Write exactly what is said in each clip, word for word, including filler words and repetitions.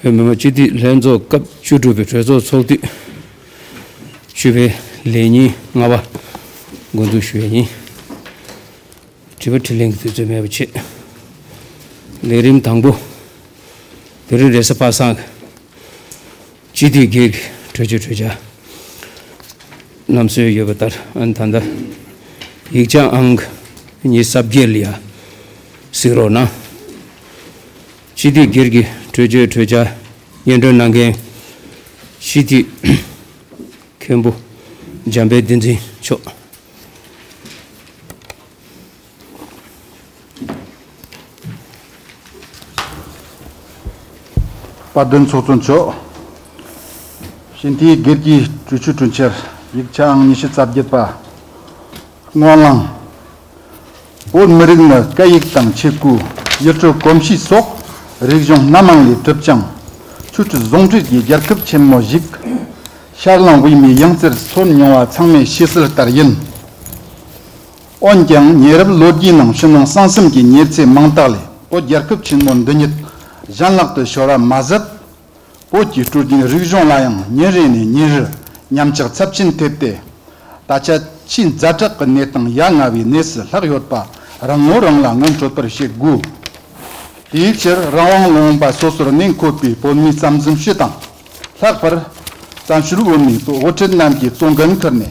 བོད་མི་མང་སྤྱི་འཐུས་ལྷན་ཚོགས་སྐབས་བཅུ་དྲུག་པའི་གྲོས་ཚོགས་ཚོགས་དུས་བཅུ་པའི་ལས་ཉིན་ལྔ་པ་འགོ་འཛུགས་ཞུ་ཡས་ཡིན། དྲི་བ་དྲིས་ལན་གྱི་དུས་ཚོད་མེད་པ་བྱས། ལས་རིམ་དང་པོ། དེ་རིང་རེས་གཟའ་པ་སངས། སྤྱི་འཐུས་སྒེར་གྱི་གྲོས་ཆོད་གྲོས་འཆར། ལམ་སྲོལ་ཡོད་པ་ལྟར་ཨ་ནི་ད་ལྟ་ཡིག་ཆ་ཨང་ཉི་ཤུ་རྩ་བརྒྱད་ལ་ཡ་གཟིགས་རོགས་གནང་། སྤྱི་འཐུས་སྒེར་གྱི་གྲོས་ཆོད་གྲོས་འཆར་སྙན་སྒྲོན་གནང་མཁན་སྤྱི་འཐུས་མཁན་པོ་འཇམ་དཔལ་བསྟན་འཛིན་མཆོག་དཔལ་ལྡན་ཚོགས་གཙོ་མཆོག་སྤྱི་འཐུས་སྒེར་གྱི་གྲོས་ཆོད་གྲོས་འཆར་ཡིག་ཆ་ཨང་ཉི་ཤུ་རྩ་བརྒྱད་པ། སྔོན་གླེང་། བོད་མི་རིགས་ནི་སྐད་ཡིག་དང་ཆས་གོས། ཡུལ་གྲུ་གོམས་གཤིས་སོགས་རིག་གཞུང་སྣ་མང་ལས་གྲུབ་ཅིང་། ཆོས་སྲིད་ཟུང་འབྲེལ་གྱི་རྒྱལ་ཁབ་ཆེན་མོ་ཞིག་ཤར་གླིང་པུས་མོའི་ཡང་རྩེར་སོན་མྱོང་བ་ཚང་མས་ཤེས་གསལ་ལྟར་ཡིན། འོན་ཀྱང་ཉེ་རབས་ལོ་རྒྱུས་ནང་ཕྱི་ནང་གསང་གསུམ་གྱི་ཉེར་འཚེ་མང་དག་ལས་བོད་རྒྱལ་ཁབ་ཆེན་མོ་འདི་ཉིད་གཞན་ལག་ཏུ་ཤོར་བ་མ་ཟད། བོད་ཀྱི་སྲོལ་རྒྱུན་རིག་གཞུང་ལ་ཡང་ཉིན་རེ་ནས་ཉིན་རེར་ཉམས་ཆག་ཚབས་ཆེན་ཐེབས་ཏེ། ད་ཆ་ཆེས་ཛ་དྲག་གི་གནས་སྟངས་ཡ་ང་བའི་གནས་སུ་ལྷག་ཡོད་པ་རང་ངོ་རང་ལ་ངོ་འཕྲོད་པར་བྱེད་དགོས། དེའི་ཕྱིར་རང་དབང་ལུང་པ་སོ་སོར་གནས་འཁོད་པའི་བོད་མིའི་བསམ་འཛིན་སྤྱི་དང་། ལྷག་པར་བཙན་བྱོལ་བོད་མིའི་དབུ་ཁྲིད་རྣམས་ཀྱིས་གཙོ་འགན་འཁུར་ནས།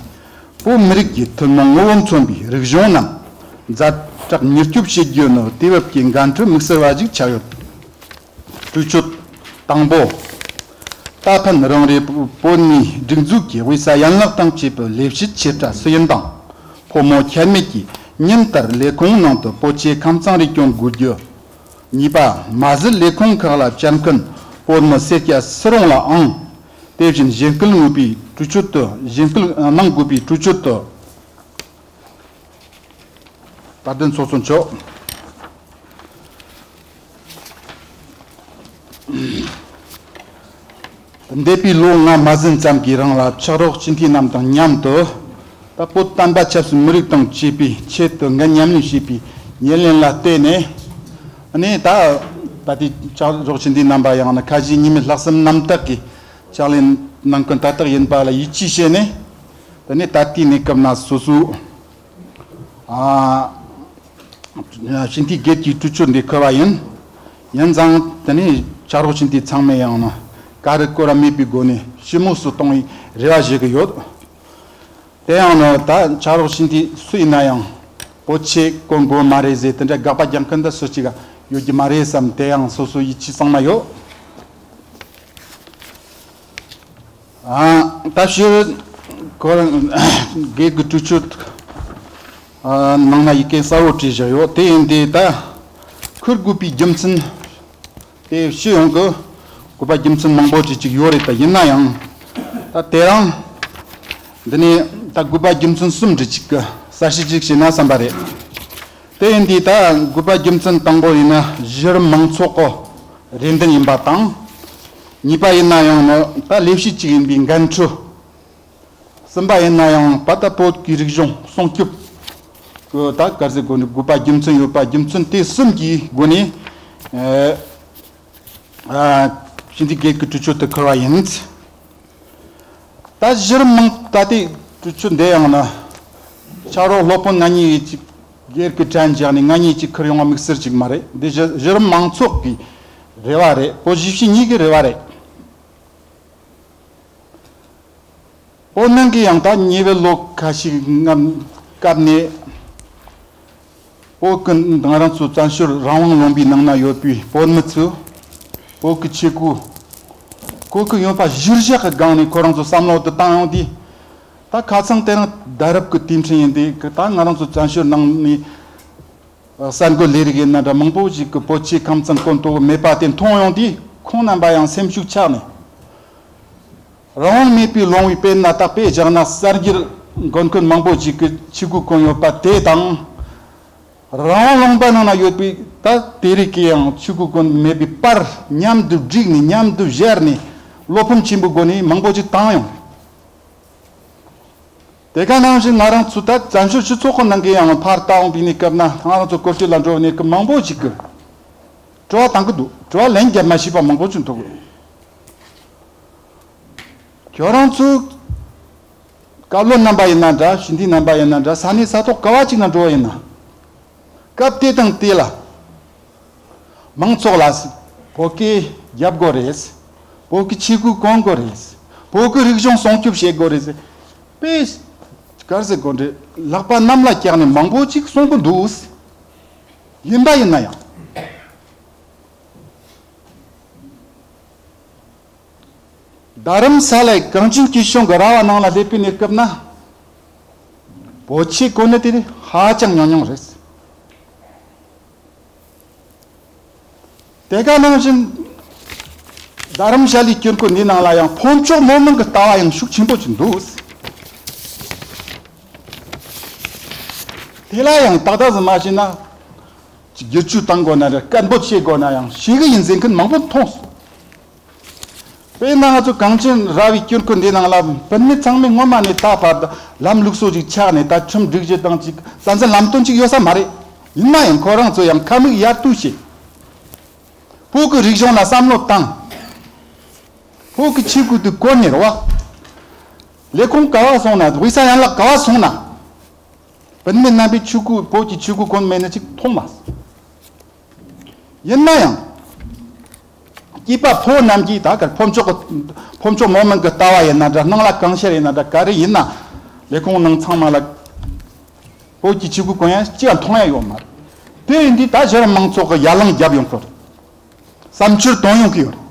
བོད་མི་རིགས་ཀྱི་ཐུན་མོང་ངོ་བོ་མཚོན་པའི་རིག་གཞུང་རྣམས་ཛ་དྲག་མྱུར་སྐྱོབ་བྱེད་རྒྱུ་ནི་དུས་བབ་ཀྱི་འགན་འཁྲི་དམིགས་བསལ་བ་ཞིག་ཆགས་ཡོད། གྲོས་ཆོད་དང་པོ། ད་ཕན་རང་རེའི་བོད་མིའི་སྒྲིག་འཛུགས་ཀྱི་དབུས་ས་ཡན་ལག་དང་བཅས་པའི་ལས་བྱེད་ཆེ་ཕྲ་སུ་ཡིན་དང་། ཕོ་མོ་ཁྱད་མེད་ཀྱིས་ཉིན་ལྟར་ལས་ཁུངས་ནང་དུ་བོད་ཆས་ཁམས་གཙང་རེ་གྱོན་དགོས་རྒྱུ། གཉིས་པ། མ་ཟད་ལས་ཁུངས་ཁག་ལ་བཅར་མཁན་བོད་མི་སེར་སྐྱ་སུ་རུང་ལའང་། དེ་བཞིན་གཞན་སྐུལ་ནུས་པའི་གྲོས་ཆོད་དུ་གཞན་སྐུལ་གནང་དགོས་པའི་གྲོས་ཆོད་དུ། དཔལ་ལྡན་ཚོགས་གཙོ་མཆོག་འདས་པའི་ལོ་ལྔ་མ་ཟིན་ཙམ་གྱི་རིང་ལ་ཕྱག་རོགས་སྤྱི་འཐུས་རྣམས་དང་མཉམ་དུ། ད་བོད་བསྟན་པ་ཆབ་སྲིད་མི་རིགས་དང་བཅས་པའི་ཆེད་དུ་འགན་མཉམ་ལེན་བྱས་པའི་ཉེར་ལེན་ལ་བརྟེན་ནས། ནས་ད་ད་ལྟའི་ཕྱག་རོགས་སྤྱི་འཐུས་རྣམ་པ་ཡང་ན་ཁ་ཞེ་གཉིས་མེད་ལྷག་བསམ་རྣམ་དག་གིས་ཕྱག་ལས་གནང་མཁན་དེ་དག་ཡིན་པ་ལ་ཡིད་ཆེས་བྱས་ནས། དེ་ནས་ད་ལྟའི་གནས་སྐབས་ན་སོ་སོའི་ཨ་སྤྱི་འཐུས་སྒེར་གྱི་གྲོས་ཆོད་འདི་འཁུར་བ་ཡིན། ཡིན་ཙང་དེ་ནས་ཕྱག་རོགས་སྤྱི་འཐུས་ཚང་མས་ཡང་ན་ག་རེ་བཀོལ་བ་མེད་པའི་སྒོ་ནས་ཞིབ་མོ་སུ་གཏོང་བའི་རེ་བ་ཞུ་གི་ཡོད། དེ་ཡང་ནི་ད་ཕྱག་རོགས་སྤྱི་འཐུས་སུ་ཡིན་ན་ཡང་བོད་ཆས་གོན་དགོས་མ་རེད་ཟེར་དེ་འདྲ་དགག་པ་རྒྱག་མཁན་ད་སུ་གཅིག་ཡོད་ཀྱི་མ་རེད་བསམ། དེ་ཡང་སོ་སོའི་ཡིད་ཆེས་གཙང་མ་ཡོད། ཨ་ད་ཕྱིར་ཁོ་རང་སྒེར་གྱི་གྲོས་ཆོད་ཨ་ནང་ན་ཡི་གེ་གསལ་བོ་བྲིས་བཞག་ཡོད། དེ་ཡིན་དུས་ད་འཁུར་དགོས་པའི་རྒྱུ་མཚན་དེ་ཞུ་ཡོང་གི། དགོས་པ་རྒྱུ་མཚན་མང་པོ་ཅིག་ཅིག་ཡོད་རེད། ད་ཡིན་ན་ཡང་ད་དེ་རིང་འདི་ནས་ད་དགོས་པ་རྒྱུ་མཚན་གསུམ་འདྲ་ཅིག་གི་གསལ་བཤད་ཅིག་བྱས་ན་བསམ་པ་རེད། དེ་ཡིན་དུས་ད་དགོས་པ་རྒྱུ་མཚན་དང་པོ་ཡིན་ན་གཞི་རིམ་མང་ཚོགས་ཀྱི་རེ་འདུན་ཡིན་པ་དང་། གཉིས་པ་ཡིན་ན་ཡང་ནི་ད་ལས་བྱེད་ཅིག་ཡིན་པའི་འགན་འཁྲི། གསུམ་པ་ཡིན་ན་ཡང་བོད་ད་བོད་ཀྱི་རིག་གཞུང་སྲུང་སྐྱོབ་ཀྱི་ད་ག་རེ་ཟེར་དགོས་ནི་དགོས་པ་རྒྱུ་མཚན་ཡོད་པ། རྒྱུ་མཚན་དེ་གསུམ་གྱི་སྒོ་ནས་ཨ་ཨ་སྤྱི་འཐུས་སྒེར་གྱི་གྲོས་ཆོད་དུ་འཁུར་བ་ཡིན། ད་གཞི་རིམ་མང་ད་ལྟའི་གྲོས་ཆོད་འདི་ཡང་ན་ཕྱག་རོགས་སློབ་དཔོན་ང་གཉིས་ཀྱིས་སྒེར་གྱི་དྲན་བཞག་ནས་ང་གཉིས་ཀྱིས་འཁུར་ཡོང་བ་དམིགས་བསལ་ཅིག་མ་རེད། འདི་གཞི་གཞི་རིམ་མང་ཚོགས་ཀྱི་རེ་བ་རེད། བོད་གཞིས་བྱེས་གཉིས་ཀྱི་རེ་བ་རེད། བོད་ནང་གི་ཡང་ད་ཉེ་བའི་ལོ་ཁ་ཤས་སྔ་སྐབས་ནས་བོད་ཀྱི་ང་རང་ཚོ་བཙན་བྱོལ་རང་དབང་ལུང་པའི་ནང་ན་ཡོད་པའི་བོད་མི་ཚོས་བོད་ཀྱི་ཆས་གོས་གོན་གྱི་ཡོད་པ་གཞིར་བཞག་གི་སྒང་ནས་ཁོ་རང་ཚོ་བསམ་བློ་དེ་བཏང་ཡོང་དུས། ད་ཁ་སང་དེ་རིང་ད་རབས་ཀྱི་དུས་ཆེན་ཡིན་དུས་ད་ང་རང་ཚོ་བཙན་བྱོལ་ནང་ནས་གསར་འགོད་ལས་རིགས་ཡིན་ན་འདྲ་མང་པོ་ཞིག་གིས་བོད་ཆས་ཁམས་ཚང་གོན་ཐུབ་མེད་པ་དེ་མཐོང་ཡོང་དུས། ཁོང་རྣམ་པ་ཡང་སེམས་ཤུགས་ཆག་ནས། རང་དབང་མེད་པའི་ལོང་བའི་དཔེར་ན་ད་དཔེ་བཞག་ན་གསར་འགྱུར་འགོད་མཁན་མང་པོ་ཞིག་གིས་ཆས་གོས་གོན་ཡོད་པ་དེ་དང་། རང་དབང་ལུང་པ་ནང་ན་ཡོད་པའི་ད་དེ་རིགས་ཀྱི་ཡང་ཆས་གོས་གོན་མེད་པའི་པར་མཉམ་དུ་བསྒྲིགས་ནས་མཉམ་དུ་བཞར་ནས་བློ་ཕམ་ཆེན་པོའི་སྒོ་ནས་མང་པོ་ཞིག་བཏང་ཡོང་། དེ་ག་ནང་བཞིན་ང་རང་ཚོ་ད་བཙན་བྱོལ་སྤྱི་ཚོགས་ཀྱི་ནང་གི་ཡང་ཕར་ལྟ་འོང་པའི་གནས་སྐབས་ན། ང་རང་ཚོ་སྐོར་སྐྱོད་ལ་འགྲོ་བའི་གནས་སྐབས་མང་པོ་ཞིག་གིས་དྲི་བ་བཏང་གི་འདུག་དྲི་བ་ལན་བརྒྱབ་མ་ཤེས་པ་མང་པོ་ཅིག་འདུག་ཁྱོད་རང་ཚོ་བཀའ་བློན་རྣམ་པ་ཡིན་ན་འདྲ། ཞི་བདེའི་རྣམ་པ་ཡིན་ན་འདྲ། ས་གནས་ས་ཐོག་ག་བ་ཅིག་ན་འགྲོ་བ་ཡིན་ན། སྐབས་དེ་དང་དེ་ལ་མང་ཚོགས་ལ་བོད་སྐད་རྒྱབ་དགོས་རེད། བོད་ཀྱི་ཆས་གོས་གོན་དགོས་རེད། བོད་ཀྱི་རིག་གཞུང་སྲུང་སྐྱོབ་བྱེད་དགོས་རེད་ཟེར། དཔེ་ག་རེ་ཟེར་དགོས་རེད། ལག་པ་གནམ་ལ་བཀྱགས་ནས་མང་པོ་ཅིག་གསུང་གི་འདུག་ཡིན་པ་ཡིན་ན་ཡང་། རྡ་རམ་ས་ལའི་གངས་ཅན་སྐྱིད་གཤོངས་ཀྱི་ར་བ་ནང་ལ་སླེབས་པའི་གནས་སྐབས་ན། བོད་ཆས་གོན་ནི་དེ་ཧ་ཅང་ཉུང་ཉུང་རེད། དེ་ག་ནང་བཞིན་རྡ་རམ་ས་ལའི་དཀྱིལ་འཁོར་འདི་ནང་ལ་ཡང་ཕོ་མཆོག་མོ་མིན་གྱི་ལྟ་བ་ཡང་ཤུགས་ཆེན་པོ་ཅིག་འདུག་དེ་ལ་ཡང་ཏག་ཏག་ཙམ་མ་བྱས་ན། ཅིག་བསྒྱུར་བཅོས་བཏང་དགོས་ན་རེད། སྐད་འབོད་བྱེད་དགོས་ན་ཡང་བྱེད་གི་ཡིན་ཟེར་མཁན་མང་པོ་མཐོང་སོང་། དཔེར་ན་ང་ཚོ་གངས་ཅན་ར་བའི་དཀྱིལ་འཁོར་འདི་ནང་ལ་བུད་མེད་ཚང་མས་སྔོན་མ་ནས་ད་བར་དུ་ལམ་ལུགས་སྲོལ་ཅིག་ཆགས་ནས། ད་ཁྲིམས་སྒྲིག་གཞི་དང་ཅིག་རྩ་འཛིན་ལམ་སྟོན་ཅིག་ཡོད་ས་མ་རེད། ཡིན་ན་ཡང་ཁོ་རང་ཚོ་ཡང་ཁ་མིག་ཡར་ལྟོས་བྱས། བོད་ཀྱི་རིག་གཞུང་ལ་བསམ་བློ་བཏང་། བོད་ཀྱི་ཆས་གོས་དེ་གོན་ནས་རེད་བ། ལས་ཁུངས་ག་བ་སོང་ན། དབུས་ས་ཡན་ལག་ག་བ་སོང་ན། བུད་མེད་རྣམ་པས་ཆས་གོས། བོད་ཀྱི་ཆས་གོས་གོན་མེད་ནི་ཅིག་མཐོང་མ་སོང་། ཡིན་ན་ཡང་། སྐྱེས་པ་ཕོ་རྣམས་ཀྱིས་ད་གར་ཕོ་མཆོག་གི་ཕོ་མཆོག་མོ་མིན་གྱི་ལྟ་བ་ཡིན་ན་འདྲ། སྣང་ལ་གང་ཤར་ཡིན་ན་འདྲ། ག་རེ་ཡིན་ན། ལས་ཁུངས་ནང་ཚང་མ་ལ་བོད་ཀྱི་ཆས་གོས་གོན་ཡ་ཅི་ཡང་མཐོང་ཡ་ཡོད་མ་རེད། དེ་ཡིན་དུས་ད་གཞི་རིམ་མང་ཚོགས་ཀྱིས་ཡར་ལངས་རྒྱབ་ཡོང་གི་རེད། བསམ་འཆར་བཏོན་ཡོང་གི་ཡོད་རེད།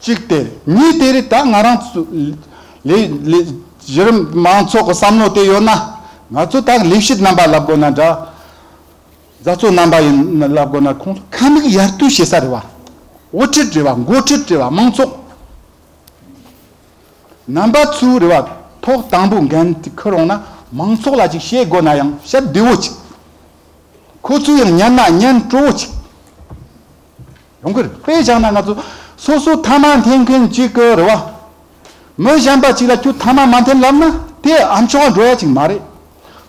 གཅིག་དེ་རེད། གཉིས་དེ་རེད། ད་ང་རང་ཚོ་ལས་ལས་གཞི་རིམ་མང་ཚོགས་ཀྱི་བསམ་བློ་དེ་ཡོད་ན། ང་ཚོ་ད་ལས་བྱེད་རྣམ་པ་ལབ་དགོས་ན་འདྲ། བཟའ་ཚོ་རྣམ་པ་ཡིན་ལབ་དགོས་ན། ཁོང་ཚོ་ཁ་མིག་ཡར་ལྟོས་བྱེད་ས་རེད་བ། དབུ་ཁྲིད་རེད་བ། འགོ་ཁྲིད་རེད་བ། མང་ཚོགས་རྣམ་པ་ཚོ་རེད་བ། ཐོག་དང་པོ་འགན་དེ་འཁུར་འོང་ན། མང་ཚོགས་ལ་ཅིག་བཤད་དགོས་ན་ཡང་བཤད་བདེ་བོ་ཅིག་ཁོ་ཚོས་ཡང་ཉན་ན་ཉན་སྤྲོ་བོ་ཅིག་ཡོང་གི་རེད། དཔེ་བཞག་ན་ང་ཚོ་སོ་སོ་ཐ་མག་འཐེན་མཁན་གཅིག་གི་རེད་བ། མི་གཞན་པ་ཅིག་ལ་ཁྱོད་ཐ་མག་མ་འཐེན་ལབ་ན་དེ་ཨ་མཆོག་འགྲོ་ཡ་ཅིག་མ་རེད།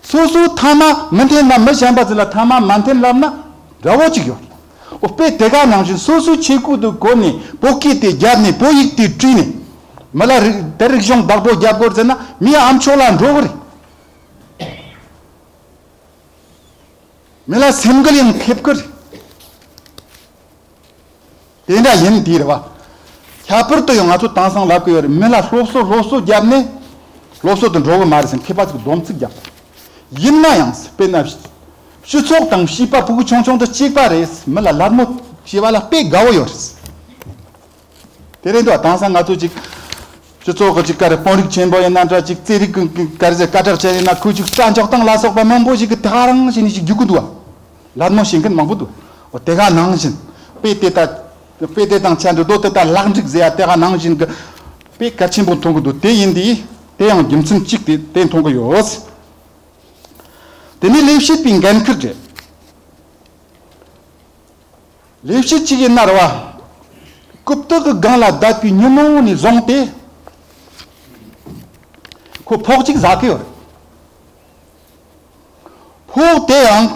སོ་སོ་ཐ་མག་མི་འཐེན་ན་མི་གཞན་པ་ཅིག་ལ་ཐ་མག་མ་འཐེན་ལབ་ན་འདྲ་བོ་ཅིག་ཡོད། འོ་དཔེ་དེ་ག་ནང་བཞིན་སོ་སོའི་ཆས་གོས་དེ་གོན་ནས་བོད་སྐད་དེ་བརྒྱབ་ནས་བོད་ཡིག་དེ་བྲིས་ནས་མི་ལ་རིག་དེ་རིག་གཞུང་བདག་པོ་རྒྱབ་དགོས་ཟེར་ན་མི་ཨ་མཆོག་ལ་འགྲོ་གི་རེད། མི་ལ་སེམས་འགུལ་ཡང་ཐེབས་ཀི་རེད། དེ་འདྲ་ཡིན་དེ་རེད་བ། ཁྱད་པར་དུ་ཡང་ང་ཚོ་དེང་སང་ལབ་ཀི་ཡོད་རེད། མི་ལ་སློབ་གསོ་སློབ་གསོ་བརྒྱབ་ནས་སློབ་གསོ་དུ་འགྲོ་གི་མ་རེད་ཟེར་མཁས་པ་ཚོས་སྡོམ་ཚིག་བརྒྱབ། ཡིན་ན་ཡང་དཔེར་ན་སྤྱི་ཚོགས་དང་བྱིས་པ་ཕྲུ་གུ་ཆུང་ཆུང་དུ་གཅིག་པ་རེད། མི་ལ་ལད་མོ་བྱེད་པ་ལ་དཔེ་དགའ་བོ་ཡོད་རེད། དེ་རེད་འདུག་དེང་སང་ང་ཚོ་ཅིག་སྤྱི་ཚོགས་ཀྱི་ཅིག་ག་རེ་དཔོན་རིགས་ཆེན་པོ་ཡིན་ན་འདྲ། ཅིག་རྩེད་རིགས་ཀྱི་ག་རེ་ཟེར་སྐད་གྲགས་ཅན་ཡིན་ན། ཁོས་ཅིག་སྐྲ་འཇོག་སྟངས་ལ་སོགས་པ་མང་པོ་ཞིག་གིས་དེ་ག་རང་བྱས་ནས་ཅིག་རྒྱུག་གི་འདུག་བ། ལད་མོ་བྱེད་མཁན་མང་པོ་འདུག་འོ་དེ་ག་ནང་བཞིན་དཔེ་དེ་ལྟ་དཔེ་དེ་དང་ཆ་འདྲ་རྡོ་དེ་ལྟ་ལག་འགྲིག་ཟེར་ཡ་དེ་ག་ནང་བཞིན་གྱི་དཔེ་གལ་ཆེན་པོ་མཐོང་གི་འདུག་དེ་ཡིན་དུས་དེ་ཡང་རྒྱུ་མཚན་གཅིག་དེ་དེ་མཐོང་གི་ཡོད། དེ་ནས་ལས་བྱེད་པའི་འགན་ཁུར་རེད། ལས་བྱེད་ཅིག་ཡིན་ན་རེད་བ། རྐུབ་སྟེགས་ཀྱི་སྒང་ལ་བསྡད་པའི་ཉིན་མོ་ནས་བཟུང་སྟེ་ཁོ་ཕོགས་གཅིག་ཟ་གི་ཡོད་རེད། ཕོགས་དེ་ཡང་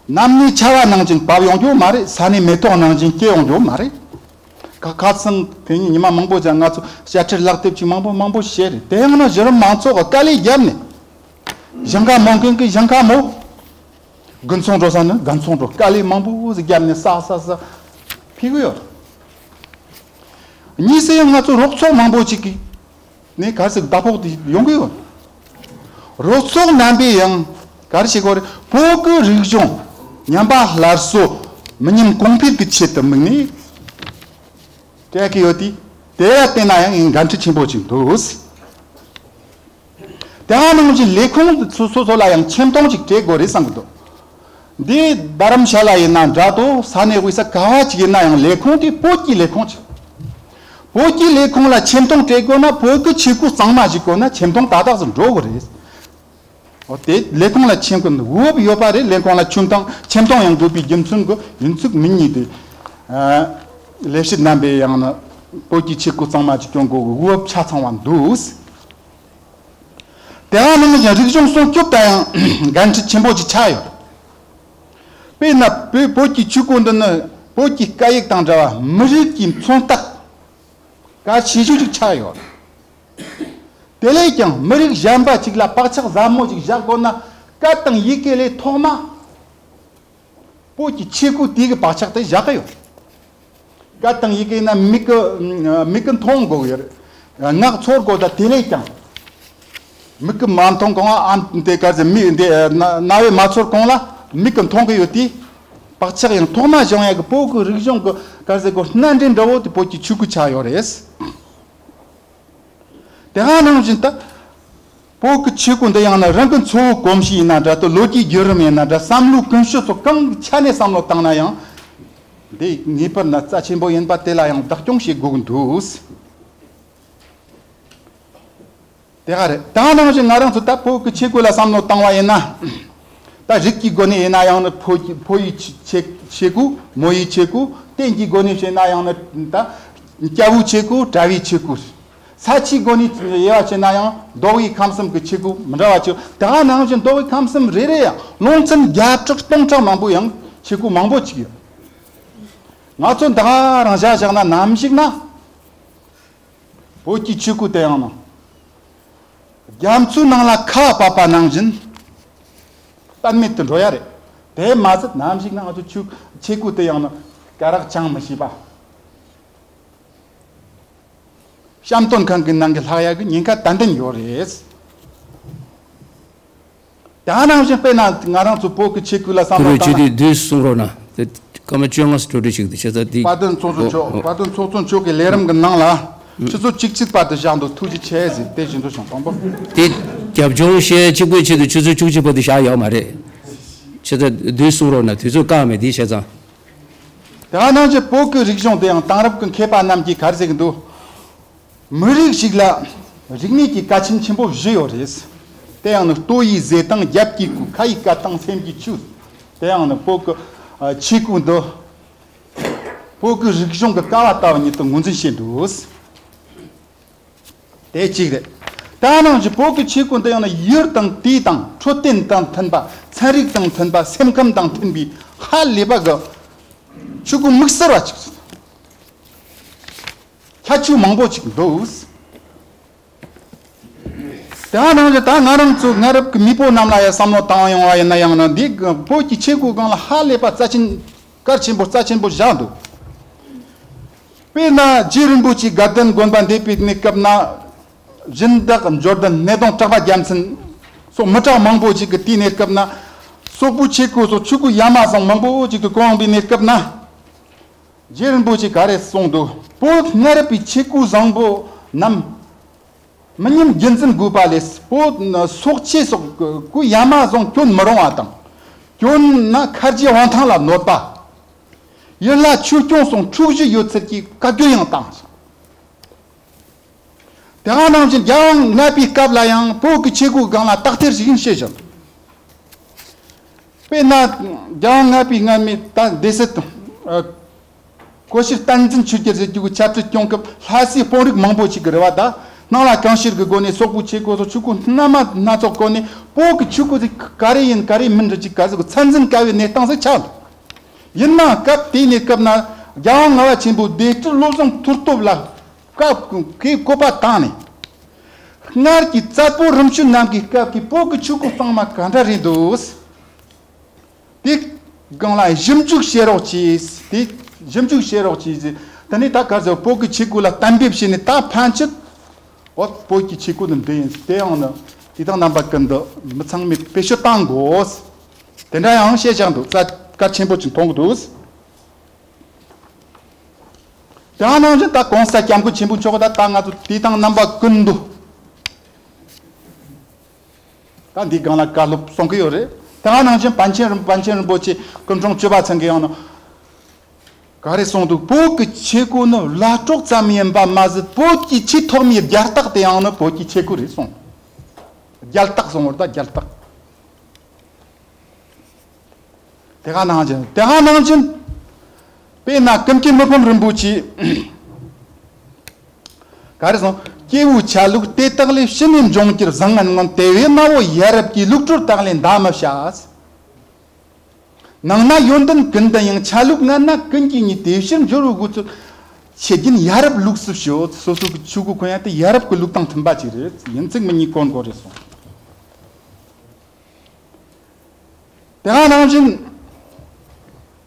གནམ་ནས་ཆར་པ་ནང་བཞིན་བབས་ཡོང་རྒྱུ་མ་རེད། ས་ནས་མེ་ཏོག་ནང་བཞིན་སྐྱེ་ཡོང་རྒྱུ་མ་རེད། ཁ་ཁ་སང་དེ་ཉིན་ཉི་མ་མང་པོ་ཙམ་ང་ཚོ་དཔྱ་ཁྲལ་ལག་དེབ་ཅིག་མང་པོ་མང་པོ་བཤད་རེད། དེ་ཡང་ན་གཞི་རིམ་མང་ཚོགས་ཀྱི་དཀའ་ལས་བརྒྱབ་ནས་ཞིང་ཁ་མོ་མཁན་གྱིས་ཞིང་ཁ་མོ། དགུན་ཚོང་འགྲོ་ས་ནི་དགུན་ཚོང་འགྲོ། དཀའ་ལས་མང་པོ་ཟིག་བརྒྱབ་ནས་བསགས་བསགས་བསགས་ཕུལ་གི་ཡོད། གཉིས་སུ་ཡང་ང་ཚོ་རོགས་ཚོགས་མང་པོ་ཅིག་གིས་ནས་ག་ཟིག་ཟླ་ཕོགས་དེ་ཡོང་གི་ཡོད། རོགས་ཚོགས་རྣམ་པས་ཡང་ག་རེ་བྱེད་དགོས་རེད། བོད་ཀྱི་རིག་གཞུང་ཉམས་པ་སླར་གསོ་མི་ཉམས་གོང་འཕེལ་གྱི་ཆེད་དུ་དམིགས་ནས་སྤྲད་ཀྱི་ཡོད་དེ། དེ་ལ་བརྟེན་ན་ཡང་ངས་འགན་འཁྲི་ཆེན་པོ་ཅིག་འདུག་དེ་ནང་བཞིན་ལས་ཁུངས་སོ་སོ་སོ་ལ་ཡང་ཆེ་མཐོང་ཅིག་སྤྲད་དགོས་རེད་བསམ་གྱི་འདུག་འདི་རྡ་རམ་ཤ་ལ་ཡིན་ན་འདྲ་དོ། ས་གནས་དབུས་ས་ག་བ་ཅིག་ཡིན་ན་ཡང་ལས་ཁུངས་དེ་བོད་ཀྱི་ལས་ཁུངས་ཅིག་བོད་ཀྱི་ལས་ཁུངས་ལ་ཆེ་མཐོང་སྤྲད་དགོས་ན། བོད་ཀྱི་ཆས་གོས་གཙང་མ་ཞིག་དགོས་ན་ཆེ་མཐོང་ཏག་ཏག་ཙམ་འགྲོ་དགོས་རེད། འོ་དེ་ལས་ཁུངས་ལ་ཆེ་མཐོང་འོས་བབ་ཡོད་པ་རེད། ལས་ཁུངས་ལ་ཆེ་མཐོང་ཆེ་མཐོང་ཡང་དགོས་པའི་རྒྱུ་མཚན་གོ་ཡིན་ཚུགས་མིན་གཉིས་དེ། ཨ། ལས་བྱེད་རྣམ་པས་ཡང་ན་བོད་ཀྱི་ཆས་གོས་གཙང་མ་ཅིག་གྱོན་དགོས་ཀྱི་འོས་བབ་ཆ་ཚང་བ་འདུག་དེ་ག་ནང་བཞིན་རིག་གཞུང་སྲུང་སྐྱོབ་དང་ཡང་འགན་འཁྲི་ཆེན་པོ་ཅིག་ཆགས་ཡོད། དཔེར་ན་བོད་བོད་ཀྱི་ཆས་གོས་འདི་ནི་བོད་ཀྱི་སྐད་ཡིག་དང་འབྲེལ་བ་མི་རིགས་ཀྱི་མཚོན་རྟགས་གལ་ཆེ་ཤོས་ཅིག་ཆགས་ཡོད། དེ་ལས་ཀྱང་མི་རིགས་གཞན་པ་ཅིག་ལ་བག་ཆགས་ཟབ་མོ་ཅིག་བཞག་དགོས་ན། སྐད་དང་ཡི་གེ་ལས་ཐོག་མ་བོད་ཀྱི་ཆས་གོས་དེ་གི་བག་ཆགས་དེ་བཞག་གི་ཡོད། སྐད་དང་ཡི་གེ་ཡིན་ན་མིག་གི་མིག་གི་མཐོང་དགོས་ཡོད། ངག་ཚོར་དགོས། ད་དེ་ལས་ཀྱང་མིག་གི་མ་མཐོང་གོང་ཨ་འདི་ག་ཟེ་མིག་འདི་རྣ་རྣ་བས་མ་ཚོར་གོང་ལ་མིག་གི་མཐོང་གི་ཡོད་དེ། བག་ཆགས་ཡང་ཐོག་མ་བྱུང་ཡག་གི་བོད་ཀྱི་རིག་གཞུང་གི་ག་ཟེ་གོ་སྣ་འདྲེན་འདྲ་བོ་དེ་བོད་ཀྱི་ཆས་གོས་ཆགས་ཡོད་རེད། དེ་ག་ནང་བཞིན་ད་བོད་ཀྱི་ཆས་གོས་འདི་ཡང་ན་རང་གི་འཚོ་བའི་གོམས་གཤིས་ཡིན་ན་འདྲ། ད་ལོ་རྒྱུས་བརྒྱུད་རིམ་ཡིན་ན་འདྲ། བསམ་བློའི་ཀུན་སྤྱོད་སོགས་གང་གི་ཆ་ནས་བསམ་བློ་བཏང་ན་ཡང་། འདི་ངེས་པར་ན་རྩ་ཆེན་པོ་ཡིན་པ་དེ་ལ་ཡང་བདག་སྐྱོང་བྱེད་དགོས་ཀྱི་འདུག་དེ་ག་རེད། ད་ནང་བཞིན་ང་རང་ཚོ་ད་བོད་ཀྱི་ཆས་གོས་ལ་བསམ་བློ་བཏང་བ་ཡིན་ན། ད་རིགས་ཀྱི་སྒོ་ནས་ཡིན་ན་ཡང་ནི་ཕོ་ཕོ་ཡི་ཆས་ཆས་གོས། མོ་ཡི་ཆས་གོས། རྟེན་གྱི་སྒོ་ནས་བྱས་ན་ཡང་ནི་ད་སྐྱ་བོའི་ཆས་གོས། གྲྭ་བའི་ཆས་གོས། ས་ཆའི་སྒོ་ནས་དབྱེ་བ་བྱས་ན་ཡང་མདོ་དབུས་ཁམས་གསུམ་གྱི་ཆས་གོས་མི་འདྲ་བ་ཅིག་ད་ནང་བཞིན་མདོ་དབུས་ཁམས་གསུམ་རེ་རེ་ཡང་ལུང་ཚན་བརྒྱ་ཕྲག་སྟོང་ཕྲག་མང་པོ་ཡང་ཆས་གོས་མང་པོ་ཅིག་ཡོད། ང་ཚོ་ད་རང་བཞག་བཞག་ན་ནམ་ཞིག་ན། བོད་ཀྱི་ཆས་གོས་དེ་ཡང་ན། རྒྱ་མཚོའི་ནང་ལ་ཁ་བབས་པ་ནང་བཞིན། གཏན་མེད་དུ་འགྲོ་ཡ་རེད། དེ་མ་ཟད་ནམ་ཞིག་ན་ང་ཚོ་ཆས་ཆས་གོས་དེ་ཡང་ན་སྐ་རགས་ཅང་མི་ཤེས་པ། བཤམས་སྟོན་ཁང་གི་ནང་གི་ལྷག་ཡ་གི་ཉེན་ཁ་ཏན་ཏན་ཡོད་རེད། ད་ནང་བཞིན་དཔེར་ན་ང་རང་ཚོ་བོད་ཀྱི་ཆས་གོས་ལ་བསམ་བློ་བཏང་ན། དུས་དུས་གསུང་རོགས་གནང་། དེ་སྐར་མ་བཅོ་ལྔ་འགྲོ་གྲོན་ཞིག་འདུག་བྱས་ཙང་དེ། དཔལ་ལྡན་ཚོགས་གཙོ་མཆོག་ཨོ། དཔལ་ལྡན་ཚོགས་གཙོ་མཆོག་གི་ལས་རིམ་གྱི་ནང་ལ་ཆུ་ཚོད་བཅུ་གཅིག་བར་དུ་བཞག་འདུག་ཐུགས་རྗེ་ཆེ་ཟེར་དེ་བཞིན་དུ་བྱུང་དང་པོ། དེ་རྒྱབ་ལྗོངས་བཤད་གཅིག་པོའི་ཆེད་དུ་ཆུ་ཚོད་བཅུ་གཅིག་བར་དུ་བཞག་ཡོད་མ་རེད། བྱས་ཙང་དུས་གསུང་རོགས་གནང་། དུས་ཚོད་བཀག་མེད་དེ་བྱས་ཙང་། དེ་ག་ནང་བཞིན་བོད་ཀྱི་རིག་གཞུང་དེ་ཡང་དེང་རབས་ཀྱི་མཁས་པ་རྣམས་ཀྱིས་ག་རེ་ཟེར་གྱི་འདུག་མི་རིགས་ཤིག་ལ་རིག་གནས་ཀྱི་གལ་ཆེན་ཆེན་པོ་བཞི་ཡོད་རེད། དེ་ཡང་ནི་ལྟོ་ཡི་ཟས་དང་རྒྱབ་ཀྱི་ཁུག་ཁ་ཡི་སྐད་དང་སེམས་ཀྱི་ཆུ། དེ་ཡང་ནི་བོད་ཀྱི་ཨ་ཆས་གོས་འདི་བོད་ཀྱི་རིག་གཞུང་གི་ཀ་བ་ལྟ་བུ་ཉིད་དུ་ངོས་འཛིན་བྱས་འདུག་དེ་གཅིག་རེད། ད་ནང་བཞིན་བོད་ཀྱི་ཆས་གོས་འདི་ཡང་ནི་ཡུལ་དང་དུས་དང་འཕྲོད་བསྟེན་དང་མཐུན་པ། ཚན་རིག་དང་མཐུན་པ། སེམས་ཁམས་དང་མཐུན་པའི་ཧ་ལས་པ་གི་ཆས་གོས་དམིགས་བསལ་བ་ཅིག་ཁྱད་ཆོས་མང་པོ་ཅིག་འདུག་དེ་ནང་བཞིན་ད་ང་རང་ཚོ་སྔ་རབས་ཀྱི་མེས་པོ་རྣམས་ལ་ཡང་བསམ་བློ་བཏང་ཡོང་བ་ཡིན་ན་ཡང་ན་འདི་བོད་ཀྱི་ཆས་གོས་སྒང་ལ་ཧ་ལས་པ་རྩ་ཆེན་གལ་ཆེན་པོ་རྩ་ཆེན་པོ་བཞག་འདུག་དཔེར་ན་རྗེ་རིན་པོ་ཆེ་དགའ་ལྡན་དགོན་པ་འདས་པའི་གནས་སྐབས་ན་སྦྱིན་བདག་འབྱོར་ལྡན་སྣེ་གདོང་གྲགས་པ་རྒྱལ་མཚན་སོགས་མི་གྲངས་མང་པོ་ཞིག་གིས་དེའི་གནས་སྐབས་ན་སོག་པོའི་ཆས་གོས་སོགས་ཆས་གོས་ཡ་མ་བཟང་མང་པོ་ཞིག་ཏུ་གོན་པའི་གནས་སྐབས་ན། རྗེ་རིན་པོ་ཆེ་ག་རེ་གསུངས་འདུག་བོད་སྔ་རབས་པའི་ཆས་གོས་བཟང་པོ་རྣམས་མི་ཉམས་རྒྱུན་འཛིན་དགོས་པ་ལས་བོད་སོག་ཆས་སོགས་གོས་ཡ་མ་བཟང་གྱོན་མི་རུང་བ་དང་། གྱོན་ན་ཁ་རྗེ་དབང་ཐང་ལ་གནོད་པ། ཡུལ་ལྷ་ཆོས་སྐྱོང་སོགས་འཁྲུག་གཞི་ཡོད་ཚུལ་གྱི་བཀའ་བཀྱོན་ཡང་བཏང་ཞིང་། དེ་ག་ནང་བཞིན་རྒྱལ་དབང་ལྔ་པའི་སྐབས་ལ་ཡང་བོད་ཀྱི་ཆས་གོས་སྒང་ལ་དག་ཐེར་ཞིག་ཡིན་བཤད་བཞིན། དཔེར་ན་རྒྱལ་དབང་ལྔ་པའི་སྔ་མའི་ད་སྡེ་སྲིད་དང་། ཨ། སྐུ་ཞབས་བསྟན་འཛིན་ཆོས་རྒྱལ་ཟེར་རྒྱུ་གི་ཆབ་སྲིད་སྐྱོང་སྐབས་ལྷ་སའི་དཔོན་རིགས་མང་པོ་ཞིག་གི་རེ་བ་དང་སྣང་ལ་གང་ཤར་གྱི་སྒོ་ནས་སོག་པོའི་ཆས་གོས་སོགས་ཆས་གོས་སྣ་མ་སྣ་ཚོགས་གོན་ནས་བོད་ཀྱི་ཆས་གོས་དེ་ག་རེ་ཡིན་ག་རེ་མིན་རེད་ཅིག་ག་ཟེར་གི་ཚད་འཛིན་དཀའ་བའི་གནས་སྟངས་ཤིག་ཆགས་འདུག་ཡིན་ནའང་སྐབས་དེའི་གནས་སྐབས་ན་རྒྱལ་དབང་ལྔ་པ་ཆེན་པོའི་སྡེ་སྲིད་བློ་བཟང་མཐུ་སྟོབས་ལ་སྐབས་ཀྱི་བཀོད་པ་བཏང་ནས། སྔར་གྱི་རྩ་པོ་རིམ་བྱོན་རྣམས་ཀྱི་སྐབས་ཀྱི་བོད་ཀྱི་ཆས་གོས་གཙང་མ་ག་འདྲ་རེད་འདུག་དེ་སྒང་ལ་ཞིབ་འཇུག་བྱེད་རོགས་གྱིས། དེ་ཞིབ་འཇུག་བྱེད་རོགས་གྱིས། དེ་ནས་ད་ག་ཟེར་བོད་ཀྱི་ཆས་གོས་ལ་གཏན་འབེབས་བྱས་ནས་ད་ཕན་ཆད། འོ་བོད་ཀྱི་ཆས་གོས་འདི་འདི་ཡིན། དེ་ཡང་ནི་དེ་དག་རྣམ་པ་ཀུན་ཏུ་མི་ཚང་མས་བེད་སྤྱོད་གཏང་དགོས། དེ་འདྲ་ཡང་བཤད་བཞག་འདུག་རྩ་གལ་ཆེན་པོ་ཅིག་མཐོང་གི་འདུག་དེ་ནང་བཞིན་ད་གོང་ས་སྐྱབས་མགོན་ཆེན་པོ་མཆོག་ད་ད་ང་ཚོ་དེ་དང་རྣམ་པ་ཀུན་ཏུ། ད་འདི་སྒང་ལ་བཀའ་སློབ་གསུང་གི་ཡོད་རེད། ད་ ད་ནང་བཞིན་པཎ་ཆེན་རིན་པཎ་ཆེན་རིན་པོ་ཆེ་སྐུ་འཁྲུངས་བཅུ་པ་ཚང་གི་ཡང་ན། ག་རེ་གསུངས་འདུག་བོད་ཀྱི་ཆས་གོས་ནི་བླ་སྲོག་ཙམ་ཡིན་པ་མ་ཟད། བོད་ཀྱི་ཆེས་ཐོག་མའི་རྒྱལ་རྟགས་དེ་ཡང་ནི་བོད་ཀྱི་ཆས་གོས་རེད་གསུངས། རྒྱལ་རྟགས་གསུངས་བར་ད་རྒྱལ་རྟགས། དེ་ག་ནང་བཞིན་དེ་ག་ནང་བཞིན། དཔེར་ན་ཀུན་མཁྱེན་མི་ཕམ་རིན་པོ་ཆེ། ག་རེ་གསུངས། སྐྱེས་བུའི་ཆ་ལུགས་དེ་དག་ལས། ཕྱི་ནས་འབྱུང་འགྱུར་བཟང་ངན་མངོན། དེ་བས་གནའ་བོ་ཡ་རབས་ཀྱི། ལུགས་སྲོལ་དག་ལས་འདའ་མི་བྱ། ནང་ན་ཡོན་ཏན་ཀུན་ལྡན་ཡང་། ཆ་ལུགས་ངན་ན་ཀུན་གྱིས་ཉེས། དེ་ཕྱིར་འབྱོར་བའི་དགོས་ཚུལ། ཆེ་རྒྱུན་ཡ་རབས་ལུགས་སུ་ཤོད། སོ་སོ་གི་ཆོས་གོས་གོན་ཡ་དེ་ཡ་རབས་ཀྱི་ལུགས་དང་མཐུན་པ་ཅིག་རེད། ཡིན་ཚིག་མི་ཉིད་གོན་དགོས་རེད་གསུངས། དེ་ག་ནང་བཞིན།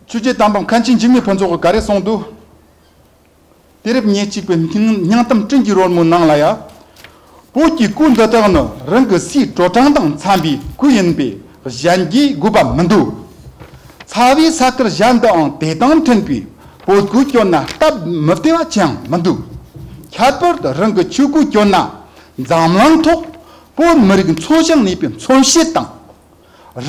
ཆོས་རྗེ་དམ་པ་མཁན་ཆེན་འཇིགས་མེད་ཕུན་ཚོགས་ཀྱིས་ག་རེ་གསུངས་འདུག་དུས་རབས་ཉེར་གཅིག་པའི་སྙིང་སྙིང་གཏམ་སྤྲིན་གྱི་རོལ་མོའི་ནང་ལ་ཡ། བོད་ཀྱི་གོས་འདི་དག་ནི་རང་གི་སའི་དྲོ་གྲང་དང་འཚམ་པའི་གོས་ཡིན་པས། གཞན་གྱིས་དགོས་པ་མི་འདུག་ཚ་བའི་ས་ཁུལ་གཞན་དུའང་དེ་དང་མཐུན་པའི་བོད་གོས་གྱོན་ན་སྟབས་མི་བདེ་བ་ཅི་ཡང་མི་འདུག་ཁྱད་པར་དུ་རང་གི་ཆོས་གོས་གྱོན་ན་འཛམ་གླིང་ཐོག་བོད་མི་རིགས་འཚོ་ཞིང་གནས་པའི་མཚོན་བྱེད་དང་།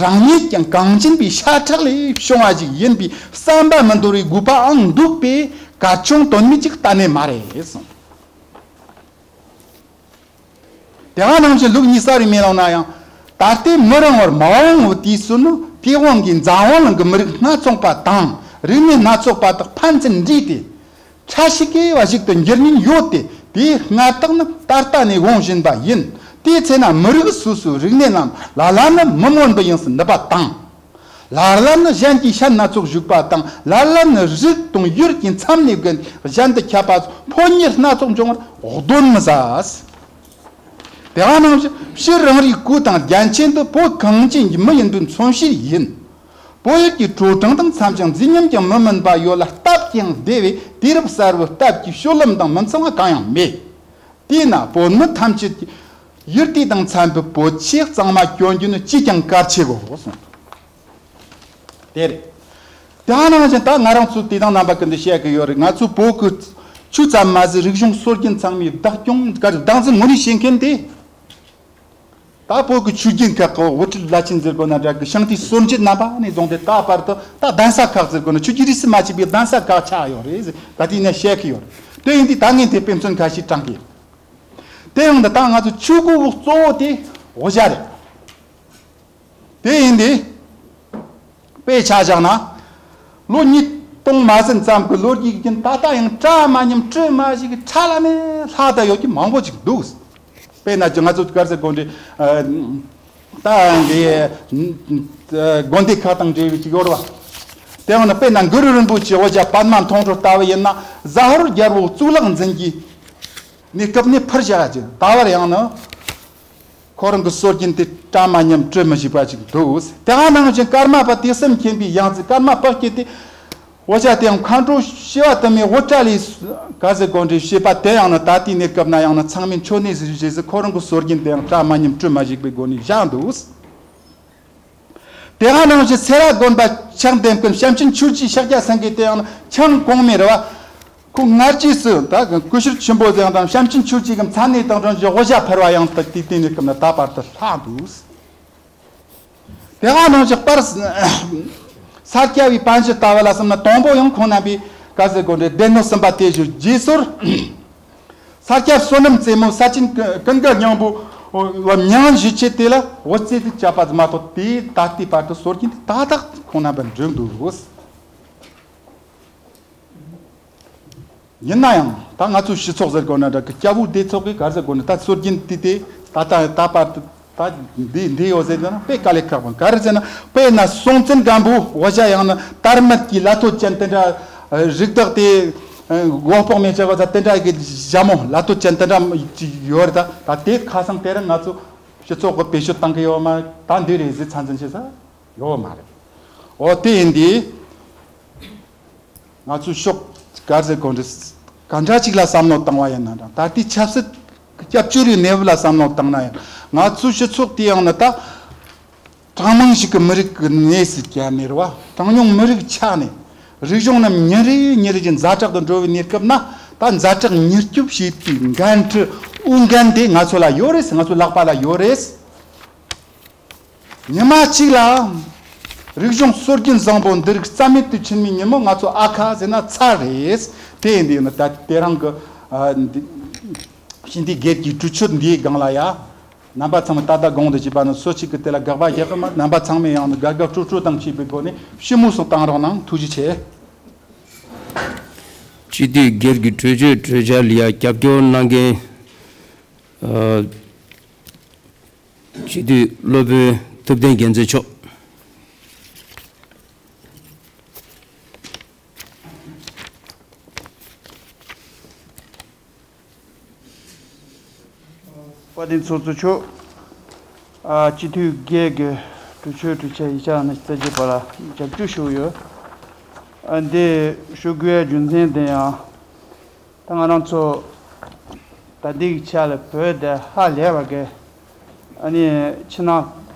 རང་ཉིད་ཀྱང་གངས་ཅན་པའི་ཤ་ཁྲག་ལས་བྱུང་བ་ཞིག་ཡིན་པའི་བསམ་པ་མི་འདོར་བའི་དགོས་པའང་འདུག་པས། གལ་ཆུང་དོན་མེད་ཅིག་གཏན་ནས་མ་རེད་གསུངས། དེ་ག་ནང་བཞིན་ལུགས་གཉིས་ས་རུ་མེ་ལོང་ན་ཡང་། ད་ལྟའི་མི་རིང་བར་མ་འོངས་པའི་དུས་སུ་ནི། སྟེས་དབང་གིས་འཛམ་གླིང་གི་མི་རིགས་སྣ་ཚོགས་པ་དང་རིག་གནས་སྣ་ཚོགས་པ་དག་ཕན་ཚུན་འདྲེས་ཏེ། ཕྲ་ཞིང་གི་བ་ཞིག་ཏུ་འགྱུར་ཉེན་ཡོད་དེ། དེའི་སྔ་རྟགས་ནི་ད་ལྟ་ནས་འོང་བཞིན་པ་ཡིན། དེའི་ཚེ་ན་མི་རིགས་སོ་སོའི་རིག་གནས་རྣམས་ལ་ལ་ནི་མི་མངོན་པ་ཡིན་སྲིད་ནུས་པ་དང་། ལ་ལ་ནི་གཞན་གྱི་ཤན་སྣ་ཚོགས་ཞུགས་པ་དང་། ལ་ལ་ནི་རིགས་དང་ཡུལ་གྱི་མཚམས་ནས་བརྒལ་གཞན་དུ་ཁྱབ་པ་སོགས་ཕོ་ཉར་སྣ་ཚོགས་འབྱུང་བར་གདོན་མི་ཟ། དེ་ག་ནང་བཞིན་ཕྱིར་རང་རིགས་གོས་དང་རྒྱན་ཆས་འདི་བོད་གངས་ཅན་གྱི་མི་ཡིན་པའི་མཚོན་བྱེད་ཡིན། བོད་ཡུལ་གྱི་དྲོ་གྲང་དང་འཚམ་ཞིང་མཛེས་ཉམས་ཀྱང་མི་དམན་པ་ཡོད་ལ། སྟབས་ཀྱང་བདེ་བས། དུས་རབས་གསར་བའི་སྟབས་ཀྱིས་སྤྱོད་ལམ་དང་མི་མཚུངས་པ་གང་ཡང་མེད། དེས་ན་བོད་མི་ཐམས་ཅད་ཀྱིས་ཡུལ་དུས་དང་འཚམ་པའི་བོད་ཆས་གཙང་མ་གྱོན་རྒྱུ་ནི་ཅིས་ཀྱང་གལ་ཆེ་གོ་གསུངས། དེ་རེད། དེ་ནང་བཞིན་ད་ང་རང་ཚོ་དེ་དང་རྣམ་པ་ཀུན་ཏུ་བཤད་ཀྱི་ཡོད་རེད། ང་ཚོ་བོད་ཀྱི་ཆོས་ཙམ་མ་ཟད་རིག་གཞུང་སྲོལ་རྒྱུན་ཚང་མའི་བདག་སྐྱོང་ག་རེ་བདག་འཛིན་ངོས་ནས་བྱེད་མཁན་དེ། ད་བོད་ཀྱི་ཆོས་རྒྱུན་ཁག་གི་དབུ་ཁྲིད་བླ་ཆེན་ཟེར་དགོས་ན་འདྲ་གི་ཤིང་རྟའི་སྲོལ་འབྱེད་རྣམ་པ་ནས་བཟུང་སྟེ་ད་བར་དུ་ད་གདན་ས་ཁག་ཟེར་དགོས་ན་ཆོས་བརྒྱུད་རིས་སུ་མ་ཆད་པའི་གདན་ས་ཁག་ཆགས་ཡོད་རེད། ད་དེ་ནས་བཤད་ཀྱི་ཡོད་རེད། དེ་ཡིན་དུས་ད་ངས་དེ་དཔེ་མཚོན་ཁ་ཤས་དྲངས་ཀྱི་ཡོད། དེ་ཡང་འདི་ད་ང་ཚོ་ཆོས་གོས་གཙོ་བོ་དེ་དབུ་ཞྭ་རེད། དེ་ཡིན་དུས། དཔེ་ཆ་བཞག་ན། ལོ་ཉིས་སྟོང་མ་ཟིན་ཙམ་གྱི་ལོ་རྒྱུས་ཀྱི་རྐྱེན་ད་ལྟ་ཡང་བཀྲ་མ་ཉམས་དྲི་མ་ཞིག་གི་ཁྲ་ལ་ནས་ལྷག་ད་ཡོད་ཀྱི་མང་པོ་ཅིག་འདུག་དཔེར་ན་ང་ཚོ་ག་རེ་ཟེར་དགོས་རེད། ད་འདི་དགོན་སྡེ་ཁག་དང་འབྲེལ་བའི་ཅིག་ཡོད་རེད་བ། དེ་ཡང་ན་དཔེར་ན་གུ་རུ་རིན་པོ་ཆེ་དབུ་ཞྭ་པདྨ་མཐོང་གྲོལ་ལྟ་བུ་ཡིན་ན་གཟའ་ཧོར་རྒྱལ་པོ་གཙུག་ལག་འཛིན་གྱི་གནས་སྐབས་ནས་ཕུར་བཞག་ཅིང་ད་བར་ཡང་ན། ཁོ་རང་གི་སྲོལ་རྒྱུན་དེ་བཀྲ་མ་ཉམས་དྲི་མི་ཞིག་པ་ཅིག་འདུག་དེ་ག་ནང་བཞིན་ཀརྨ་པ་དུས་གསུམ་མཁྱེན་པའི་ཡང་རྩེ་ཀརྨ་པ་སྐྱེས་ཏེ། དབུ་ཞྭ་དེའང་མཁའ་འགྲོ་ཞི་བ་དུ་མས་དབུ་སྐྲ་ལས་ག་ཟེར་དགོས་འདྲ་བྱས་པ་དེ་ཡང་ན་ད་ལྟའི་གནས་སྐབས་ན་ཡང་ན་ཚང་མས་མཆོད་གནས་སུ་བཞེས་སུ་ཁོ་རང་གི་སྲོལ་རྒྱུན་དེའང་བཀྲ་མ་ཉམས་དྲི་མ་ཞིག་པའི་སྒོ་ནས་བཞག་འདུག་དེ་ག་ནང་བཞིན་སེ་ར་དགོན་པ་ཕྱག་འདེབས་མཁན་བྱམས་ཆེན་ཆོས་ཀྱི་ཕྱག་རྒྱ་སེང་གེ་དེ་ཡང་ན་ཆང་གོང་མའི་རེད་བ། ཁོ་སྔ་རྗེས་སུ་ད་ཀུ་ཤུར་ཆེན་པོ་ཟེར་ཡང་དང་བྱམས་ཆེན་ཆོས་ཀྱི་གི་མཚན་གནས་དང་འདྲ་བཞིན་དབུ་ཞྭ་ཕུར་བ་ཡང་ད་དེ་དེ་ནས་སྐབས་ན་ད་བར་དུ་ལྷག་འདུག་དེ་ག་ནང་བཞིན་པར་ས་སྐྱ་པའི་པཎ་ཞི་ལྟ་བུ་ལ་བསམ་ན་དང་པོ་ཡང་ཁོང་རྣམ་པས་ག་ཟེར་དགོས་འདྲ་སྡེ་སྣོད་གསུམ་པ་དེ་བཞིན་རྗེས་སོར། ས་སྐྱ་བསོད་ནམས་རྩེ་མོ་ས་ཆེན་ཀུན་དགའ་སྙིང་པོ་མྱང་བཞི་ཆེ་དེ་ལ་འོད་རྩེ་དུ་བཅའ་པ་མ་གཏོགས་དེའི་ད་ལྟའི་བར་དུ་སྲོལ་རྒྱུན་དེ་ཏག་ཏག་ཁོང་རྣམ་པར་འགྲོ་འདུག་ཡིན་ན་ཡང་ད་ང་ཚོའི་སྤྱི་ཚོགས་ཟེར་དགོས་ན་འདྲ་གི་སྐྱ་བོའི་སྡེ་ཚོགས་ཀྱི་ག་རེ་ཟེར་དགོས་ན་ད་སྲོལ་རྒྱུན་དེ་དེ་ད་ད་ད་བར་དུ། ད་འདི་འདི་ཡོད་ཟེར་ན་དཔེ་དཀའ་ལས་ཁག་པོ་ག་རེ་ཟེར་ན་དཔེར་ན་སྲོང་བཙན་སྒམ་པོ་དབུ་ཞྭ་ཡང་ན་དར་མེད་ཀྱི་ལ་ཐོ་ཅན་དེ་འདྲ་རིགས་བདག་དེ་སྒོ་ཕོག་མེ་བྱ་བ་ད་དེ་འདྲ་གི་ཞྭ་མོ་ལ་ཐོ་ཅན་དེ་འདྲ་ཅིག་ཡོད་རེད། ད་ད་དེ་ཁ་སང་དེ་རིང་ང་ཚོ་སྤྱི་ཚོགས་ཀྱི་བེད་སྤྱོད་བཏང་གི་ཡོད་མ་ད་འདི་རེད་ཟེར་ཚང་འཛིན་བྱེད་ས་ཡོད་མ་རེད། འོ་དེ་ཡིན་དུས། ང་ཚོས་ཕྱོགས་ག་རེ་ཟེར་དགོས་རེད། ག་འདྲ་ཅིག་ལ་བསམ་བློ་བཏང་བ་ཡིན་ན་འདྲ་ད་ལྟའི་ཆབ་སྲིད་སྐྱབས་བཅོལ་བའི་གནས་བབ་ལ་བསམ་བློ་བཏང་ན་ཡང་ང་ཚོའི་སྤྱི་ཚོགས་དེ་ཡང་ནི་ད་གྲངས་མང་ཞིག་གི་མི་རིགས་ཀྱི་གནས་སུ་གྱར་ནས་རེད་བ། གྲངས་ཉུང་མི་རིགས་ཆགས་ནས་རིག་གཞུང་རྣམས་ཉིན་རེ་ཉིན་རེ་བཞིན་ཛ་དྲག་ཏུ་འགྲོ་བའི་གནས་སྐབས་ན་ད་ཛ་དྲག་མྱུར་སྐྱོབ་བྱེད་པའི་འགན་འཁྲི་འོས་འགན་དེ་ང་ཚོ་ལ་ཡོད་རེད། ང་ཚོའི་ལག་པ་ལ་ཡོད་རེད། ཉི་མ་གཅིག་ལ་རིག་གཞུང་སྲོལ་རྒྱུན་བཟང་པོ་འདི་རིགས་རྩ་མེད་དུ་ཕྱིན་མི་ཉིན་མོ་ང་ཚོ་ཨ་ཁ་ཟེར་ན་ཚར་རེད། དེ་ཡིན་དུས་ནི་ད་དེ་རང་གི་ཨ་འདི་ཞི་བདེ་སྒེར་གྱི་གྲོས་ཆོད་འདིའི་སྒང་ལ་ཡ། རྣམ་པ་ཚང་མ་ད་ལྟ་གོང་དུ་བྱས་པ་ནི་སོ་གཅིག་གི་དེ་ལ་དགག་པ་རྒྱག་གི་མ། རྣམ་པ་ཚང་མས་ཡང་ནི་དགའ་དགའ་སྤྲོ་སྤྲོ་དང་བཅས་པའི་སྒོ་ནས་ཞིབ་མོ་སོགས་བཏང་རོགས་གནང་། ཐུགས་རྗེ་ཆེ། སྤྱི་འཐུས་སྒེར་གྱི་གྲོས་ཆོད་གྲོས་འཆར་ལ་ཡ་རྒྱབ་སྐྱོར་གནང་མཁན། ཨ། སྤྱི་འཐུས་སློབ་དཔོན་ཐུབ་བསྟན་རྒྱལ་མཚན་མཆོག་དཔལ་ལྡན་ཚོགས་གཙོ་མཆོག་ཨ། སྤྱི་འཐུས་སྒེར་གྱི་གྲོས་ཆོད་གྲོས་འཆར་ཡིག་ཆ་ནང་རྩ་ཆེ་བ་ལ་རྒྱབ་སྐྱོར་ཞུ་ཡོད། ཨ། འདི་ཞུ་དགོས་རྒྱུ་མཚན་དེ་ཡང་། ད་ང་རང་ཚོ་ད་ལྟའི་ཆ་ལ་བོད་དེ་ཧ་ལས་པ་གི། ཨ་ནི་ཕྱི་ནང་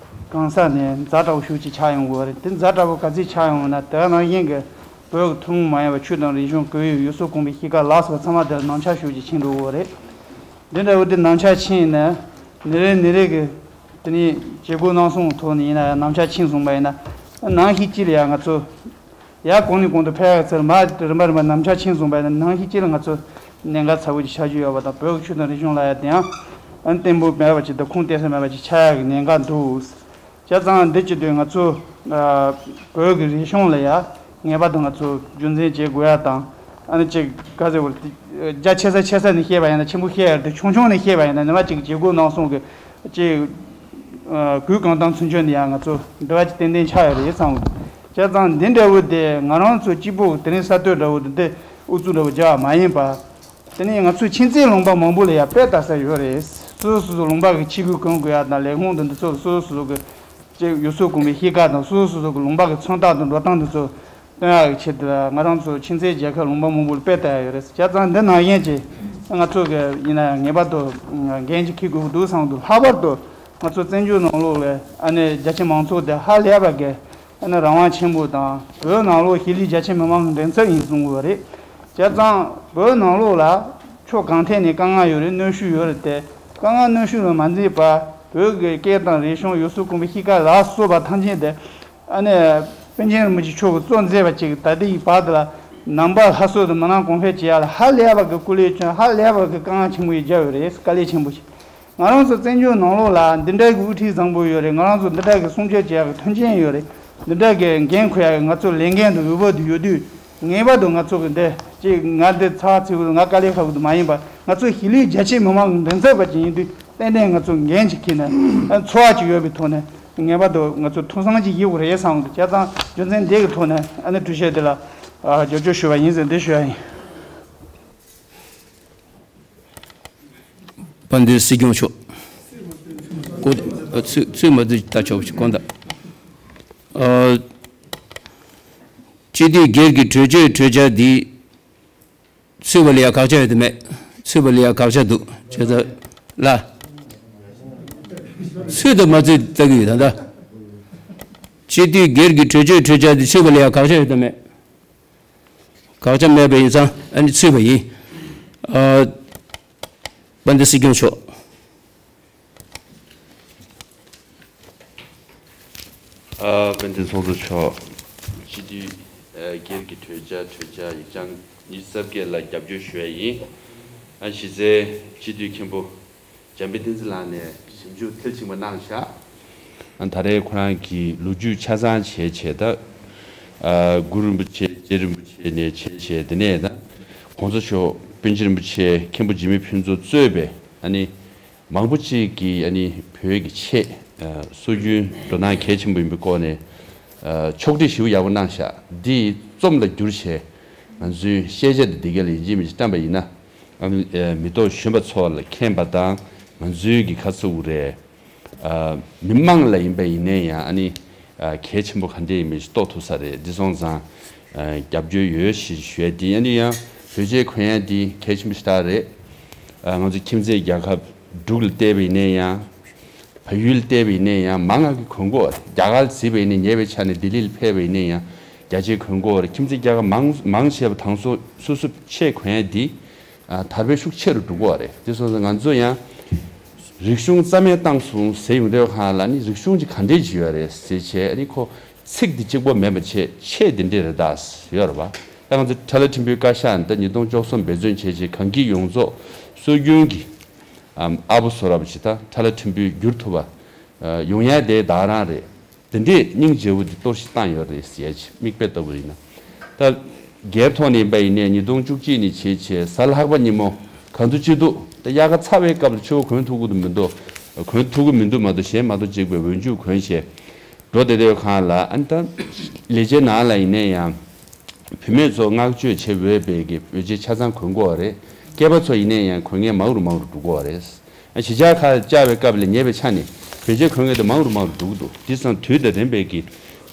གང་ས་ནས་ཛ་དྲག་པོ་ཞེ་ཅིག་ཆགས་ཡོང་གི་ཡོད་རེད། དེ་ཛ་དྲག་པོ་ག་ཚོད་ཆགས་ཡོང་ན། དེ་ནང་བཞིན་གྱི་བོད་ཀྱི་ཐུན་མོང་མ་ཡིན་པ་ཆོས་དང་རིག་གཞུང་། ཁོར་ཡུག་ཡུལ་སྲོལ་གོམས་པའི་གཤིས་ཀ་ལ་སོགས་པ་ཚང་མ་དེ་ལ་ཉམས་ཆག་ཞེ་ཅིག་ཕྱིན་འགྲོ་གི་ཡོད་རེད། འདི་འདྲ་བོ་དེ་ཉམས་ཆག་ཕྱིན་ན། ནི་རེ་ནི་རེ་གི་དེ་ནས་བྱེད་སྒོ་གནང་སོང་ཐོག་ནས་ཡིན་ན་ཡང་ཉམས་ཆག་ཕྱིན་སོང་པ་ཡིན་ན། ནང་བཞིན་གཅིག་ལ་ཡང་ང་ཚོ་ཡར་གོང་ནས་གོང་དུ་འཕེལ་ཡག་ཚུར་མར་རིམ་པ་རིམ་པ་ཉམས་ཆག་ཕྱིན་སོང་པ་ཡིན་ན། ནང་བཞིན་གཅིག་ལ་ང་ཚོ་གནད་འགག་ཚ་བོ་ཅིག་ཆགས་རྒྱུ་ཡོད་པ་དང་། བོད་ཀྱི་ཆོས་དང་རིག་གཞུང་ལ་ཡང་དེ་ཡང་ཨ་ནི་བརྟན་པོ་མེད་པ་ཅིག་དང་ཁུངས་གཏད་ས་མེད་པ་ཅིག་ཆགས་ཡག་གི་ཉེན་ཁ་འདུག། བྱས་ཙང་འདི་བྱེད་དུས་ང་ཚོ་ཨ་བོད་ཀྱི་རིག་གཞུང་ལ་ཡང་ངེས་པར་དུ་ང་ཚོ་རྒྱུན་འཛིན་བྱེད་དགོས་ཡག་དང་། ཨ་ནི་ཅིག་ག་ཟེར་བ་རེད། རྒྱ་ཆེ་ས་ཆེ་ས་ནས་བཤད་པ་ཡིན་ན། ཆེན་པོ་བཤད་ཡག་དེ་ཆུང་ཆུང་ནས་བཤད་པ་ཡིན་ན། ཉི་མ་གཅིག་བྱེད་སྒོ་གནང་སོང་གི་ཅིག་ཨ་གུས་གང་དང་ཚུན་ཆད་ནས་ཡང་ང་ཚོ་འབྲེལ་བ་ཅིག་ཏན་ཏན་ཆགས་ཡོད་རེད་བསམ་གི་འདུག། བྱས་ཙང་འདི་འདྲ་བོ་དེ་ང་རང་ཚོ་གཅིག་པོ་དེ་རིང་གསར་གཏོད་འདྲ་བོ་དེ་འདི་ཨུ་ཚུགས་འདྲ་བོ་རྒྱག་པ་མ་ཡིན་པ། དེ་ནས་ང་ཚོའི་ཁྱིམ་མཚེས་ལུང་པ་མང་པོ་ལ་ཡང་དཔེ་ལྟ་ས་ཡོད་རེད། སོ་སོ་སོ་ལུང་པ་གི་ཆས་གོས་གོན་དགོས་ཡག་དང་། ལས་ཁུངས་དང་འདི་ཚོ་སོ་སོ་སོ་གི་ཅིག་ཡུལ་སྲོལ་གོམས་པའི་གཤིས་ཀ་དང་། སོ་སོ་སོ་སོ་གི་ལུང་པ་གི་མཚོན་རྟགས་དང་འགྲོ་སྟངས་འདི་ཚོ་སྟོན་ཡག་གི་ཆེད་དུ་ང་རང་ཚོ་ཁྱིམ་མཚེས་རྒྱལ་ཁབ་ལུང་པ་མང་པོ་ལ་དཔེ་ལྟ་ཡག་ཡོད་རེད། བྱས་ཙང་འདི་ནང་བཞིན་གྱི་ང་ཚོ་གི་ཡིན་ན་ཡང་ངེས་པར་དུ་འགན་ཅིག་འཁྱེར་དགོས་ཀྱི་འདུག་བསམ་གི་འདུག། ལྷག་པར་དུ་ང་ཚོ་བཙན་བྱོལ་ནང་ལོགས་ལ་ཨ་ནི་རྒྱ་ཆེ་མང་ཚོགས་དེ་ཧ་ལས་པ་གི་ཨ་ནི་རང་དབང་ཆེན་པོ་དང་། བོད་ནང་ལོགས་ཤེས་རིག་རྒྱ་ཆེ་མི་མང་གི་མགྲིན་ཚབ་ཡིན་གསུང་གི་ཡོད་རེད། བྱས་ཙང་བོད་ནང་ལོགས་ལ་ཕྱོགས་གང་ཐད་ནས་དཀའ་ངལ་ཡོད་རེད། གནོན་ཤུགས་ཡོད་རེད་དེ། དཀའ་ངལ་གནོན་ཤུགས་ལ་མ་འཛེམས་པར་བོད་ཀྱི་སྐད་དང་རིག་གཞུང་། ཡུལ་སྲོལ་གོམས་པའི་གཤིས་ཀ་ལ་སོགས་པ་ཐམས་ཅད་དེ་ཨ་ནི་པཎ་ཆེན་རིན་པོ་ཆེ་མཆོག་གིས་གཙོ་མཛད་པ་ཅིག་ད་ལྟའི་བར་དུ་ལ་ནང་པ་སླར་གསོ་དང་མི་ནག་གོང་འཕེལ་བྱེད་ཡག་ལ་ཧ་ལས་པ་གི་སྐུ་ལས་བསྐྱོན། ཧ་ལས་པ་གི་དཀའ་ངལ་ཆེན་པོ་ཡིས་བརྒྱབ་ཡོད་རེད། དཀའ་ལས་ཆེན་པོ་ཞིག། ང་རང་ཚོ་བཙན་བྱོལ་ནང་ལོགས་ལ་འདི་འདྲ་གི་དབུ་ཁྲིད་བཟང་པོ་ཡོད་རེད། ང་རང་ཚོ་འདི་འདྲ་གི་སྲུང་སྐྱོབ་བྱེད་ཡག་གི་མཐུན་རྐྱེན་ཡོད་རེད། འདི་འདྲ་གི་འགན་འཁུར་ཡག་གི་ང་ཚོ་ལས་འགན་དང་འོས་བབ་དེ་ཡོད་དུས། ངེས་པར་དུ་ང་ཚོ་གི་འདི་ཅིག་ང་འདི་ཚ་ཚིག་ང་དཀའ་ལས་ཁག་པོ་དེ་མ་ཡིན་པར། ང་ཚོ་ཤེས་རིག་རྒྱ་ཆེ་མི་མང་གི་མགྲིན་ཚབ་པ་ཅིག་ཡིན་དུས། ཏན་ཏན་ང་ཚོ་འགན་ཅིག་འཁྱེར་ནས། ཨ། འཚོ་བ་ཅིག་ཡོད་པའི་ཐོག་ནས་ངེས་པར་དུ་ང་ཚོ་ཐུགས་བསམ་ཅིག་ཡོད་དགོས་རེད་བསམ་གི་འདུག། བྱས་ཙང་རྒྱུ་མཚན་འདི་གི་ཐོག་ནས་ཨ་ནི་གྲོས་ཆོད་འདི་ལ་ཨ་རྒྱབ་སྐྱོར་ཞུ་བ་ཡིན་ཟེར་འདི་ཞུ་ཡ་ཡིན། དཔལ་ལྡན་སྲིད་སྐྱོང་མཆོག། སྐུ། ཨ། ཚུད། ཚུད་མ་ཚུད་ལྟ་ཆོག་པ་ཞིག་དགོངས་དག། ཨ། སྤྱི་འཐུས་སྒེར་གྱི་གྲོས་ཆོད་གྲོས་འཆར་འདི་ཚུད་པ་ལ་ཡང་དགག་བྱ་ཡོད་དམ་མེད། ཚུད་པ་ལ་ཡང་དགག་བྱ་འདུག། བྱས་ཙང་ལ། ཚུད་དང་མ་ཚུད་ལྟ་གི་ཡོད། ད་ལྟ་སྤྱི་འཐུས་སྒེར་གྱི་གྲོས་ཆོད་གྲོས་འཆར་འདི་ཚུད་པ་ལ་ཡང་དགག་བྱ་ཡོད་དམ་མེད། དགག་བྱ་མེད་པ་ཡིན་ཙང་ཨ་ནི་ཚུད་པ་ཡིན། ཨ། དཔལ་ལྡན་སྲིད་སྐྱོང་མཆོག། ཨ། དཔལ་ལྡན་ཚོགས་གཙོ་མཆོག། སྤྱི་འཐུས་ཨ་སྒེར་གྱི་གྲོས་འཆར་གྲོས་འཆར་ཡིག་ཆ་ཉི་ཤུ་རྩ་བརྒྱད་ལ་རྒྱབ་སྐྱོར་ཞུ་ཡ་ཡིན། ཨ། གཞི་རྩའི་སྤྱི་འཐུས་མཁན་པོ་འཇམ་དཔལ་བསྟན་འཛིན་ལགས་ནས་ཞིབ་འཇུག་མཐིལ་ཕྱིན་པ་གནང་བཞག། ཨ། ད་རེས་ཁོ་རང་གིས་ལོ་རྒྱུས་ཆ་ཚང་བྱས་བྱས། ད་ཨ་གུ་རུ་རིན་པོ་ཆེ་རྗེ་རིན་པོ་ཆེ་ནས་བྱས་བྱས། དེ་ནས་ད་༸གོང་ས་མཆོག་པཎ་ཆེན་རིན་པོ་ཆེ་མཁན་པོ་འཇིགས་མེད་ཕུན་ཚོགས་གཙོས་པའི་ཨ་ནི་མང་པོ་ཅིག་གིས་ཨ་ནི་བོད་ཀྱི་ཆེད་ཨ་སྲོལ་རྒྱུན་འགྲོ་སྟངས་གལ་ཆེན་པོ་ཡིན་པའི་སྐོར་ནས་ཨ་ཕྱོགས་སྒྲིག་ཞེ་པོ་ཡག་པོ་གནང་བཞག། འདི་རྩོམ་ལ་བསྒྱུར་བྱས། ང་ཚོའི་ཤེས་བྱ་དེ་འདི་ག་ལ་ཡིན་གཅིག་མིན་གཅིག་བཀྲམ་པ་ཡིན་ན། ཨ་ནི་ཨ་མི་ཐོག་གཞོན་པ་ཚོ་ལ་མཁྱེན་པ་དང་། ང་ཚོའི་གི་ཁ་ཚུགས་རེད། ཨ་མི་མང་ལ་ཡིན་པ་ཡིན་ནའི་ཡང་ཨ་ནི་ཨ་གལ་ཆེན་པོ་ག་འདྲ་ཡིན་མིན་ཞིག་རྟོགས་ཐུབ་ས་རེད། འདི་སོང་ཙང་ཨ་རྒྱབ་སྐྱོར་ཡོད་ཞེས་ཞུ་ཡ་འདི། ཨ་ནི་ཡང་བོད་ཆས་གོན་ཡ་འདི་གལ་ཆེན་པོ་ཞིག་རེད། ཨ་ང་ཚོ་ཁྱིམ་མཚེས་རྒྱལ་ཁབ་འབྲུག་ལ་བལྟས་པ་ཡིན་ནའི་ཡང་། བལ་ཡུལ་ལ་བལྟས་པ་ཡིན་ནའི་ཡང་མང་ང་གི་གོན་གོ། རྒྱ་གར་གཟིགས་པ་ཡིན་ནའི་ཉེ་བའི་ཆ་ནས་ལྡི་ལི་ལ་ཕེབས་པ་ཡིན་ནའི་ཡང་རྒྱ་ཆས་གོན་གོ་རེད། ཁྱིམ་མཚེས་རྒྱལ་ཁབ་མང་མང་ཆེ་བ་དང་སོ་སོ་སོ་ཆས་གོན་ཡ་འདི་ཨ་དར་སྤེལ་ཤུགས་ཆེ་རུ་འགྲོ་གོ་རེད། དེ་སོང་ཙང་ང་ཚོ་ཡང་ རིག་གཞུང་རྩ་མེད་བཏང་སོང་ཟེར་ཡོང་དུས་ཁ་ལ་ནི་རིག་གཞུང་གི་ག་འདྲས་ཅིག་ཡོད་རེད་ཟེར་བྱས་ཨ་ནི་ཁོ་ཚིག་འདི་གཅིག་པོ་མེད་པ་བྱས་ཆེད་འདི་འདྲས་རེད་ད་ཡོད་རེད་པ། ད་ང་ཚོ་ཁྲ་ལ་ཕྲན་བུའི་བཀའ་ཤག་འདི་ཉིས་སྟོང་བཅུ་གསུམ་འབད་བརྩོན་བྱས་བྱས་གངས་སྐྱིད་ཡོངས་རྫོགས་སྲོལ་རྒྱུན་གྱི་ཨ་བུ་སོ་རབ་ཅིག་ད་ཁྲ་ལ་ཕྲན་བུའི་བསྒྱུར་ཐུབ་པ་ཡོང་ཡ་དེ་ད་རང་རེད། དེ་འདྲས་སྙིང་རྗེ་བོ་འདི་གཏོར་བཤིག་བཏང་ཡོད་རེད་ཟེར་ཡ་ཅིག་མིག་དཔེ་ལྟ་བུ་ཡིན་ན། ད་སྒེར་ཐོག་ནས་ཡིན་པ་ཡིན་ནའི་ཉིས་སྟོང་བཅུ་གཅིག་ནས་བྱས་བྱས་གཟའ་ལྷག་པ་ཉིན་མོ་ག་ཚོད་ཅི་འདུག་ད་དབྱར་ཁ་ཚ་བའི་སྐབས་ལ་ཕྱུ་པ་གོན་ཐུབ་ཀྱི་འདུག་མི་འདུག་གོན་ཐུབ་ཀྱི་མི་འདུག་མ་གཏོགས་གཞན་མ་གཏོགས་གཅིག་པའི་འོན་ཆུ་གོན་བྱས་འགྲོ་བསྡད་དུས་སྒང་ལ་ཨ་ནི་ད་ལས་བྱེད་ནང་ལ་ཡིན་ནའི་ཡང་བུད་མེད་ཚོ་བསྔགས་བརྗོད་བྱེད་འོས་པའི་གི་བོད་ཆས་ཆ་ཚང་གོན་དགོས་པ་རེད། སྐྱེས་པ་ཚོ་ཡིན་ནའི་ཡང་གོན་མཁན་མང་རུ་མང་རུ་འགྲོ་གི་ཡོད་རེད། གཞིས་ཆགས་ཁག་བཅར་བའི་སྐབས་ལ་ཉེ་བའི་ཆ་ནས་བོད་ཆས་གོན་མཁན་དེ་མང་རུ་མང་རུ་འགྲོ་གི་འདུག་དེ་ཙང་དུས་དང་ལྡན་པའི་གི་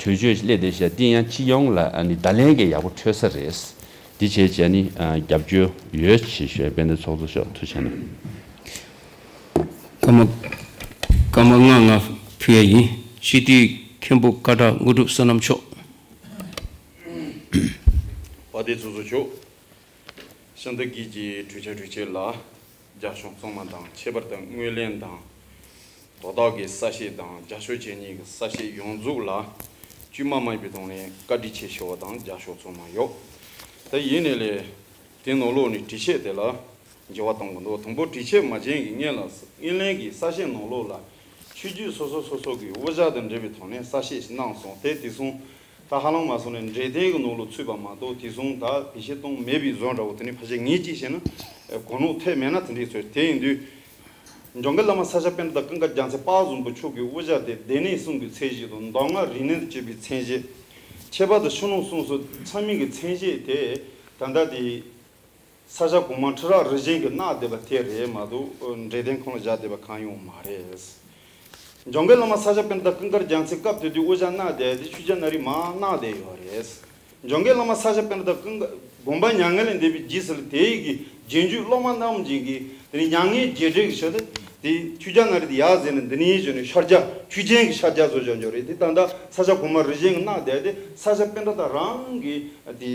གྲོས་ཆོད་སླེབས་བསྡད་ཤག་དེ་ཡང་སྤྱི་ཡོངས་ལ་ཨ་ནི་བརྡ་ལན་གྱི་ཡག་པོ་འཕྲོད་ས་རེད། འདི་བྱས་བྱས་ནི་ཨ་རྒྱབ་སྐྱོར་ཡོད་ཞེས་ཞུ་ཡ། དཔལ་ལྡན་ཚོགས་གཙོ་མཆོག་ཐུགས་རྗེ་གནང་། སྐར་མ་སྐར་མ་ལྔ་ལྔ་ཕུལ་ཡ་ཡིན། སྤྱི་འཐུས་མཁན་པོ་བཀའ་གྲགས་དངོས་གྲུབ་བསོད་ནམས་མཆོག་དཔལ་ལྡན་ཚོགས་གཙོ་མཆོག་ཤིན་ཏུ་དགྱེས་ཀྱི་གྲོས་འཆར་གྲོས་ཆོད་ལ་རྒྱབ་སྐྱོར་གཙང་མ་དང་ཁྱད་པར་དུ་དངོས་ལེན་དང་དོ་བདག་གི་གསལ་བཤད་དང་རྒྱབ་སྐྱོར་བྱེད་མཁན་གྱི་གསལ་བཤད་ཡོངས་རྫོགས་ལ་དཀྱུས་མ་མ་ཡིན་པའི་ཐོག་ནས་བཀའ་དྲིན་ཆེ་ཞུ་བ་དང་རྒྱབ་སྐྱོར་གཙང་མ་ཡོད། དེ་ཡིན་ནའི་ལས་དེ་ནང་ལོགས་ནས་དྲི་བཤད་དེ་ལ་འགྱུར་བ་གཏོང་དགོས་འདུག་དང་པོ་དྲི་བཤད་མ་བྱས་ཀྱི་སྔོན་ལ་དངོས་ལེན་གྱི་གསལ་བཤད་ནང་ལོགས་ལ་ཆོས་བརྒྱུད་སོ་སོ་སོ་སོ་གི་དབུ་ཞྭ་དང་འབྲེལ་བའི་ཐོག་ནས་གསལ་བཤད་ཞིག་གནང་སོང་། དེ་དེ་སོང་། ད་ཧ་ལམ་མ་སོང་ནས་འབྲེལ་ཐད་ཀྱི་ནང་ལོགས་ཚུད་པ་མ་གཏོགས་དེ་སོང་ད་བེད་སྤྱོད་གཏོང་མེད་པའི་བཟོ་འདྲ་བོ་དེ་ནི་ཕལ་ཆེར་ངས་ཅིག་བཤད་ན་གོ་ནོར་ཐེབས་མེད་ན་དེ་འདྲས་ཚོད། དེ་ཡིན་དུས་འཇམ་མགོན་བླ་མ་ས་སྐྱ་པཎྜི་ཏ་ཀུན་དགའ་རྒྱལ་མཚན་དཔལ་བཟང་པོ་མཆོག་གི་དབུ་ཞྭ་དེ་སྡེ་སྣོད་གསུམ་གྱི་ཚད་གཞི་དང་གདམས་ངག་རིག་གནས་དང་བཅས་པའི་མཚན་གཞི། ཁྱད་པར་དུ་ཕྱི་ནང་གསང་གསུམ་ཚང་མའི་གི་མཚན་གཞི་དེ་ད་ལྟ་དེ། ས་སྐྱ་གོང་མ་ཁྲི་རབས་རིམ་བྱོན་གྱིས་གནང་བསྡད་པ་དེ་རེད་མ་གཏོགས་འབྲས་ལྡན་ཁོང་ལ་བཞག་བསྡད་པ་གང་ཡང་མ་རེད། འཇམ་མགོན་བླ་མ་ས་སྐྱ་པཎྜི་ཏ་ཀུན་དགའ་རྒྱལ་མཚན་སྐབས་དེ་དུས་དབུ་ཞྭ་གནང་བསྡད་དེ་ཆོས་རྒྱལ་ནག་རིལ་མར་གནང་བསྡད་ཡོད་རེད། འཇམ་མགོན་བླ་མ་ས་སྐྱ་པཎྜི་ཏ་ཀུན་དགའ་དགོངས་པ་མྱ་ངན་ལས་འདས་པའི་རྗེས་སུ་དེའི་གི་རྗེས་འཇུག་སློབ་མ་རྣམས་ཀྱིས་གི་དེ་ནི་མྱ་ངན་རྗེས་དྲན་གྱི་ཆེད་དུ་དེ་ཆོས་རྒྱལ་ནག་རིལ་དེ་ཡར་གཟིགས་ནས་འདི་ནས་བྱོན་ནས་ཤར་རྒྱག་ཆོས་ཅན་གྱི་ཤར་རྒྱག་བཟོ་བྱོན་བྱོན་རེད། དེ་ད་ལྟ་ས་སྐྱ་གོང་མ་རིམ་བྱོན་གྱིས་གནང་བསྡད་དེ་ས་སྐྱ་པཎྜི་ཏ་རང་གི་དེ།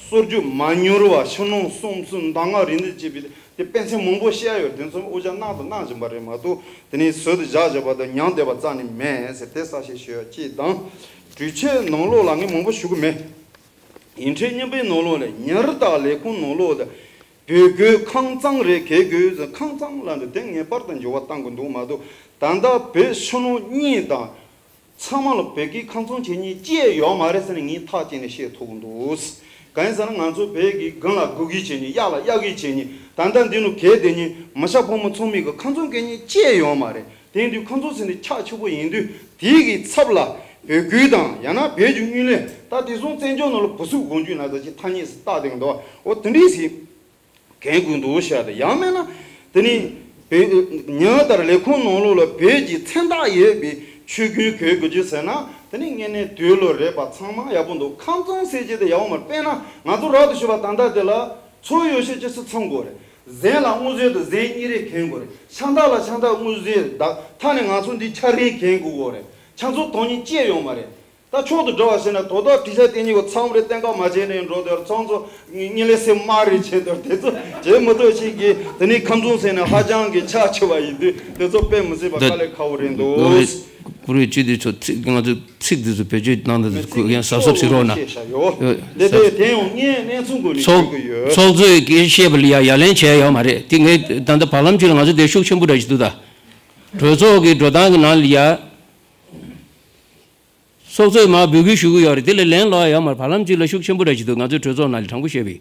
སྲོལ་རྒྱུན་མ་ཉམས་པ་ཕྱི་ནང་གསང་གསུམ་གདམས་ངག་རིག་གནས་བཅས་པའི་དེ་དཔེ་མཚོན་མང་པོ་བཤད་ཡོད། དེ་ཚོ་དབུ་ཞྭ་གནང་དང་གནང་བཞིན་པ་རེད་མ་གཏོགས་དེ་ནས་ཟུར་དུ་བཞག་བཞག་པ་དང་ཉམས་བསྡད་པ་རྩ་ནས་མེད་ཟེར་དེ་གསལ་བཤད་ཞུ་ཡ་གཅིག་དང་། གྲོས་ཆོད་ནང་ལོགས་ལ་ངས་མང་པོ་ཞུ་གི་མེད། ཡིག་ཕྲེང་གཉིས་པའི་ནང་ལོགས་ལ་ཉིན་རེ་བདག་ལས་ཁུངས་ནང་ལོགས་ལ་བོད་སྐད་ཁང་གཙང་རེ་གལ་དགོས་ཟེར། ཁང་གཙང་ལབ་འདི་དེ་ངེས་པར་དུ་འགྱུར་བ་གཏང་དགོས་འདུག་མ་གཏོགས་ད་ལྟ་བོད་ཕྱི་ནང་གཉིས་དང་། ཚང་མ་ལ་བོད་སྐད་ཁང་གཙང་བྱེད་མཁན་གཅིག་ཡོད་མ་རེད་ཟེར་ནས་ངས་ཐག་བཅད་ནས་བཤད་ཐུབ་ཀྱི་འདུག་གང་ཡིན་ཟེར་ན་ང་ཚོ་བོད་ཀྱི་དགུན་ལ་དགུ་གི་བྱེད་མཁན་དབྱར་ལ་དབྱར་གི་བྱེད་མཁན་ད་ལྟ་འདི་ནང་གལ་ཏེ་ནི་མི་སྐྱ་ཕོ་མོ་ཚང་མའི་གི་ཁང་གཙང་གི་མཁན་གཅིག་ཡོད་མ་རེད། དེ་ཡིན་དུས་ཁང་གཙང་ཟེར་ནས་ཆགས་ཆོག་པོ་ཡིན་དུས་དེའི་གི་ཚབ་ལ་བོད་སྐད་དང་ཡང་ན་བོད་ཀྱི་དངུལ་ལེན་ད་དེ་སོང་བཙན་བྱོལ་ནང་ལ་བུ་གསུམ་དགོངས་རྒྱུ་ན་ད་ཅི་ཐ་སྙད་ཟེར་བཏགས་བསྡད་ཀྱི་འདུག་འོ་དེ་འདྲས་ཟེར། གན་དགོས་འདུག་ཤག་དང་ཡང་མིན་ན། དེ་ནི་བོད་ཉིན་ལྟར་ལས་ཁུངས་ནང་ལོགས་ལ་བོད་ཀྱི་མཚན་རྟགས་ཡོད་པའི་ཆོས་གོས་གོན་དགོས་རྒྱུ་ཟེར་ན་དེ་ནི་དངོས་གནས་དུས་ལོ་རེད་པ། ཚང་མ་ཡག་པོ་འདུག་ཁང་གཙང་ཟེར་རྒྱུ་དེ་ཡག་པོ་མ་རེད། དཔེར་ན་ང་ཚོ་རབ་ཏུ་བྱུང་བ་ད་ལྟ་དེ་ལ་ཚོགས་ཡོ་བྱད་ཅི་སུ་ཚང་དགོས་རེད། གཟན་ལ་དངུལ་གཟན་དང་གཟན་གཉིས་རེ་གན་དགོས་རེད། ཕྱག་མདའ་ལ་ཕྱག་མདའ་དངུལ་གཟན་དང་ཐ་ནི་ང་ཚོ་འདི་ཆ་རེ་གན་དགོས་རེད། ཆ་ཚང་དོན་སྙིང་ཅི་ཡོད་མ་རེད། ད་མཆོག་ཏུ་འགྲོ་བ་ཞིག་ན་དོ་བདག་དྲི་ཤ་དེ་གཉིས་ཀྱི་ཚང་རེ་བསྟན་ཁ་མ་བྱས་ནས་འགྲོ་དེར་ཚང་ཚོ་ངེས་ལེ་སེ་མ་རེ་བྱས་དེར་དེ་ཚོ་བྱེད་མི་ཐུབ་ཞིག་གིས་དེ་ནས་ཁམས་ཚང་ཟེར་ནས་ཧ་ཅང་གི་ཆགས་ཆེ་བ་ཡིན་དུས་དེ་ཚོ་དཔེ་མི་སྲིད་པ་དཀའ་ལས་ཁག་པོ་རེད་འདུག་ཀུ་རེ་ཀུ་རེ་སྤྱི་འཐུས་ཚོ་ཚིག་ང་ཚོ་ཚིག་འདི་ཚོ་བེད་སྤྱོད་གནང་འདི་ཚོ་ཡང་གཟབ་གཟབ་བྱེད་རོགས་གནང་། དེ་དེ་དེ་ཡང་ངས་གནས་ཚུལ་འགོད་ནས་ཚོགས་ཞུ་གི་ཡོད། ཚོགས་གཙོས་ཀྱིས་བཤད་པ་ལ་ཡ་ཡ་ལན་བྱས་ཡོད་མ་རེད། དེ་ངས་ད་ལྟ་བར་ལམ་གཅིག་ལ་ང་ཚོ་དེ་ཤུགས་ཆེན་པོ་འདྲ་ཞིག་འདུག་ད་གྲོས་ཚོགས་ཀྱི་འགྲོ་སྟངས་ཀྱི་ནང་ལ་ཡ། ཚོགས་གཙོས་མར་འབོད་སྐུལ་ཞུ་གི་ཡོད་རེད། དེ་ལ་ལན་སློག་ཡ་ཡོད་མ་རེད། བར་ལམ་གཅིག་ལ་ཤུགས་ཆེན་པོ་འདྲ་ཞིག་འདུག་ང་ཚོའི་གྲོས་ཚོགས་ནང་ལ་དྲང་པོ་བཤད་པའི།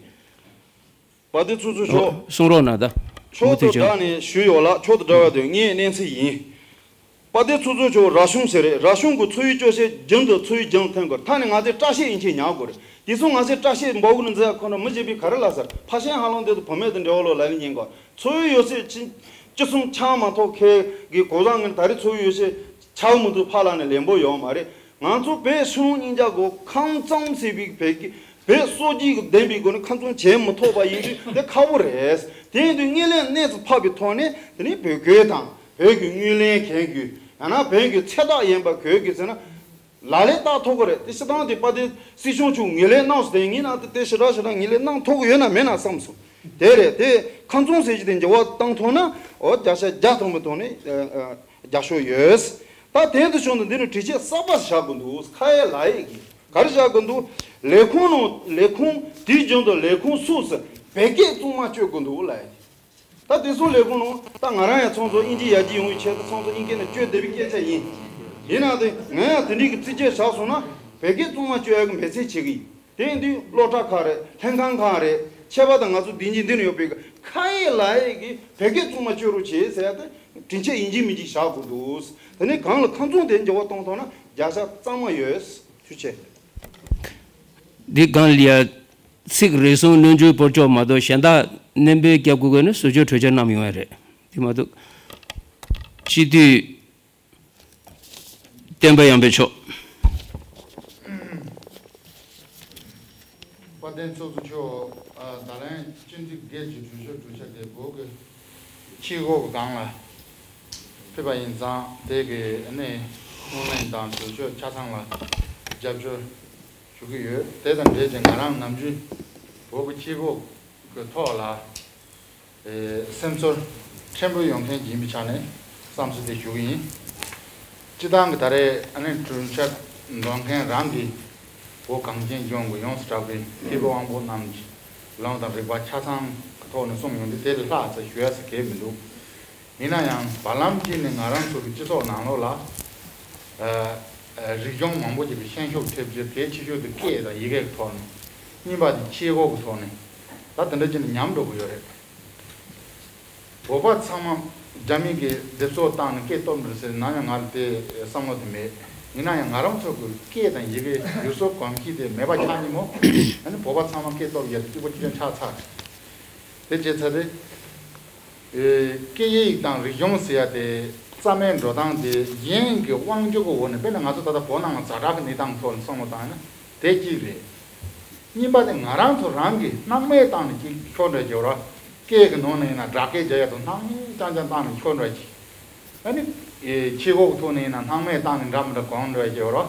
དཔལ་ལྡན་ཚོགས་གཙོ་མཆོག་གསུང་རོགས་གནང་ད། མཆོག་ཏུ་བདག་ནས་ཞུས་ཡོད་ལ་མཆོག་ཏུ་འབྲེལ་བ་དོན་ངའི་གནས་ཚུལ་ཡིན། དཔལ་ལྡན་ཚོགས་གཙོ་མཆོག་ར་གཞུང་ཟེར་རེད། ར་གཞུང་གི་ཚོགས་ཡིག་སྐྱོར་བཤད་རྒྱུན་དུ་ཚོགས་ཡིག་སྦྱང་ཐོན་དགོས། ད་ནི་ང་ཚོས་སྐྲ་ཤད་ཡིན་ཆེད་ཉར་དགོས་རེད། དེ་སོང་ང་ཚོས་སྐྲ་ཤད་འབོག་གི་འཛིན་ཁོ་ན་མི་བྱེད་པའི་ག་རེ་ལ་ཟེར། ཕ་ཤན་ཧ་ལང་དེ་ཚོ་བུད་མེད་དང་འབྲེལ་བ་ལོ་ལ་ལ་ཉན་དགོས། ཚོགས་ཡིག་ཡོད་ཚད་ཅི་ཅི་གསུང་ཆང་མ་ཐོགས་ཁེ་གི་གོ་བཟང་ངན་ད་རེས་ཚོགས་ཡོད་ཤེས་ཆགས་མི་འདུག་ཕ་ལ་ནས་ལན་པོ་ཡོང་མ་རེད། ང་ཚོ་བོད་ཆུང་སྙིང་རྗེ་གོ་ཁམས་གཙང་ཟེར་བའི་བོད་ཀྱི་བོད་སྲོལ་རྒྱུན་གྱི་ལྡན་པའི་སྒོ་ནས་ཁམས་གཙང་བྱེད་མི་ཐུབ་པ་ཡིན་དུས་དེ་ཁག་པོ་རེད། དེ་ཡིན་དུས་དངོས་ལན་གནས་སུ་ཕབ་པའི་ཐོག་ནས་དེ་ནི་བོད་སྐད་དང་བོད་ཀྱི་དངུལ་ལེན་མཁན་གྱི་ཡང་ན་བོད་ཀྱི་ཚད་བརྟག་ཡིན་པ་གོ་གི་ཟེར་ན། ལག་ལེན་བསྟར་ཐུབ་ཀྱི་རེད། དེ་སྤྱིར་བཏང་དེ་དཔལ་ལྡན་སྲིད་སྐྱོང་མཆོག་ངོས་ལེན་གནང་སོང་། དེ་ཡིན་ན་དེ་དེ་ཞེ་དྲག་ཞེ་དྲག་ངོས་ལེན་གནང་ཐུབ་ཀྱི་ཡོད་ན་མེད་ན་བསམ་སོང་། དེ་རེད་དེ། ཁམས་གསུམ་ཟེར་གྱི་དེ་འགྱུར་བ་བཏང་ཐུབ་ན་འོ་བརྒྱ་ཆ་བརྒྱ་ཐམ་པའི་ཐོག་ནས་ཨ་ཨ་རྒྱབ་སྐྱོར་ཡོད། ད་དེ་དང་ཕྱོགས་ནས་འདི་ནི་དྲི་ཆད་གསར་པ་བཞག་དགོས་འདུག་ཁ་ཡ་ལ་ཡ་གི་ག་རེ་བཞག་དགོས་འདུག་ལས་ཁུངས་ནང་ལས་ཁུངས་དེའི་རྒྱུན་དུ་ལས་ཁུངས་སོ་སོས་བོད་སྐད་གཙང་མ་སྤྱོད་དགོས་འདུག་ལ་ཡ། ད་དེ་ཚོ་ལས་ཁུངས་ནང་ད་ང་རང་ཡང་ཚང་ཚོ་དབྱིན་ཇི་ཡར་རྒྱས་ཡོང་བའི་ཆེད་དུ་ཚང་ཚོ་དབྱིན་སྐད་ནང་སྐྱོན་བསྡད་པའི་སྐད་ཆ་ཡིན། ཡིན་ན་དེ་ང་ཡང་དེ་འདྲའི་གི་རྩིས་ཆད་བཞག་སོང་ན་བོད་སྐད་གཙང་མ་སྤྱོད་ཡག་གི་འབད་བརྩོན་བྱེད་གི་ཡིན། དེ་ཡིན་དུས་སློབ་གྲྭ་ཁག་རེད། ལྷན་ཁང་ཁག་རེད། ཁྱད་པར་དུ་ང་ཚོ་དེ་ཉིན་འདི་ནས་ཡོད་པའི་ཁ་ཡེ་ལ་ཡེ་གི་བོད་སྐད་གཙང་མ་སྤྱོད་རོགས་བྱེད་ཟེར་ཡ་དེ་དྲིན་ཆེ་ཡིན་གཅིག་མིན་གཅིག་བཞག་དགོས་འདུག་དེ་ནས་གང་ལ་ཁམས་གསུམ་དེ་འགྱུར་བ་གཏོང་ཐུབ་ན་བརྒྱ་ཆ་གཙང་མ་ཡོད། ཐུགས་རྗེ་ཆེ། འདི་གང་ལ་ཡ། ཚིག་རེ་ཟུང་སྣོན་འཇུག་སྤོར་ཆོག་མ་གཏོགས་གཞན་དག་སྣོན་པའི་སྐྱབས་བཀོད་དགོས་ན་ཟུར་བཅོས་གྲོས་འཆར་གནང་ཡོང་ཡ་རེད། དེ་མ་གཏོགས། སྤྱི་འཐུས། བསྟན་པ་ཡར་འཕེལ་མཆོག་དཔལ་ལྡན་ཚོགས་གཙོ་མཆོག་ཨ། ད་ལན་སྤྱི་འཐུས་སྒེར་གྱི་གྲོས་ཆོད་གྲོས་འཆར་དེ་བོད་ཀྱི་ཆེད་འགོ་གི་སྒང་ལ་ཕེབས་པ་ཡིན་ཙང་དེ་གི་ཨ་ནི་གནོན་ལན་དང་གྲོས་ཆོད་ཆ་ཚང་ལ་རྒྱབ་སྐྱོར་ཞུ་གི་ཡོད། དེ་དང་འབྲེལ་ཏེ་ང་རང་ནམ་རྒྱུན་བོད་ཀྱི་ཆེད་འགོ་གི་ཐོག་ལ། ཨེ། སེམས་ཚོར་ཕྲན་བུ་ཡོང་མཁན་ཡིན་པའི་ཆ་ནས་བསམ་ཚུལ་དེ་ཞུ་གི་ཡིན། སྤྱི་བཏང་གི་ད་རེས་ཨ་ནི་གྲོས་འཆར་འདོན་མཁན་རང་གིས་བོད་གངས་ཅན་ལྗོངས་ཀྱི་ཡོངས་སུ་གྲགས་པའི་མཁས་པའི་དབང་པོ་རྣམས་ཀྱི་ལུང་དང་རིག་པ་ཆ་ཚང་གི་ཐོག་ནས་གསུངས་ཡོང་དུས་དེ་ལས་ལྷག་ཙམ་ཞུ་ཡ་ཟེར་གང་ཡང་མི་འདུག་ཡིན་ན་ཡང་བར་ལམ་གཅིག་ནས་ང་རང་ཚོ་གི་སྤྱི་ཚོགས་ནང་ལོགས་ལ་ཨ། ཨ། རིག་གཞུང་མང་པོ་ཅིག་གི་ཤན་ཤུགས་ཐེབས་རྒྱུ་གལ་ཆེ་ཤོས་དེ་སྐད་དང་ཡི་གེ་གི་ཐོག་ནས། གཉིས་པ་དེ་ཆེད་འགོ་གི་ཐོག་ནས་ད་དེ་འདྲ་ཅིག་ནས་ཉམས་འགྲོ་གི་ཡོད་རེད། བོད་པ་ཚང་མ་རྒྱ་མི་གིས་སྡེབ་གསོག་བཏང་ནས་སྐད་སྟོབས་འགྲོ་ཟེར་ནམ་ཡང་ང་ལ་དེ་བསམ་བློ་དེ་མེད། ཡིན་ན་ཡང་ང་རང་ཚོ་གི་སྐད་དང་ཡི་གེ་ཡུལ་སྲོལ་གོམས་གཤིས་དེ་མེད་པ་ཆགས་ནི་མོ། ཨ་ནི་བོད་པ་ཚང་མ་སྐད་སྟོབས་ཡར་དུ་སྐྱིད་པོ་སྐྱིད་ཆགས་ཆགས་ཚར། དེ་བྱས་ཚར་རེད། ཨེ། སྐད་ཡིག་དང་རིག་གཞུང་ཟེར་ཡ་དེ་རྩ་མེད་འགྲོ་སྟངས་དེ་གཞན་གྱི་དབང་སྒྱུར་གྱི་འོག་ནས་དཔེར་ན་ང་ཚོ་ད་ལྟ་བོད་ནང་ལ་ཛ་དྲག་གི་གནས་སྟངས་ཐོག་ནས་བསམ་བློ་བཏང་ན་དེ་གཅིག་རེད། གཉིས་པ་དེ་ང་རང་ཚོ་རང་གིས་སྣང་མེད་བཏང་ནས་ཅིག་ཤོར་འགྲོ་གི་ཡོད་རེད། སྐད་ཀྱི་ནང་ནས་ཡིན་ན་སྦྲག་སྐད་རྒྱག་ཡ་དང་སྣང་མེད་རྐྱང་རྐྱང་བཏང་ནས་ཤོར་འགྲོ་གི། ཨ་ནི། ཨེ། ཆེད་འགོ་གི་ཐོག་ནས་ཡིན་ན་སྣང་མེད་བཏང་ནས་འདྲ་མི་འདྲ་གང་འགྲོ་གི་ཡོད་རེད།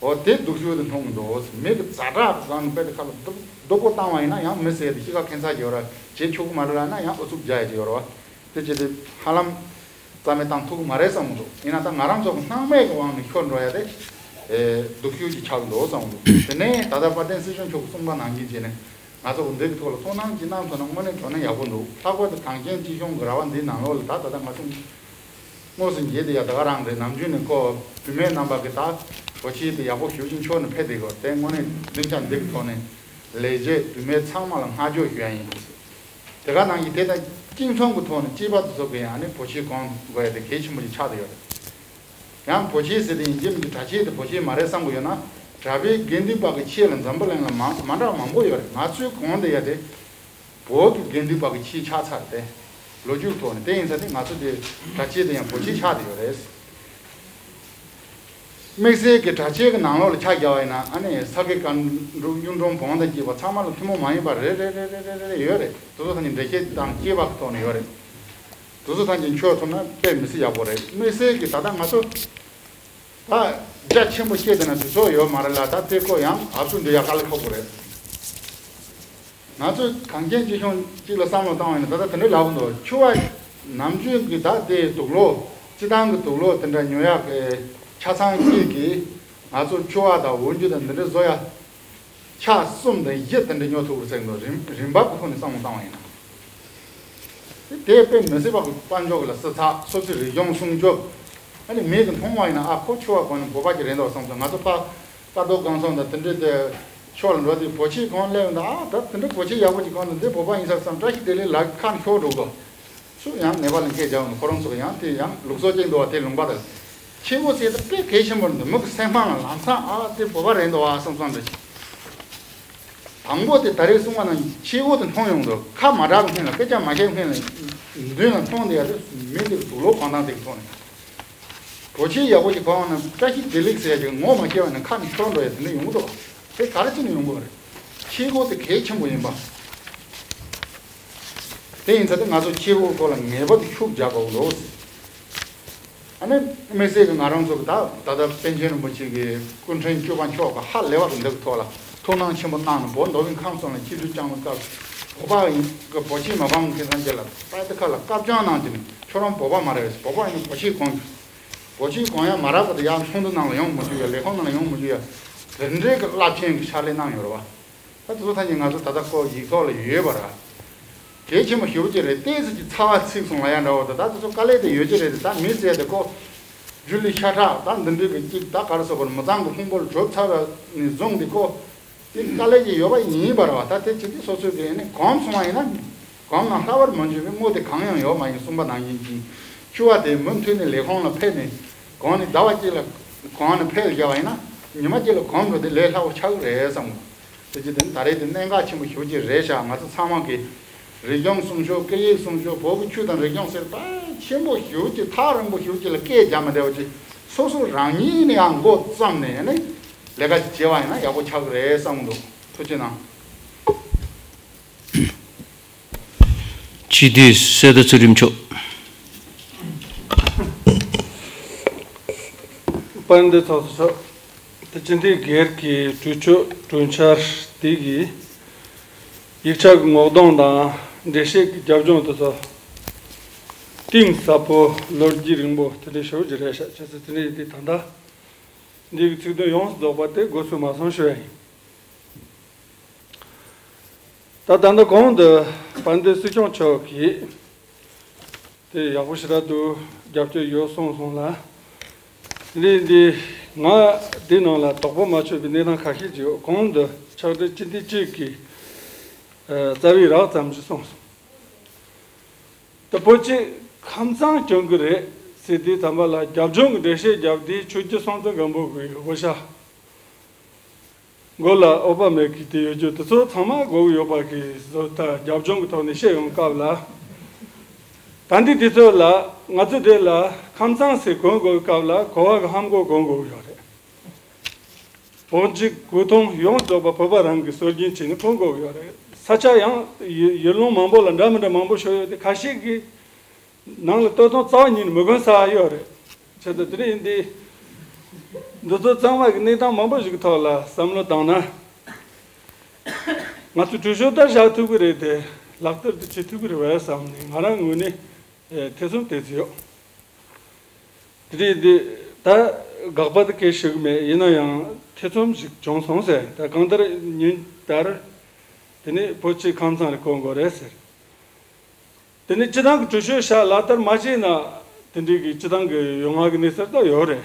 འོ་དེ་སྡུག་ཤོས་དེ་མཐོང་གི་འདུག་མི་གི་ཛ་དྲག་གང་དཔེ་དེ་ཁ་ལ་སྡུག་སྡུག་པོ་བཏང་བ་ཡིན་ན་ཡང་མི་ཟེར་དེ་ཤི་ཁ་ཁེན་ཚ་གི་ཡོད་ར་བྱེད་ཆོག་གི་མ་རེད་ལབ་ན་ཡང་ཨུ་ཚུགས་རྒྱག་ཡ་ཅིག་ཡོད་ར་བ། དེ་བྱས་ཏེ་ཧ་ལམ་རྩ་མེད་བཏང་ཐུབ་གི་མ་རེད་བསམ་གི་འདུག་ཡིན་ན་ད་ང་རང་ཚོ་གི་སྣང་མེད་གི་དབང་ནས་ཤོར་འགྲོ་ཡ་དེ་ཨེ་སྡུག་ཤོས་ཅིག་ཆགས་གི་འདུག་བསམ་གི་འདུག་དེ་ནས་ད་ལྟ་དཔལ་ལྡན་སྲིད་སྐྱོང་མཆོག་གིས་གསུངས་པ་ནང་བཞིན་བྱས་ནས་ང་ཚོ་གི་འདི་གི་ཐོག་ལ་ཐུགས་སྣང་ཅིག་གནང་ཐུབ་ན་དངོས་གནས་དྲང་གནས་ཡག་པོ་འདུག་ལྷག་པར་དུ་གངས་ཅན་སྐྱིད་གཤོངས་གི་ར་བ་འདིའི་ནང་ལོགས་ལ་ད་ད་ལྟ་ང་ཚོ་དངོས་སུ་མཇལ་བསྡད་ཡ་ད་ག་རང་རེད། ནམ་རྒྱུན་ནས་ཁོ་བུད་མེད་རྣམ་པ་གི་ད་བོད་ཆས་དེ་ཡག་པོ་ཞེ་པོ་ཅིག་མཆོད་ནས་ཕེབས་བསྡད་ཡོད། དེ་དངོས་གནས་སྡིངས་ཆ་འདི་གི་ཐོག་ནས་ལས་བྱེད་བུད་མེད་ཚང་མ་ལ་བསྔགས་བརྗོད་ཞུ་ཡ་ཡིན། དེ་ག་ནང་བཞིན་དེ་ལྟར་སྐྱིད་གཤོངས་ཀྱི་ཐོག་ནས་སྐྱེས་པ་དེ་ཚོ་གི་ཡང་ནི་བོད་ཆས་གོན་དགོས་ཡ་དེ་གལ་ཆེན་པོ་ཞིག་ཆགས་བསྡད་ཡོད་རེད། ཡང་བོད་ཆས་ཟེར་དེ་ཡིན་གཅིག་མིན་གཅིག་གྲྭ་ཆས་དེ་བོད་ཆས་མ་རེད་བསམ་གི་ཡོད་ན་གྲྭ་པའི་དགེ་འདུན་པ་གི་ཆས་ལ་འཛམ་བུ་གླིང་ལ་མ་མ་འདྲ་བ་མང་པོ་ཡོད་རེད། ང་ཚོའི་གོན་བསྡད་ཡ་དེ་བོད་ཀྱི་དགེ་འདུན་པ་གི་ཆས་ཆགས་ཚར་ཏེ་ལོ་རྒྱུས་ཐོག་ནས་དེ་ཡིན་ཙང་དེ་ང་ཚོ་དེ་གྲྭ་ཆས་དེ་ཡང་བོད་ཆས་ཆགས་བསྡད་ཡོད་རེད། དམིགས་བསལ་གྱི་གྲྭ་ཆས་ཀྱི་ནང་ལོགས་ལ་ཆ་བཞག་པ་ཡིན་ན་ཨ་ནི་ས་དགེ་རྒན་འབྲུག་གཡུང་དྲུང་བོན་དང་བཅས་པ་ཚང་མ་ལ་ཐུན་མོང་མ་ཡིན་པ་རེ་རེ་རེ་རེ་ཡོད་རེད། དེ་ཚོ་ཚང་གི་འགྲེལ་བཤད་དང་བཅས་པ་གི་ཐོག་ནས་ཡོད་རེད། དེ་ཚོ་ཐམས་ཅད་མཆོད་ཐུབ་ན་དཔེ་མི་སྲིད་ཡག་པོ་རེད། དམིགས་བསལ་གྱི་ད་ལྟ་ང་ཚོ་ད་རྒྱ་ཆེན་པོ་སྐྱེས་བསྡད་ན་དུས་ཚོད་ཡོད་མ་རེད་ལ། ད་དེ་ཁོ་ཡང་ཨབ་སུ་འདུ་ཡ་དཀའ་ལས་ཁག་པོ་རེད། ང་ཚོས་གངས་ཅན་སྐྱིད་གཤོངས་གཅིག་ལ་བསམ་བློ་བཏང་བ་ཡིན་ན་ད་ལྟ་དེ་འདྲ་ལབ་འདུག་ཆུ་བ་ནམ་རྒྱུན་གྱི་ད་དེ་དུག་ལོག་སྤྱི་བཏང་གི་དུག་ལོག་དེ་འདྲ་ཉོ་ཡག་གི་ཆ་ཚང་གཅིག་གིས་ང་ཚོ་ཆུ་བ་དང་འོག་འགྱུ་དང་འདི་འདྲ་བཟོ་ཡ། ཕྱག་གསུམ་དང་བཞི་དེ་འདྲ་ཉོ་ཐུབ་པར་ཟེར་གི་འདུག་རིན་རིན་འབབ་ཀྱི་ཐོག་ནས་བསམ་བློ་བཏང་བ་ཡིན་ན། དེ་དཔེ་མི་སྲིད་པ་གི་དཔལ་འབྱོར་གྱི་ལ་སྲིད་ཚགས་སོ་སོའི་རིག་གཞུང་སྲུང་སྐྱོབ། ཨ་ནི་མིག་གིས་མཐོང་བ་ཡིན་ན་ཨ་ཁོ་ཆུ་བ་གོན་ནས་བོད་པ་ཅིག་རེད་འདུག་བསམ་སོང་། ང་ཚོ་ཕ་ཀ་རྡོ་རྐང་ཚང་དང་དེ་འདྲའི་དེ་ཕྱོགས་ལ་འགྲོ་དུས་བོད་ཆས་གོན་སླེབས་འདུག་ཨ་ད་དེ་འདྲའི་བོད་ཆས་ཡག་པོ་ཅིག་གོན་འདུག་འདི་བོད་པ་ཡིན་ས་བསམ་བཀྲ་ཤིས་བདེ་ལེགས་ལབ་ཁ་ནས་ཤོར་འགྲོ་གི་འདུག་སུ་ཡང་ནེ་པ་ལ་སྐད་རྒྱག་ཡོང་ཁོ་རང་ཚོ་ཡང་དེ་ཡང་ལུགས་སྲོལ་གཅིག་འདུག་བ། དེ་ལུང་པ་དང་ཆས་གོས་ཟེར་ད་དཔེ་གལ་ཆེན་པོ་འདུག་མི་གི་སེམས་ཁམས་ལ་ལམ་སང་ཨ་དེ་བོད་པ་རེད་འདུག་བ་བསམ་བསམ་འདྲ་ཞིག་དང་པོ་དེ་ད་རེས་གསུངས་པ་ནང་བཞིན་ཆས་གོས་དེ་མཐོང་ཡོང་དུས་ཁ་མ་གྲག་གི་སྔོན་ལ་སྐད་ཆ་མ་བཤད་སྔོན་ལ་མདུན་ལ་མཐོང་བསྡད་ཡ་དེ་མི་དེ་གི་དུག་ལོག་གོན་སྟངས་དེ་གི་མཐོང་ནས་གོ་ཆས་ཡག་པོ་ཞིག་གོན་ན་བཀྲ་ཤིས་བདེ་ལེགས་ཟེར་ཡ་ཅིག་ངོ་མ་ཤེས་པ་ནས་ཁ་ནས་ཤོར་འགྲོ་ཡ་དེ་འདྲ་ཡོང་གི་འདུག་བ། དེ་ག་རེ་བྱས་ནས་ཡོང་གི་རེད། ཆས་གོས་དེ་གལ་ཆེན་པོ་ཡིན་པ། དེ་ཡིན་ཙང་དེ་ང་ཚོ་ཆས་གོས་སྐོར་ལ་ངེས་པར་དུ་ཤུགས་རྒྱག་དགོས་འདུག་ཨ་ནི་དམིགས་བསལ་གྱི་ང་རང་ཚོ་གི་ད་ད་ལྟ་པཎ་ཆེན་རིན་པོ་ཆེ་གི་སྐུ་ཕྲེང་བཅུ་པ་མཆོག་གི་ཧ་ལས་པ་གི་འདི་གི་ཐོག་ལ་ཐུགས་སྣང་ཆེན་པོ་གནང་ནས་བོད་མདོ་དབུས་ཁམས་གསུམ་ལ་ཆིག་སྒྲིལ་བསྐྱངས་པའི་སྐབས་ བོད་པ་ཡིན་གི་བོད་ཆས་མ་འབངས་མཁན་ཐམས་ཅད་ལ་པར་དེ་ཁ་ལ་སྐབས་བཅང་གནང་དེ་ནི་ཁྱོད་རང་བོད་པ་མ་རེད། བོད་པ་ཡིན་ན་བོད་ཆས་གོན། བོད་ཆས་གོན་ཡ་མ་རག་པ་དེ་ཡང་ཚོགས་འདུ་ནང་ལ་ཡོང་མི་འཇུག་ཡ། ལས་ཁང་ནང་ལ་ཡོང་མི་འཇུག་ཡ། དེ་འདྲའི་གི་རླབས་ཆེན་གི་ཕྱག་ལས་གནང་ཡོད་རེད་བ། ད་དེ་ཚོ་ཐམས་ཅད་ང་ཚོ་ད་ལྟ་ཁོ་ཡིག་ཐོག་ལ་ཡོད་པ་ར། གལ་ཆེན་པོ་ཞེ་པོ་ཅིག་རེད། ཏོག་ཙམ་གྱི་ཚ་བ་ཚིག་སོང་ལ་ཡ་འདྲ་བོ་དང་ད་དེ་ཚོ་དཀའ་ལས་དེ་ཡོད་ཀྱི་རེད་དེ། ད་མི་ཟེར་དེ་ཁོ་སྒྱུ་ལུས་ཤ་ཁྲག་ད་འདི་འདྲའི་གི་གཅིག་ད་ག་རེ་ཟེར་དགོས་རེད། མི་ཚང་གི་ཕུང་པོ་ལ་གྲུབ་ཚར་བ་ནས་བཟུང་སྟེ་ཁོ་དེ་དཀའ་ལས་ཅིག་ཡོད་པ་ཡིན་པ་རེད་བ། ད་དེ་ཅི་སྟེ་སོ་སོའི་གི་ནི་གོམས་སོང་བ་ཡིན་ན་གོམས་ན་ལྷ་བར་མ་འཇུག་པའི་དངོས་དེ་གང་ཡང་ཡོད་མ་ཡིན་གསུངས་པ་ནང་བཞིན་གྱི་ཕྱུ་པ་དེ་མུ་མཐུད་ནས་ལས་ཁུངས་ལ་ཕེབས་ནས་གོང་ནས་ཟླ་བ་གཅིག་ལ་གོང་ནས་ཕེབས་བཞག་པ་ཡིན་ན་ཉི་མ་གཅིག་ལ་གོམས་འགྲོ་དེ་ལས་སླ་པོ་ཆགས་ཀྱི་རེད་བསམ་གི་འདུག་དེ་ཅི་དེ་ནི་ད་རེས་དེ་གནད་འགག་ཆེན་པོ་ཞེ་པོ་ཅིག་རེད་ཤག་ང་ཚོ་ཚང་མ་གི་རིག་གཞུང་སྲུང་སྐྱོབ། སྐད་ཡིག་སྲུང་སྐྱོབ། བོད་ཀྱི་ཆོས་དང་རིག་གཞུང་ཟེར་བ་ཆེན་པོ་ཞེ་པོ་ཅིག་ཐག་རིང་པོ་ཞེ་པོ་ཅིག་ལ་སྐད་རྒྱག་མི་བདེ་བ་ཅིག་སོ་སོ་རང་ཉིད་ནས་ཡང་མགོ་བརྩམས་ནས་ནི་ལས་ཀ་ཅིག་བྱས་པ་ཡིན་ན་ཡག་པོ་ཆགས་ཀྱི་རེད་བསམ་གི་འདུག་ཐུགས་རྗེ་གནང་། སྤྱི་འཐུས་གསེར་རྟ་ཚུལ་ཁྲིམས་མཆོག་དཔལ་ལྡན་ཚོགས་གཙོ་མཆོག་དེ་སྤྱི་འཐུས་སྒེར་གྱི་གྲོས་ཆོད་གྲོས་འཆར་དེ་གི་ཡིག་ཆ་གི་ངོ་གདོང་དང་འགྲེལ་བཤད་ཀྱི་རྒྱབ་ལྗོངས་དེ་ཚོ་གཏིང་ཟབ་པོ་ལོ་རྒྱུས་རིང་པོ་དེ་འདྲའི་ཞེ་པོ་ཅིག་རེད་ཤག་བྱས་ཙང་དེ་འདྲ་ཡིན་དུས་ད་ལྟ་འདི་གི་ཚིག་དོན་ཡོངས་སུ་རྫོགས་པ་དེ་འགོ་ཚུགས་མ་སོང་ཞུ་ཡ་ཡིན། ད་ད་ལྟ་གོང་དུ་དཔལ་ལྡན་སྲིད་སྐྱོང་མཆོག་གིས་དེ་ཡག་པོ་ཞེ་དྲག་འདུག་རྒྱབ་སྐྱོར་ཡོད་གསུངས་སོང་ལ། འདི་འདི་ང་འདི་ནང་ལ་དོགས་པ་མ་ཆོད་པའི་གནས་སྟངས་ཁ་ཤས་ཅིག་ཡོད། གོང་དུ་ཕྱག་སྦྲེལ་སྤྱི་འཐུས་གཅིག་གིས་ཨ་རྩ་བའི་རགས་ཙམ་ཞིག་གསུངས་སོང་། ད་བོད་ཀྱི་ཁམས་གཙང་སྐྱོང་གི་རེད་ཟེར་དུས་ཙམ་པ་ལ་རྒྱབ་ལྗོངས་ཀྱི་འགྲེལ་བཤད་རྒྱབ་དུས་ཆོས་རྒྱལ་སྲོང་བཙན་སྒམ་པོ་གི་དབུ་ཞྭ་མགོ་ལ་འོད་དཔག་མེད་ཀྱི་དེ་ཡོད་རྒྱུ་དེ་ཚོ་ཚང་མ་དགོས་ཀྱི་ཡོད་པ་གི་བཟོ་ལྟ་རྒྱབ་ལྗོངས་ཀྱི་ཐོག་ནས་བཤད་ཡོང་སྐབས་ལ། ད་འདི་དེ་ཚོ་ལ་ང་ཚོ་དེ་ལ་ཁམས་གཙང་ཟེར་གོན་དགོས་སྐབས་ལ་གོ་བ་གི་ཧམ་གོ་གོན་དགོས་ཀྱི་ཡོད་རེད། བོད་ཀྱི་གོས་ཐུང་ཡོངས་རྫོགས་པ་བོད་པ་རང་གི་སྲོལ་རྒྱུན་བྱས་ནས་གོན་དགོས་ཀྱི་ཡོད་རེད། ས་ཆ་ཡང་ཡུལ་ཡུལ་ལུང་མང་པོ་ལ་འདྲ་མི་འདྲ་མང་པོ་ཤོར་ཡོད་དེ་ཁ་ཤས་ཀྱི་ནང་ལ་སྟོད་ཐུང་རྩ་བ་ཉིད་ནས་མི་གོན་ས་ཡོད་རེད། བྱས་ཙང་དེ་འདྲ་ཡིན་དུས། འདི་ཚོ་ཚང་མ་གི་གནས་སྟངས་མང་པོ་ཞིག་གི་ཐོག་ལ་བསམ་བློ་བཏང་ན། ང་ཚོས་གྲོས་ཆོད་ལྟར་བཞག་ཐུབ་ཀྱི་རེད་དེ། ལག་བསྟར་དུ་བྱེད་ཐུབ་ཀྱི་རེད་བས་བསམ་ནས་ང་རང་ངོས་ནས་ཨེ་ཐེ་ཚོམ་དེ་ཚོ་ཡོད། དེ་རེད་དེ། ད་དགག་པ་དེ་གལ་ཞིག་མེད། ཡིན་ན་ཡང་ཐེ་ཚོམ་ཞིག་བྱུང་སོང་ཟེར། ད་གང་ལྟར་ཉིན་ལྟར་དེ་ནས་བོད་ཀྱི་ཁམས་ཚང་རེ་གོན་དགོས་རེད་ཟེར། དེ་ནས་སྤྱི་བཏང་གི་གྲོས་ཆོད་བཞག་ལག་བསྟར་མ་བྱས་ན། དེ་འདྲའི་གི་སྤྱི་བཏང་གི་ཡོང་ང་གི་གནས་ཚུལ་ད་ཡོད་རེད།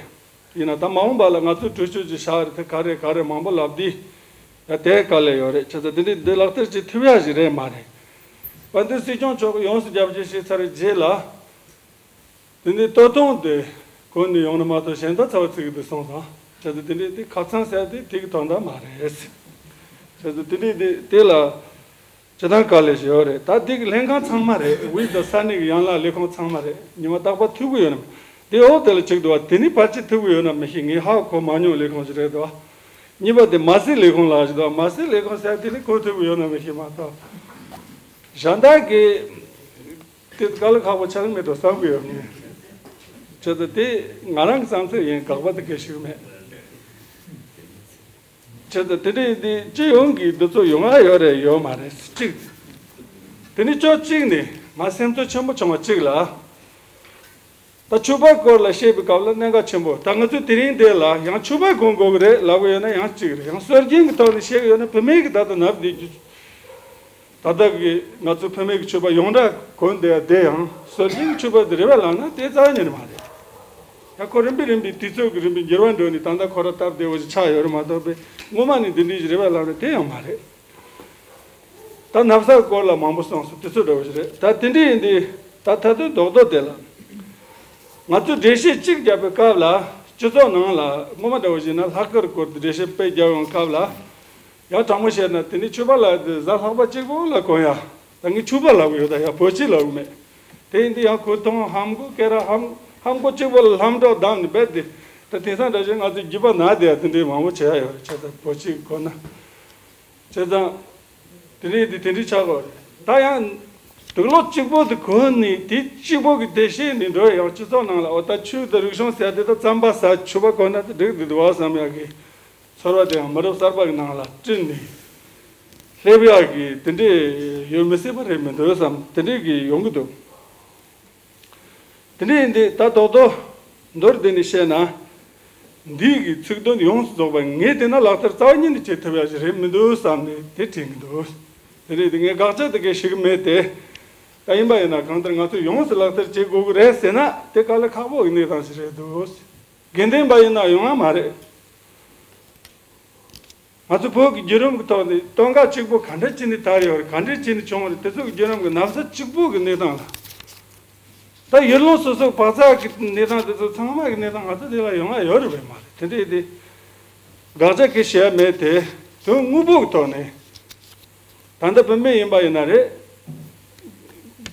ཡིན་ན་ད་མ་འོངས་པ་ལ་ང་ཚོས་གྲོས་ཆོད་ཅིག་བཞག་རེད་དེ་ག་རེ་ག་རེ་མང་པོ་ལབ་དུས། ཡ་དེ་དཀའ་ལས་ཡོད་རེད། བྱས་ཙང་དེ་འདྲའི་འདི་ལག་བསྟར་བྱེད་ཐུབ་ཡ་ཞིག་རེད་མ་རེད། དཔལ་ལྡན་སྲིད་སྐྱོང་མཆོག་གིས་ཡོངས་སུ་རྒྱབ་སྐྱོར་བྱས་ཚར་རྗེས་ལ། དེ་འདྲའི་སྟོད་ཐུང་དེ་གོན་ནས་ཡོང་ན་མ་གཏོགས་གཞན་དག་ཚ་བ་ཚིག་གི་འདུག་སོང་ཙང་། བྱས་ཙང་དེ་འདྲའི་དེ་ཁ་ཚང་ཟེར་དེ་དེ་གི་དོན་དག་མ་རེད། བྱས་ཙང་དེ་འདྲའི་དེ་དེ་ལ། སྤྱི་བཏང་དཀའ་ལས་ཞིག་ཡོད་རེད། ད་འདི་གི་ལྷན་ཁང་ཚང་མ་རེད། དབུས་དང་ས་གནས་ཀྱི་ཡན་ལག་ལས་ཁུངས་ཚང་མ་རེད། ཉི་མ་རྟག་པར་ཐུག་གི་ཡོད་ན་མེད། དེ་འོག་དེ་ལ་ཅིག་འདུག་བ། དེ་ནི་ཕལ་ཆེར་ཐུག་གི་ཡོད་ན་མི་ཤེས། ངས་ཧ་གོ་མ་མྱོང་ལས་ཁུངས་ཤིག་རེད་འདུག་བ། གཉིས་པ་དེ་མ་སེར་ལས་ཁུངས་ལ་ཞིག་འདུག་བ། མ་སེར་ལས་ཁུངས་ཟེར་དེ་ནི་གོ་ཐུབ་གི་ཡོད་ན་མི་ཤེས་མ་གཏོགས། གཞན་དག་གི་དེ་དཀའ་ལས་ཁག་པོ་ཆགས་མེད་འགྲོ་བསམ་གི་ཡོད་ངས། བྱས་ཙང་དེ་ང་རང་གི་བསམ་ཚུལ་ཡིན། དགག་པ་དེ་གལ་ཞིག་མེད། བྱས་ཙང་དེ་འདྲ་ཡིན་དུས་སྤྱི་ཡོངས་ཀྱི་འདི་ཚོ་ཡོང་ང་ཡོད་རེད་ཡོད་མ་རེད་གཅིག་དེ་ནི་ཕྱོགས་གཅིག་ནས་ང་སེམས་ཚོར་ཆེན་པོ་བྱུང་བ་གཅིག་ལ། ད་ཕྱུ་པ་སྐོར་ལ་བཤད་པའི་སྐབས་ལ་གནད་འགག་ཆེན་པོ། ད་ང་ཚོས་དེ་རིང་འདི་ལ་ཡང་ཕྱུ་པ་གོན་དགོས་ཀྱི་རེད་ལབ་ཀྱི་ཡོད་ན་ཡང་གཅིག་རེད། ཡང་སྲོལ་རྒྱུན་གྱི་ཐོག་ནས་བཤད་ཀྱི་ཡོད་ན་བུད་མེད་ཀྱི་ད་ལྟ་ནབ་འདི་རྒྱུ། ད་ལྟ་གི་ང་ཚོ་བུད་མེད་ཀྱི་ཕྱུ་པ་ཡོངས་གྲགས་གོན་བསྡད་ཡ་དེ་ཡང་སྲོལ་རྒྱུན་གྱི་ཕྱུ་པ་དེ་རེད་པས་ལབ་ན་དེ་རྩ་བ་ཉིད་ནས་མ་རེད། ཡང་ཁོ་རིམ་པས་རིམ་པས་དུས་ཚོད་ཀྱི་རིམ་པས་འགྱུར་བ་འགྲོ་ནས་ད་ལྟ་ཁོ་རང་སྟབས་བདེ་བོ་ཞིག་ཆགས་ཡོད་རེད་མ་གཏོགས་པས་སྔོན་མ་ནས་འདི་འདྲའི་ཞིག་རེད་པས་ལབ་ན་དེ་ཡང་མ་རེད། ད་ནབ་ས་སྐོར་ལ་མང་པོ་གསུངས་སོང་། དུས་ཚོད་འདྲ་བོ་ཞིག་རེད། ད་དེ་འདྲ་ཡིན་དུས་ད་ད་དུང་རྡོག་རྡོག་དེ་ལ་ང་ཚོས་འགྲེལ་བཤད་གཅིག་བརྒྱབ་པའི་སྐབས་ལ་སྤྱི་ཚོགས་ནང་ལ་སྔོན་མ་འདྲ་བོ་ཞིག་ན་ལྷག་དཀར་སྐོར་དུ་འགྲེལ་བཤད་དཔེ་བརྒྱབ་ཡོང་སྐབས་ལ། ཡང་དྲང་མོ་བཤད་ན་དེ་ནི་ཕྱུ་པ་ལ་དེ་གཟའ་ལྷག་པ་གཅིག་པོ་ལ་གོན་ཡ། ད་ངས་ཕྱུ་པ་ལབ་ཀྱི་ཡོད། ད་ཡ་བོད་སྤྱི་ལབ་ཀྱི་མེད། དེ་ཡིན་དུས་ཡང་གོས་ཐུང་ལྷམ་གོག་སྐེ་རགས་ལྷམ་ལྷམ་གོག་གཅིག་པོ་ལ་ལྷམ་སྒྲོག་བསྡམས་ནས་རྦད་དེ། ད་དེང་སང་འདྲ་བཞིན་ང་ཚོའི་རྒྱུད་པ་ན་དེ་ཡ་དེ་འདྲའི་མང་པོ་བྱེད་ཡ་ཡོད་རེད། བྱས་ཙང་བོད་སྤྱི་གོན་ན། བྱས་ཙང་། དེ་རིང་དེ་དེ་འདྲའི་ཆགས་པ་རེད། ད་ཡང་། དུག་ལོག་གཅིག་པོ་དེ་གོན་ནས་དེ་གཅིག་པོ་གི་བདེ་སྐྱིད་ནས་འགྲོ་ཡང་སྤྱི་ཚོགས་ནང་ལ་འོ་ད་ཆོས་དང་རིག་གཞུང་ཟེར་དེ་ད་རྩམ་པ་ཟ་ཕྱུ་པ་གོན་ན་དེ་འགྲིག་འདུག་བ་བསམ་ཡག་གི་ཚོར་བ་དེ་ཡང་མི་རབས་གསར་པ་གི་ནང་ལ་སྤྲིན་ནས་ སླེབས་ཡག་གི་དེ་འདྲས་ཡོད་མི་སྲིད་པ་རེད་མི་འདུག་བསམ། དེ་འདྲས་ཀྱི་ཡོང་གི་འདུག། དེ་འདྲས་ཡིན་དུས་ད་རྡོག་རྡོག་མདོར་བསྡུས་ནས་བཤད་ན། འདིའི་གི་ཚིག་དོན་ཡོངས་སུ་རྫོགས་པ་ངས་བལྟས་ན་ལག་བསྟར་རྩ་བ་ཉིད་ནས་བྱེད་ཐུབ་ཡག་ཞིག་རེད་མི་འདུག་བསམ་ནས་དེ་དྲན་གྱི་འདུག། དེ་འདྲས་དེ་ངས་དགག་བྱ་དེ་གས་ཞིག་མེད་དེ། ད་ཡིན་པ་ཡིན་ན་གང་ལྟར་ང་ཚོས་ཡོངས་སུ་ལག་བསྟར་བྱེད་དགོས་ཀྱི་རེད་ཟེར་ན་དེ་དཀའ་ལས་ཁག་པོ་གི་གནས་སྟངས་ཤིག་རེད་འདུག། དགེ་འདུན་པ་ཡིན་ན་ཡོང་ང་མ་རེད། ང་ཚོ་བོད་ཀྱི་བརྒྱུད་རིམ་གྱི་ཐོག་ནས་སྟོན་ཁ་གཅིག་པོ་ག་འདྲ་བྱས་ནས་དར་ཡོད་རེད། ག་འདྲ་བྱས་ནས་བྱུང་བ་རེད། དེ་ཚོ་གི་བརྒྱུད་རིམ་གྱི་ན་ཚ་གཅིག་པོ་གི་གནས་སྟངས་ལ། ད་ཡུལ་ལུང་སོ་སོའི་བག་ཚ་གི་གནས་སྟངས་དེ་ཚོ་ཚང་མ་གི་གནས་སྟངས་ང་ཚོ་དེ་ལ་ཡོང་ང་ཡོད་རེད་པས་མ་རེད། དེ་འདྲ་ཡིན་དུས་དགག་བྱ་གི་བྱེད་ཡ་མེད་དེ། དོན་དངོས་པོ་གི་ཐོག་ནས། ད་ལྟ་བུད་མེད་ཡིན་པ་ཡིན་ན་རེད།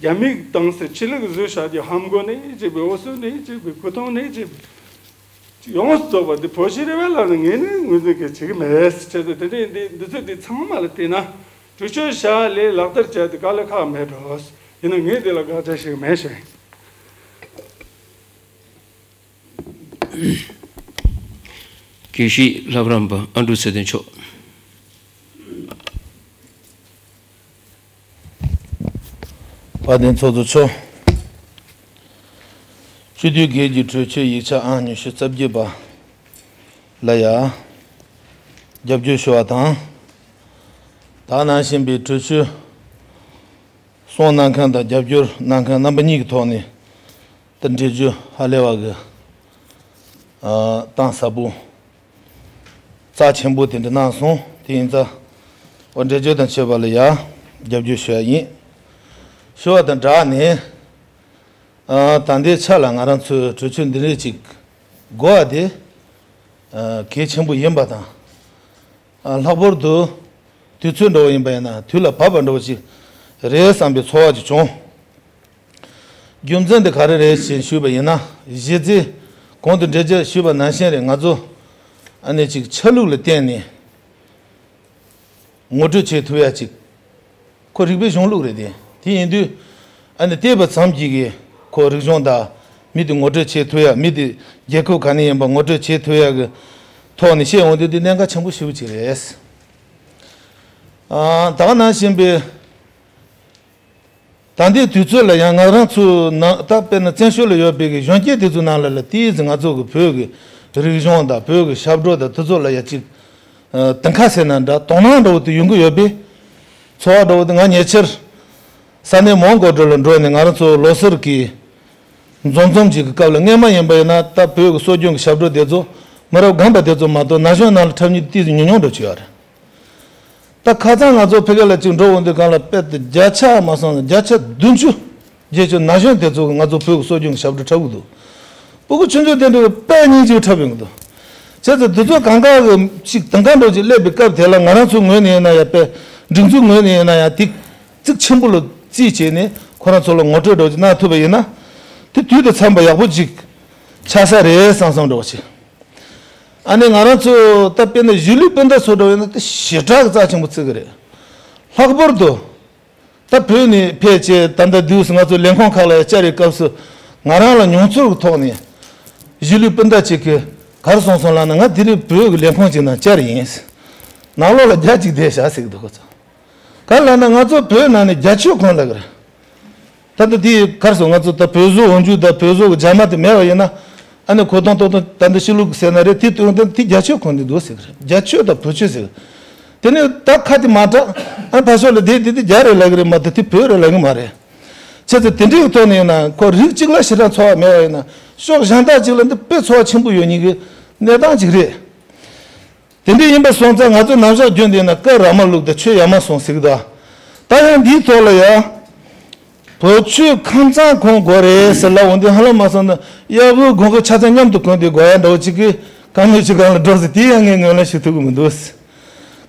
རྒྱ་མིའི་ཏང་སྲིད་ཆོས་ལུགས་བཟོས་བཞག་རྒྱུ་ཧམ་གོ་ནས་བྱས་པའི་འུ་སུ་ནས་བྱས་པའི་གུ་ཐང་ནས་བྱས་པའི་ཡོངས་སུ་རྫོགས་པ་འདི་བོད་ཤེས་རེ་བའི་ལམ་ནས་ངས་ནི་ངོས་འཛིན་གལ་ཆེ་གི་མེད་ཟེར་བྱས་ཏེ་དེ་འདྲ་ཡིན་དུས་འདི་ཚོ་འདི་ཚང་མ་ལ་བལྟས་ན་གྲོས་ཆོད་བཞག་ལས་ལག་བསྟར་བྱས་ཏེ་དཀའ་ལས་ཁག་མེད་འགྲོ། ཡིན་ན་ངས་འདི་ལ་དགག་བྱ་ཞིག་མེད་ཞེས། དགེ་བཤེས་ལྷ་བྲམ་པ་ཨ་འབྲུག་ཚེ་བརྟན་མཆོག། དཔལ་ལྡན་ཚོགས་གཙོ་མཆོག། སྤྱི་འཐུས་སྒེར་གྱི་གྲོས་ཆོད་ཡིག་ཆ་ཨང་ཉི་ཤུ་རྩ་བརྒྱད་པ་ལ་ཡ་རྒྱབ་སྐྱོར་ཞུ་བ་དང་། ད་ནང་བཞིན་པའི་གྲོས་ཆོད་སོང་གནང་མཁན་དང་རྒྱབ་སྐྱོར་གནང་མཁན་རྣམ་པ་གཉིས་ཀྱི་ཐོག་ནས་ད་འགྲེལ་བརྗོད་ཧ་ལས་པ་གི་ཨ་གཏིང་ཟབ་པོ། རྩ་ཆེན་པོ་དེ་འདྲ་གནང་སོང་། དེ་ཡིན་ཙང་འོ་འགྲེལ་བརྗོད་དང་བཅས་པ་ལ་ཡ་རྒྱབ་སྐྱོར་ཞུ་ཡ་ཡིན། ཞུ་བ་དང་སྦྲགས་ནས་ཨ་ད་ལྟའི་ཆ་ལ་ང་རང་ཚོའི་གྲོས་ཆོད་འདི་འདྲས་ཅིག་དགོས་པ་དེ་ཨ་གལ་ཆེན་པོ་ཡིན་པ་དང་། ཨ་ལྷག་པར་དུ་དུས་ཚོད་འདྲ་བོ་ཡིན་པ་ཡིན་ན་དུས་ལ་བབ་པ་འདྲ་བོ་ཅིག་རེད་བསམ་པའི་ཚོར་བ་ཅིག་བྱུང་། རྒྱུ་མཚན་དེ་ག་རེ་རེད་ཅེས་ཞུས་པ་ཡིན་ན། གཞི་རྩའི་གོང་དུ་འགྲེལ་བརྗོད་ཞུས་པ་ནང་བཞིན་རེད། ང་ཚོ་ཨ་ནེ་ཅིག་ཆ་ལུགས་ལ་བརྟེན་ནས་ངོ་སྤྲོད་བྱེད་ཐུབ་ཡ་ཅིག་ཁོ་རིག་པའི་གཞུང་ལུགས་རེད་དེ། དེ་ཡིན་དུས་ཨ་ནེ་བལྟས་པ་ཙམ་གྱིས་ཀྱི་ཁོ་རིག་གཞུང་དང་མི་དེ་ངོ་སྤྲོད་བྱེད་ཐུབ་ཡ། མི་དེ་རྒྱལ་ཁབ་ག་ནས་ཡིན་པ་ངོ་སྤྲོད་བྱེད་ཐུབ་ཡ་གི་ཐོག་ནས་བཤད་འོང་དུས་དེ་གནད་འགག་ཆེན་པོ་ཞེ་པོ་ཅིག་རེད། ཨ་ད་ག་ནང་བཞིན་པའི། ད་ལྟའི་དུས་ཚོད་ལ་ཡང་ང་རང་ཚོའི་ནང་ད་དཔེར་ན་བཙན་བྱོལ་ལ་ཡོད་པའི་གི་གཞོན་སྐྱེས་དེ་ཚོའི་ནང་ལ་ལ་ཏོག་ཙམ་ང་ཚོ་གི་བོད་ཀྱི་རིག་གཞུང་དང་བོད་ཀྱི་ཞབས་བྲོ་དང་དེ་ཚོ་ལ་ཡ་ཅིག་ཨ་དེང་ཁ་ཟེར་ན་འདྲ་དོ་སྣང་འདྲ་བོ་དེ་ཡོང་གི་ཡོད་པས། ཚོར་བ་འདྲ་བོ་དེ་ང་ཉེ་ཆར་ས་གནས་མོན་གྷོ་འགྲོ་ལ་འགྲོ་ནས་ང་རང་ཚོ་ལོ་སར་གྱི་འཛོམས་འཛོམས་ཅིག་གི་སྐབས་ལ་སྔས་མ་ཡིན་པ་ཡིན་ན་ད་བོད་ཀྱི་སྲོལ་རྒྱུན་གྱི་ཞབས་བྲོ་དེ་ཚོ་མི་རབས་སྒང་པ་དེ་ཚོ་མ་གཏོགས་ན་གཞོན་ནང་ལ་འཁྲབ་མཁན་ཏོག་ཙམ་ཉུང་ཉུང་འདྲ་བོ་ཅིག་ཡོད་རེད། ད་ཁ་སང་ང་ཚོ་ཕ་གི་ལ་ཅིག་འགྲོ་འོང་དུས་སྒང་ལ་དཔེ་དེ་བརྒྱ་ཆ་མ་སོང་ན་བརྒྱ་ཆ་བདུན་ཅུ་བརྒྱད་ཅུ་ན་གཞོན་དེ་ཚོ་གིས་ང་ཚོ་བོད་ཀྱི་སྲོལ་རྒྱུན་གྱི་ཞབས་བྲོ་འཁྲབ་གི་འདུག། སྤུ་གུ་ཆུང་ཆུང་དེ་འདྲ་གིས་དཔེ་སྙིང་རྗེ་འཁྲབ་ཡོང་གི་འདུག། བྱས་ཙང་དེ་ཚོ་གང་ག་གི་ཅིག་དེང་ག་འདྲ་ཅིག་སླེབས་པའི་སྐབས་དེ་ལ་ང་རང་ཚོའི་ངོས་ནས་ཡིན་ན་ཡང་དཔེ་སྒྲིག་འཛུགས་ངོས་ནས་ཡིན་ན་ཡང་དེ་གཙིགས་ཆེན་པོ་ལ་རྩིས་བྱས་ནས་ཁོ་རང་ཚོ་ལ་ངོ་སྤྲོད་འདྲ་ཅིག་གནང་ཐུབ་པ་ཡིན་ན་དེ་དུས་དང་འཚམས་པ་ཡག་པོ་ཅིག་ཆགས་ས་རེད་བསམ་བསམ་འདྲ་བོ་ཅིག། ཨ་ནི་ང་རང་ཚོ་ད་དཔེར་ན་གཞིས་ལུས་སྤུན་ཟླ་ཚོ་འདྲ་བོ་ཡིན་ན་དེ་ཞེ་དྲག་གི་རྩ་ཆེན་པོ་བརྩི་གི་རེད། ལྷག་པར་དུ་ད་བོད་ནས་ཕེབས་བྱས་ད་ལྟ་དུས་སུ་ང་ཚོ་ལས་ཁུངས་ཁག་ལ་བཅར་བའི་སྐབས་སུ་ང་རང་ལ་མྱོང་ཚོར་གྱི་ཐོག་ནས་གཞིས་ལུས་སྤུན་ཟླ་གཅིག་གིས་ག་རེ་གསུངས་སོང་ལབ་ན། ང་དེ་རིང་བོད་ཀྱི་ལས་ཁུངས་ཅིག་ནང་བཅར་ཡིན། ནང་ལོགས་ལ་རྒྱ་གཅིག་བསྡད་བཞག་ཟེར་གྱི་འདུག་ཁོ་ཚོ། ག་རེ་ལབ་ན་ང་ཚོ་བོད་ནང་ནས་བརྒྱ་ཆོས་གོ་ལབ་ཀྱི་རེད། ད་ལྟ་དེ་ག་རེ་ཟེར། ང་ཚོ་ད་བོད་བཟོ་འོག་འཇུག་དང་བོད་བཟོ་གི་རྒྱ་མ་དེ་མེད་པ་ཡིན་ན། ཨ་ནི་གོ་སྟངས་ཏོག་ཏོག་ད་ལྟ་ཕྱི་ལུགས་ཟེར་ན་རེད། དེ་སྟོན་དེ་དེ་རྒྱ་ཆོས་གོ་ནི་འདུག་ཟེར་གི་རེད། རྒྱ་ཆོས་དང་བོད་ཆོས་ཟེར་གི། དེ་ནས་ད་ཁ་དེ་མ་གྲགས། ཨ་ཕར་ཕྱོགས་ལ་དེ་དེ་དེ་རྒྱ་རེད་ལབ་ཀྱི་རེད་མ་གཏོགས་དེ་བོད་རེད་ལབ་ཀྱི་མ་རེད། བྱས་ཙང་དེ་འདྲའི་ཐོག་ནས་ཡིན་ན་ཁོ་རིགས་གཅིག་ལ་ཞེ་དྲག་ཚོར་བ་མེད་པ་ཡིན་ན་ཕྱོགས་གཞན་དག་ཅིག་ལ་འདི་དཔེ་ཚོར་བ་ཆེན་པོ་ཡོད་མཁན་གྱི་གནས་སྟངས་ཅིག་རེད། དེ་འདྲ་ཡིན་པ་སོང་ཙང་ང་ཚོ་ནམ་ཞག་རྒྱུན་དུ་ཡིན་ན་བཀའ་ར་མ་བླུགས་དང་ཆོས་ཡ་མ་གསུངས་ཟེར་གི་འདུག། ད་ཡང་འདིའི་ཐོག་ལ་ཡ། བོད་ཆོས་ཁམས་གཙང་གོན་དགོས་རེད་ཟེར་ལབ་འོང་དུས་ཧ་ལམ་མ་སོང་ན་གཡག་པོའི་དགུན་ཁ་ཆ་ཚང་མཉམ་དུ་གོན་དུས་དགོས་ཡ་འདྲ་བོ་ཅིག་གི་བཀའ་མོལ་ཅིག་སྒང་ལ་འགྲོ་ཟེར་དེ་ཡང་ངས་ངོས་ལེན་ཞུ་ཐུབ་ཀྱི་མི་འདུག།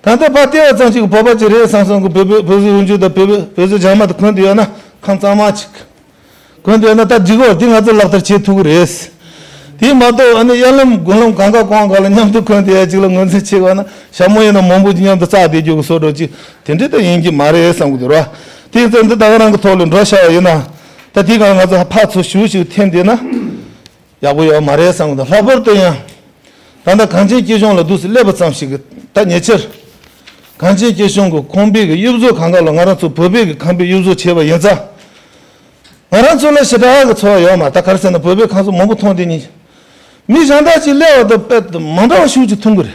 གང་ལྟར་ཕར་བལྟས་པ་ཙམ་ཞིག་བོད་པ་ཅིག་རེད་བསམ་བསམ་གི་བོད་བོད་བོད་བཟོའི་འོག་འཇུག་དང་བོད་བོད་བོད་བཟོའི་རྒྱ་མ་དེ་གོན་དུས་ཡོད་ན་ཁམས་གཙང་མ་ཅིག། གོན་དུས་ན་ད་འགྲིག་གོ། དེ་ང་ཚོ་ལག་བསྟར་བྱེད་ཐུབ་ཀྱི་རེད། དེ་མ་གཏོགས་ཨ་ནི་གཡར་ལམ་དགུན་ལམ་གང་ག་གང་ག་ལ་མཉམ་དུ་གོན་དེ་ཡ་གཅིག་ལ་ངོས་འཛིན་བྱེད་པ་ན་ཞྭ་མོ་ཡིན་ན་མང་པོ་ཅིག་མཉམ་དུ་བཙགས་བསྡད་རྒྱུ་གི་བཟོ་འདྲ་ཅིག་དེ་འདྲ་ད་ཡིན་གྱི་མ་རེད་བསམ་གྱི་འདུག་ར། དེ་ཚོ་འདི་ད་ག་རང་གི་ཐོག་ལ་འགྲོ་བཞག་པ་ཡིན་ན། ད་དེ་གང་ང་ཚོ་ཕར་ཚུར་ཞུ་ཞིག་འཐེན་བསྡད་ན་ཡག་པོ་ཡོད་མ་རེད་བསམ་གྱི་འདུག། ལྷག་པར་དུ་ཡང་ད་ལྟ་གངས་ཅན་སྐྱིད་གཤོངས་ལ་འདུག་སེ་སླེབས་པ་ཙམ་ཞིག་གི་ད་ཉེ་ཆར་ གངས་ཅན་སྐྱིད་གཤོངས་ཀྱི་ཁང་པའི་གི་གཡུ་བཟོ་གང་ག་ལ་ང་རང་ཚོ་བོད་པའི་གི་ཁང་པའི་གཡུ་བཟོ་བྱས་པ་ཡིན་ཙང་། ང་རང་ཚོ་ལ་ཞེ་དྲག་གི་ཚོར་བ་ཡོད་མ་རེད། ད་ག་རེ་ཟེར་ན་བོད་པའི་ཁང་བཟོ་མང་པོ་མཐོང་དེ་ནི། མི་གཞན་དག་ཅིག་སླེབས་པ་དང་དཔེ་མ་འདྲ་བ་ཤུགས་ཅིག་མཐོང་གི་རེད།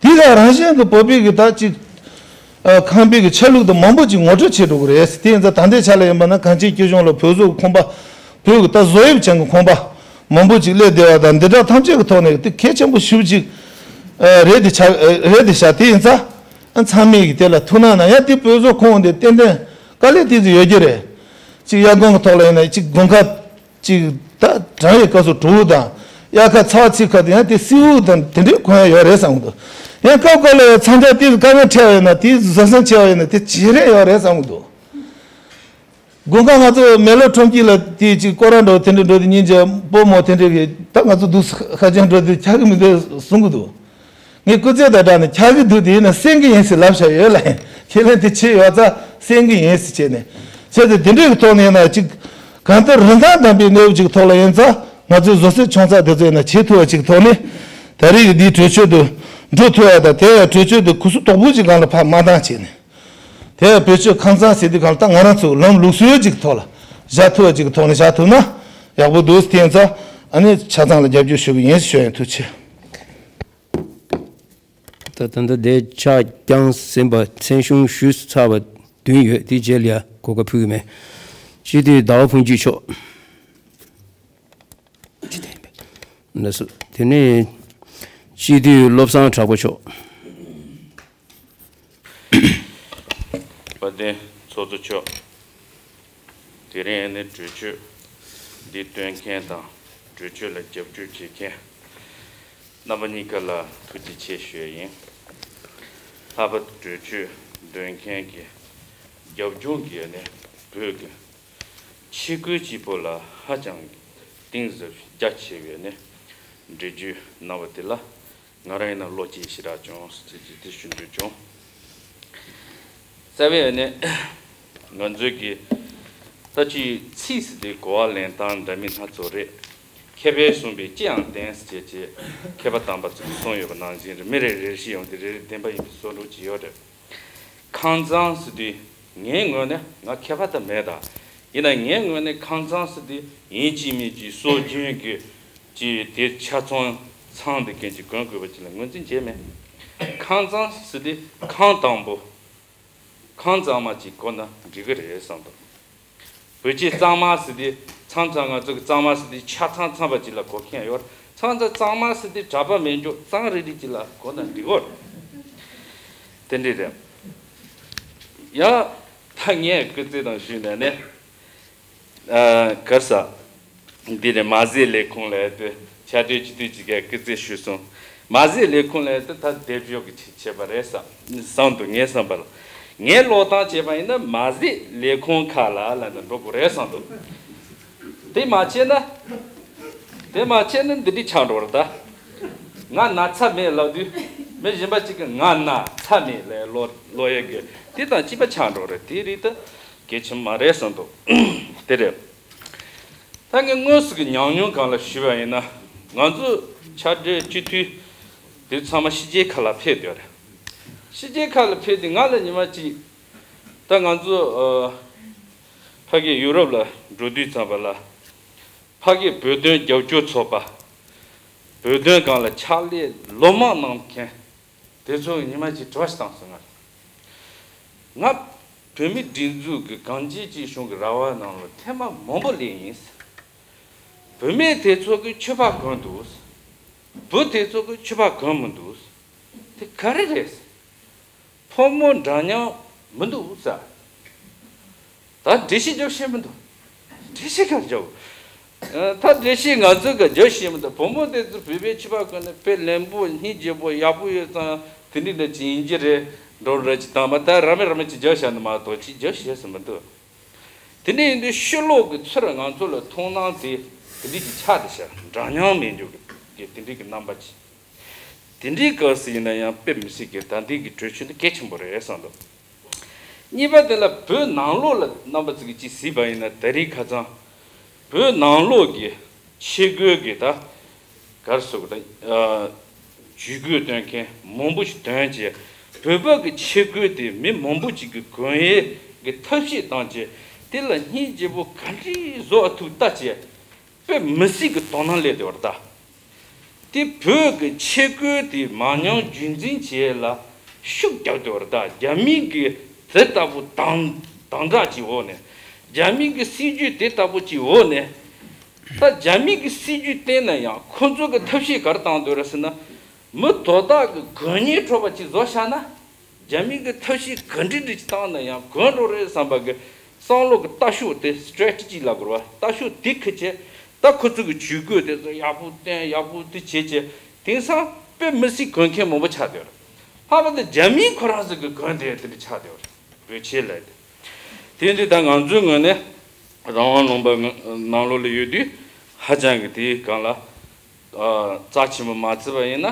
དེ་དག་རང་བཞིན་གྱི་བོད་པའི་གི་ད་ཅིག་ཨ། ཁང་པའི་གི་ཆ་ལུགས་དང་མང་པོ་ཅིག་ངོ་སྤྲོད་བྱེད་འགྲོ་གི་རེད། དེ་ཡིན་ཙང་ད་ལྟའི་ཆ་ལ་ཡིན་པ་ན་གངས་ཅན་སྐྱིད་གཤོངས་ལ་བོད་བཟོ་གི་ཁང་པ། བོད་ཀྱི་ད་བཟོ་དབྱིབས་ཅན་གྱི་ཁང་པ་མང་པོ་ཅིག་སླེབས་བསྡད་པ་དང་འདི་དག་ཐམས་ཅད་ཀྱི་ཐོག་ནས་དེ་གལ་ཆེན་པོ་ཞེ་པོ་ཅིག་ཨ། རེད་དེ་ཆ་རེད་དེ་ཤག་དེ་ཡིན་ཙང་ཚང་མས་ཀྱི་དེ་ལ་ཐུགས་སྣང་གནང་། ཡང་དེ་བོད་བཟོ་ཁང་དེ་ཏན་ཏན་དཀའ་ལས་དེ་ཚོ་ཡོད་ཀྱི་རེད། ཅིག་དབྱར་དགུན་གྱི་ཐོག་ལ་ཡིན་ན་ཅིག་དགུན་ཁ་ཅིག་ད་གྲང་བའི་སྐབས་སུ་དྲོ་བོ་དང་དབྱར་ཁ་ཚ་བ་ཚིག་ཁ་དེ་ཡང་དེ་སེའུ་དང་དེ་འདྲའི་གོན་ཡ་ཡོད་རེད་བསམ་གྱི་འདུག་ཡང་སྐབས་སྐབས་ལ་ཡང་མཚམས་འཇོག་དེ་དཀའ་ངལ་འཕྲད་པ་ཡིན་ན་དེ་བཟོ་སེམས་ཆེ་བ་ཡིན་ན་དེ་བྱེད་རན་ཡོད་རེད་བསམ་གྱི་འདུག་དགུན་ཁ་ང་ཚོ་མེ་ལོང་ཁྲོམ་དཀྱིལ་ལ་དེ་ཅིག་སྐོར་ར་འགྲོ་དེ་འདྲ་འགྲོ་དུས་སྙིང་རྗེ་སྤོ་མོ་དེ་འདྲ་གིས་ད་ང་ཚོ་འདུག་ཧ་ཅང་འགྲོ་དུས་ཁྱག་གི་མི་འདུག་གསུང་གི་འདུག་ངས་སྐུ་ཚེ་དང་སྦྲགས་ནས་ཁྱག་གི་འདུག་དེ་ཡིན་ན་སེམས་ཀྱི་ཡིན་ཟེར་ལབ་བཞག་ཡོད་ལ་ཡིན། ཁས་ལེན་དེ་བྱས་ཡོད་ཙང་སེམས་ཀྱི་ཡིན་ཟེར་བྱས་ནས། བྱས་ཏེ་དེ་འདྲའི་གི་ཐོག་ནས་ཡིན་ན་ཅིག་གང་ལྟར་རིན་ཐང་ལྡན་པའི་གནས་བབ་ཅིག་ཐོག་ལ་ཡིན་ཙང་ང་ཚོའི་བཟོ་ཚོས་ཆུང་ཙག་དེ་ཚོ་ཡིན་ན་བྱེད་ཐུབ་པ་ཅིག་ཐོག་ནས་ད་རེས་ཀྱི་འདིའི་གྲོས་ཆོད་དུ་འགྲོ་ཐུབ་ཡ་དང་དེ་ཡང་གྲོས་ཆོད་དུ་གུ་སུ་དོག་པོ་ཅིག་སྒང་ལ་ཕར་མ་བཏང་བྱས་ནས། དེ་ཡང་བོད་ཆོས་ཁང་ཚང་ཟེར་དུས་སྒང་ལ་ད་ང་རང་ཚོ་ལམ་ལུགས་སྲོལ་ཅིག་ཐོག་ལ་བཞག་ཐུབ་པ་ཅིག་ཐོག་ནས་བཞག་ཐུབ་ན་ཡག་པོ་འདུག་དེ་ཡིན་ཙང་ཨ་ནི་ཆ་ཚང་ལ་རྒྱབ་སྐྱོར་ཞུ་གི་ཡིན་ཞུ་ཡ་ཡིན། ཐུགས་རྗེ་ཆེ། ད་ད་ལྟ་དེ་ཕྱག་བརྐྱངས་ཟིན་པ་མཚན་གཞུང་ཞུས་ཚར་བ་བདུན་ཡོད། དེ་རྗེས་ལ་ཡ་གོ་སྐབས་ཕུལ་གི་མེད། སྤྱི་འཐུས་ཟླ་བ་ཕུན་སྐྱིད་མཆོག་ལགས་སོ། དེ་ནས་སྤྱི་འཐུས་བློ་བཟང་གྲགས་པ་མཆོག་དཔལ་ལྡན་ཚོགས་གཙོ་མཆོག་དེ་རིང་ཨ་ནི་གྲོས་ཆོད་འདི་བཏོན་མཁན་དང་གྲོས་ཆོད་ལ་རྒྱབ་སྐྱོར་བྱེད་མཁན་རྣམ་པ་གཉིས་ཀ་ལ་ཐུགས་རྗེ་ཆེ་ཞུ་ཡ་ཡིན། ལྷག་པར་གྲོས་ཆོད་འདོན་མཁན་གྱི་རྒྱབ་ལྗོངས་ཀྱི་ཨ་ནི་བོད་ཀྱི་ཆས་གོས་གཅིག་པོ་ལ་ཧ་ཅང་གཏིང་ཟབ་རྒྱ་ཆེ་བའི་ཨ་ནི་འགྲེལ་བརྗོད་གནང་བ་དེ་ལ། ང་རང་ཡིན་ན་བློ་སྐྱེད་ཞེ་དྲག་བྱུང་ཟེར་གྱི་དེ་ཞུ་འདོད་བྱུང་། རྩ་བའི་ནས་ང་ཚོའི་གི་ད་ཅི་ཚིག་ཟེར་དེ་གོ་བ་ལེན་སྟངས་འདྲ་མིན་སྣ་ཚོགས་རེད། མཁས་པས་གསུངས་པའི་ཅི་ཡང་བདེན་ཟེར་བྱས་བྱས་མཁས་པ་དམ་པ་ཚོས་གསུངས་ཡོད་པ་ནང་བཞིན་རེད། མི་རེ་རེ་བཞིན་ཡོང་དེ་རེ་རེ་བདེན་པ་ཡིན་པའི་བཟོ་འདྲ་ཅིག་ཡོད་རེད། ཁང་ཚང་ཟེར་དུས་ངའི་ངོས་ནས་ང་མཁས་པ་ད་མེད་ད། ཡིན་ན་ངའི་ངོས་ནས་ཁང་ཚང་ཟེར་དུས་ཡིན་གཅིག་མིན་གཅིག་སྲོལ་རྒྱུན་གྱི་ཅིག་དེ་ཆ་ཚང་ཚང་དེ་མཁན་ཅིག་གོན་དགོས་པ་ཅིག་ལ་ངོས་འཛིན་བྱས་མེད། ཁང་ཚང་ཟེར་དུས་ཁང་དང་པོ་ཁང་གཙང་མ་ཅིག་གོན་ན་འགྲིག་གི་རེད་བསམ་འདུག་བོད་ཀྱི་གཙང་མ་ཟེར་དུས་མཚམས་མཚམས་ང་ཚོ་གི་གཙང་མ་ཟེར་དུས་ཆ་ཚང་ཚང་པ་ཅིག་ལ་གོ་མཁན་ཡོད། མཚམས་མཚམས་གཙང་མ་ཟེར་དུས་གྲྭ་པ་མེད་འཇོག་གཙང་རིག་རིག་ཅིག་ལ་གོ་ན་འགྲིག་གོ། དེ་འདྲ་རེད། ཡང་ད་ངས་སྐུ་རྩེད་དང་ཞུས་ནས་ནས་གར་ས་འདི་རེད། མ་ཟད་ལས་ཁུངས་ལ་ཡ་དེ་ཕྱག་སྦྲེལ་སྤྱི་འཐུས་ཅིག་གིས་སྐུ་རྩེད་ཞུས་སོང་། མ་ཟད་ལས་ཁུངས་ལ་ཡ་དེ་ད་སྡེབ་སྦྱོར་གྱི་ཆེད་བྱས་པ་རེད་བསམ་བསམ་འདུག་ངའི་བསམ་པ་ལ། ངས་ཀློག་སྟངས་བྱས་པ་ཡིན་ན་མ་ཟད་ལས་ཁུངས་ཁག་ལ་ལ་ན་འགྲོ་དགོས་རེད་བསམ་འདུག་དེ་མ་བྱས་ན། དེ་མ་བྱས་ན་འདི་འདྲའི་ཆགས་འགྲོ་བ་རེད་ད། ང་ན་ཚ་མེད་ལབ་དུས་མི་གཞན་པ་གཅིག་གིས་ང་ན་ཚ་མེད་ལབ་ཀློག་ཀློག་ཡས་ཀྱི་དེ་དང་གཅིག་པ་ཆགས་འགྲོ་བ་རེད། དེ་རིགས་ད་གལ་ཆེན་མ་རེད་བསམ་འདུག་དེ་རེད། ད་ངས་དངོས་སུ་གི་ཉམས་མྱོང་སྒང་ལ་ཞུས་པ་ཡིན་ན། ང་ཚོ་ཕྱག་སྦྲེལ་སྤྱི་འཐུས་དེ་ཚང་མ་ཕྱི་རྒྱལ་ཁག་ལ་ཕེབས་ཡོད་རེད། ཕྱི་རྒྱལ་ཁག་ལ་ཕེབས་དུས་ང་ལ་ཉི་མ་གཅིག་ད་ང་ཚོ་ཨ། ཕ་གི་ཡུ་རོབ་ལ་འགྲོ་དུས་ཙམ་པ་ལ། ཕ་གི་བོད་དོན་རྒྱབ་སྐྱོར་ཚོགས་པ། བོད་དོན་སྒང་ལ་ཕྱག་ལས་ལོ་མང་གནང་མཁན་དེ་ཚོ་ཉི་མ་གཅིག་དྲི་བ་ཞིག་བཏང་སོང་ང་། ང་བོད་མི་སྒྲིག་འཛུགས་ཀྱི་གངས་ཅན་སྐྱིད་གཤོངས་ཀྱི་ར་བ་ནང་ལ་ཐེངས་མ་མང་པོ་སླེབས་ཡིན། བུད་མེད་དེ་ཚོ་གི་ཕྱུ་པ་གོན་འདུག་བུ་དེ་ཚོ་གི་ཕྱུ་པ་གོན་མི་འདུག་དེ་ག་རེ་རེད། ཕོ་མོ་འདྲ་མཉམ་མི་འདུག་ཟེར། ད་འགྲེལ་བཤད་རྒྱག་ཤེས་མི་འདུག་འགྲེལ་བཤད་ག་རེ་རྒྱག་ཨ། ད་འགྲེལ་བཤད་ང་ཚོས་ག་རྒྱག་ཤེས་མི་འདུག་བུ་མོ་དེ་ཚོ་བོད་པའི་ཕྱུ་པ་གོན་ནས་དཔེ་ལེན་པོ་སྙིང་རྗེ་པོ་ཡག་པོ་ཡོད་ཙང་དེ་འདྲ་ལ་ཅིག་ཡིན་གྱི་རེད་འགྲོ་ར་ཅིག་དང་མ་ད་ར་མེ་ར་མེ་ཅིག་རྒྱག་བཞག་ནི་མ་གཏོགས་ཅིག་རྒྱག་ཤེས་སུ་མི་འདུག་དེ་འདྲ་ཡིན་དུས་ཕྱི་ལོགས་ཀྱི་ཚུར་ང་ཚོ་ལ་མཐོང་སྣང་དེ་དེ་འདྲ་ཅིག་ཆགས་བསྡད་ཤག་འདྲ་མཉམ་མེད་འཇོག་གི་དེ་འདྲ་གི་རྣམ་པ་ཅིག་དེ་འདྲའི་སྐབས་སུ་ཡིན་ན་ཡང་དཔེ་མི་སྲིད་ཀྱི་ད་ལྟའི་གི་གྲོས་ཆོད་འདི་གལ་ཆེན་པོ་རེད་བསམ་འདུག་གཉིས་པ་དེ་ལ་བོད་ནང་ལོགས་ལ་རྣམ་པ་ཚོ་གིས་ཅིག་གཟིགས་པ་ཡིན་ན་ད་རེས་ཁ་སང་བོད་ནང་ལོགས་ཀྱི་ཆས་གོས་ཀྱི་ད་གར་སོགས་ཀྱི་ད་ཇུས་འགོད་སྟོན་མཁན་མང་པོ་ཞིག་ཐོན་རྗེས་ བོད་པ་གི་ཆས་གོས་དེ་མི་མང་པོ་ཅིག་གི་གོན་ཡས་གི་ཐབས་ཤེས་བཏང་བྱས། དེ་ལ་སྙིང་རྗེ་པོ་ག་འདྲས་བཟོ་ཐུབ་ལྟ་བྱས། དཔེ་མི་སྲིད་གི་དོ་སྣང་སླེབས་བསྡད་པ་རེད་ད། དེ་བོད་ཀྱི་ཆས་གོས་དེ་མ་ཉམས་རྒྱུན་འཛིན་བྱེད་ཡས་ལ་ཤུགས་རྒྱབ་བསྡད་པ་རེད་ད། རྒྱ་མི་གི་དེ་ལྟ་བུ་དམ་དམ་དྲག་ཅིག་འོག་ནས། རྒྱ་མི་གི་སྲིད་ཇུས་དེ་ལྟ་བུ་ཅིག་འོག་ནས། ད་རྒྱ་མི་གི་སྲིད་ཇུས་བསྟན་ན་ཡང་ཁོ་ཚོ་གི་ཐབས་ཤེས་ག་རེ་བཏང་བསྡད་རེད་ཟེར་ན། མི་དོ་བདག་གི་གོ་ཉེན་འཕྲོག་པ་ཅིག་བཟོ་བཞག་ན། རྒྱ་མི་གི་ཐབས་ཤེས་ག་འདྲ་འདྲ་ཅིག་བཏང་ན་ཡང་གོན་འགྲོ་རེད་བསམ་པ་གི་བསམ་བློ་གི་ལྟ་ཕྱོགས་དེ། སི་ཊེ་རེ་ཊེ་ཇི་ལབ་དགོས་རེད་བ། ལྟ་ཕྱོགས་དེ་ཁུར་བྱས། ད་ཁོ་ཚོ་གི་ཇུས་འགོད་དེ་ཚོ་ཡག་པོ་བསྟན། ཡག་པོ་དེ་བྱས་བྱས། དེང་སང་དཔེ་མི་སྲིད་གོན་མཁན་མང་པོ་ཆགས་བསྡད་ཡོད་རེད། ལྷག་པར་དུ་རྒྱ་མིའི་ཁོ་རང་ཚོ་གི་གོན་དེ་དེ་འདྲ་ཆགས་བསྡད་ཡོད་རེད། བོད་ཆས་ལབ་དེ། དེ་འདི་ད་ང་ཚོའི་ངོས་ནས་རང་དབང་ལུང་པ་ནང་ལོགས་ལ་ཡོད་དུས་ཧ་ཅང་གི་དེའི་སྒང་ལ། ཨ། རྩ་ཆེན་པོ་མ་བརྩིས་པ་ཡིན་ན།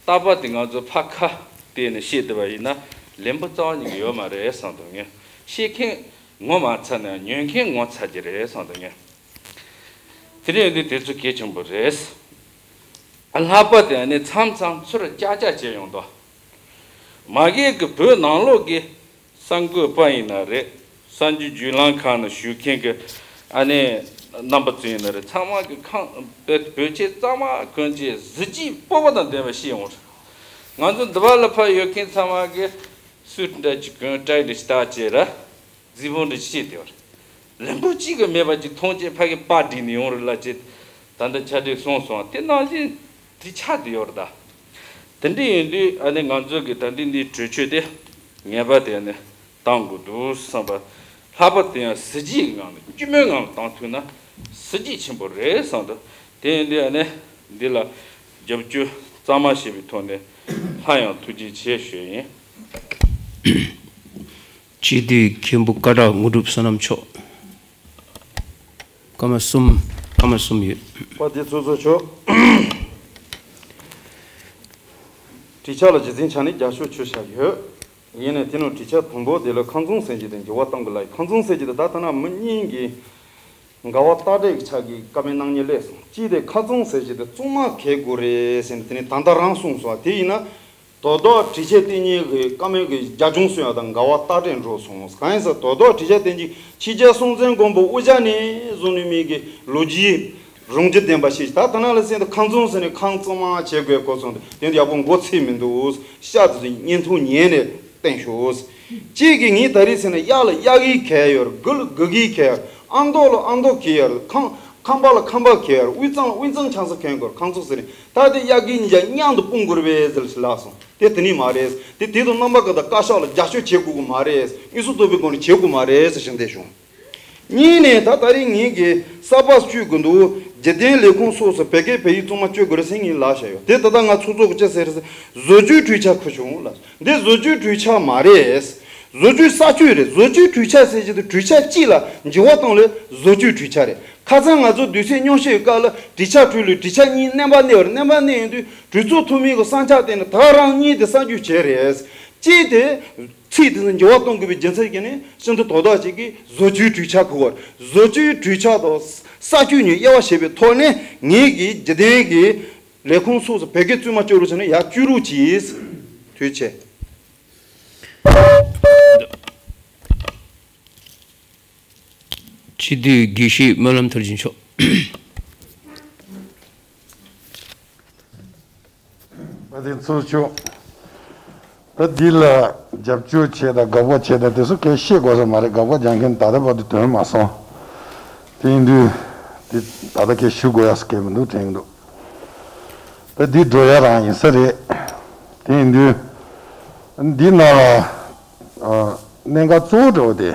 རྟག་པར་དེ་ང་ཚོ་ཕར་ཁ་གཏད་ནས་བཤད་བསྡད་པ་ཡིན་ན། ལན་པོ་རྩ་བ་ཉིད་ཀྱི་ཡོད་མ་རེད་བསམ་འདུག་ངས། བཤད་མཁན་ངོ་མ་ཚ་ན་ཉོན་མཁན་ངོ་ཚ་གི་རེད་བསམ་འདུག་ངས། དེ་རིང་འདི་དེ་ཚོ་གལ་ཆེན་པོ་རེད། ཨ། ལྷག་པར་དེ་ནི་མཚམས་མཚམས་ཚུར་ཅག་ཅག་བྱས་ཡོང་དོ། མ་གིའི་གི་བོད་ནང་ལོགས་ཀྱི་གསར་འགོད་པ་ཡིན་ན་རེད། གསར་འགྱུར་བརྒྱུད་ལམ་ཁག་ནང་བཞུགས་མཁན་གྱི་ཨ་ནི་རྣམ་པ་ཚོ་ཡིན་ན་རེད། ཚང་མ་གི་ཁང་བོད་ཆས་གཙང་མ་གོན་བྱས་གཟི་བརྗིད་སྤོབས་པ་དང་ལྡན་པ་ཞིག་ཡོང་བ་རེད། ང་ཚོ་འདི་བ་ལ་ཕར་ཡོད་མཁན་ཚང་མ་གི་སུད་འདྲ་ཅིག་གོན། ཊའི་འདྲ་ཅིག་བཏགས་བྱས་ར། གཟིགས་ཕུང་འདྲ་ཅིག་བྱས་བསྡད་པ་རེད། ལན་པོ་གཅིག་གི་མེད་པ་ཅིག་མཐོང་བྱས་ཕ་གི་པར་བསྒྲིགས་ནས་ཡོང་རེད་ལབ་བྱས། ད་ལྟ་ཆ་འགྲིག་སོང་སོང་། དེ་ནང་བཞིན་དེ་ཆགས་བསྡད་ཡོད་རེད་ད། དེ་འདྲ་ཡིན་དུས་ཨ་ནི་ང་ཚོ་གི་ད་འདི་འདི་གྲོས་ཆོད་དེ་ངེས་པར་དེ་ནི་བཏང་དགོས་འདུག་བསམ་པ། ལྷག་པར་དུ་ཡང་གཟི་བརྗིད་ངང་ནས་སྐྱིད་མོའི་ངང་ལ་བཏང་ཐུབ་ན་གཟི་བརྗིད་ཆེན་པོ་རེད་བསམ་འདུག་དེ་ཡིན་དུས་ཨ་ནི་འདི་ལ་རྒྱབ་སྐྱོར་གཙང་མ་བྱས་པའི་ཐོག་ནས་སླར་ཡང་ཐུགས་རྗེ་ཆེ་ཞུ་ཡིན། སྤྱི་འཐུས་མཁན་པོ་ཀ་བྲག་དངོས་གྲུབ་བསོད་ནམས་མཆོག་སྐར་མ་གསུམ། སྐར་མ་གསུམ་ཡོད། པ་དེ་ཚོ་ཚོ་ཆོག་དྲི་ཆ་ལ་རྗེ་བཙུན་ཆ་ནས་རྒྱབ་སྐྱོར་ཆོད་བཞག་ཡོད། ཡིན་ནའི་དེ་ནང་དྲི་ཆ་དང་པོ་དེ་ལ་ཁང་ཚང་ཟེར་གྱི་དེ་འགྱུར་བ་གཏང་དགོས་ལ། ཁང་ཚང་ཟེར་གྱི་དེ་ད་ཐ་ན་མི་གཉིས་ཀྱི་འགལ་བ་རྟག་སྤྲད་ཀྱི་ཆ་གི་བཀའ་མོལ་གནང་མཁན་སླེབས་སོང་། གཅིག་དེ་ཁ་ཚང་ཟེར་གྱི་དེ་གཙང་མ་གས་དགོས་རེད་ཟེར་ནས་དེ་ནས་ད་ལྟ་རང་གསུངས་སོང་། དེ་ཡིན་ན། དོ་བདག་དྲི་ཆ་བསྟན་མཁན་གྱི་བཀའ་མོལ་གྱི་རྒྱབ་ལྗོངས་སུ་ཡང་དང་འགལ་བ་རྟག་སྤྲད་འགྲོ་སོང་། གང་ཡིན་ཟེར། དོ་བདག་དྲི་ཆ་བསྟན་མཁན་ཕྱི་རྒྱལ་སྲོང་བཙན་སྒམ་པོ་དབུ་རྒྱན་ནས་བཟུང་ནས་མི་གི་ལོ་རྒྱུས་རང་རྒྱུད་ལྡན་པ་ཞིག་ད་ཐ་ན་ལ་སེང་དུ་ཁང་ཚང་ཟེར་ནས་ཁང་གཙང་མ་བྱེད་དགོས་སྐོར་སོང་དུས་དེ་འདི་ཡག་པོ་མགོ་ཚོས་མི་འདུག་ཤག་དེ་ཚོ་བརྙན་ཐུང་ཉན་ནས་བསྟན་ཤོག་གཅིག་གིས་ངས་ད་རེས་ཟེར་ན་གཡག་ལ་གཡག་གི་གས་ཡོད་རེད། སྒུག་ལ་སྒུག་གི་གས་ཡོད་རེད། ཨ་མདོ་ལ་ཨ་མདོ་གས་ཡོད་རེད། ཁང་ཁང་པ་ལ་ཁང་པ་གས་ཡོད་རེད། དབུས་གཙང་ལ་དབུས་གཙང་ཆང་ས་གས་ཡོད་རེད། ཁང་ཚང་ཟེར་ནས་ད་དེ་གཡག་གི་གཉིས་ཀ་མཉམ་དུ་སྤུངས་དགོས་རེད་པས་ཟེར་ལབ་སོང་། དེ་དེ་ནི་མ་རེད། དེ་དེ་དང་རྣམ་པ་ག་དང་བཀའ་ཤག་ལ་རྒྱབ་སྐྱོར་བྱེད་དགོས་ཀྱི་མ་རེད། དངོས་སུ་ཐོབ་པའི་སྒོ་ནས་བྱེད་དགོས་མ་རེད་ཟེར་ཞིང་བསྡད་བྱུང་། གཉིས་ནས་ད་ད་རེས་ངེད་ཀྱིས་གསར་པ་བཅུག་དགོས་འདུག་འཇིག་རྟེན་ལས་ཁུངས་སོགས་སུ་བོད་སྐད་བོད་ཡིག་གཙང་མ་སྤྱོད་དགོས་རེད་ཟེར་ངས་ལབ་བཞག་ཡོད། དེ་ད་ལྟ་ང་ཚོགས་གཙོ་གི་ཅི་ཟེར་ཟེར། བཟོ་བཅོས་གྲོས་འཆར་ཁུར་བྱུང་ལ། འདི་བཟོ་བཅོས་གྲོས་འཆར་མ་རེད། བཟོ་བཅོས་ས་བཅོས་རེད། བཟོ་བཅོས་གྲོས་འཆར་ཟེར་གྱི་འདུག་གྲོས་འཆར་གཅིག་ལ་འགྱུར་བ་གཏོང་ལས་བཟོ་བཅོས་གྲོས་འཆར་རེད། ཁ་སང་ང་ཚོ་དུས་ཚོད་ཉུང་ཤོས་སྐབས་ལ་གྲོས་འཆར་འཕྲུལ་ལས་གྲོས་འཆར་གཉིས་བསྣན་པ་བསྣན་པ་རེད། བསྣན་པ་བསྣན་ཡོང་དུས་གྲོས་ཚོགས་འཐུས་མི་གི་བསམ་འཆར་བཏོན་ནས་ད་རང་གཉིས་དེ་གསར་འཇུག་བྱས་རེད། གཅིག་དེ་ཚིག་དེ་ཚོ་འགྱུར་བ་གཏོང་དགོས་པའི་རྒྱུ་མཚན་གྱིས་ནི་ཤིན་ཏུ་དོ་བདག་ཅིག་གིས་བཟོ་བཅོས་གྲོས་འཆར་ཕུལ་བ་རེད། བཟོ་བཅོས་གྲོས་འཆར་དང་གསར་བཅོས་གཉིས་དབྱེ་བ་ཕྱེ་བའི་ཐོག་ནས་ངེད་ཀྱིས་རྒྱུན་ལྡན་གྱི་ལས་ཁུངས་སོགས་སུ་བོད་སྐད་གཙང་མ་སྤྱོད་རོགས་བྱས་ནས་ཡར་བཅུག་རོགས་གྱིས། ཐུགས་རྗེ་ཆེ། སྤྱི་འཐུས་དགེ་བཤེས་སྨོན་ལམ་མཐར་ཕྱིན་མཆོག་ད་དེ་ཚོ་ཆོག་ད་འདི་ལ་རྒྱབ་སྐྱོར་བྱས་དང་དགག་པ་བྱས་དང་དེ་ཚོ་སྐད་བཤད་དགོས་ས་མ་རེད། དགག་པ་རྒྱག་མཁན་ད་ལྟ་བར་དུ་ཐོན་མ་སོང་། དེ་ཡིན་དུས་དེ་ད་ལྟ་སྐད་ཞུ་དགོས་ཡ་སྐད་མི་འདུག་དྲན་གྱི་འདུག་ད་འདི་འགྲོ་ཡ་རང་ཡིན་ས་རེད། དེ་ཡིན་དུས་འདི་ནང་ལ་ཨ་གནད་འགག་གཙོ་བོ་འདྲ་བོ་དེ།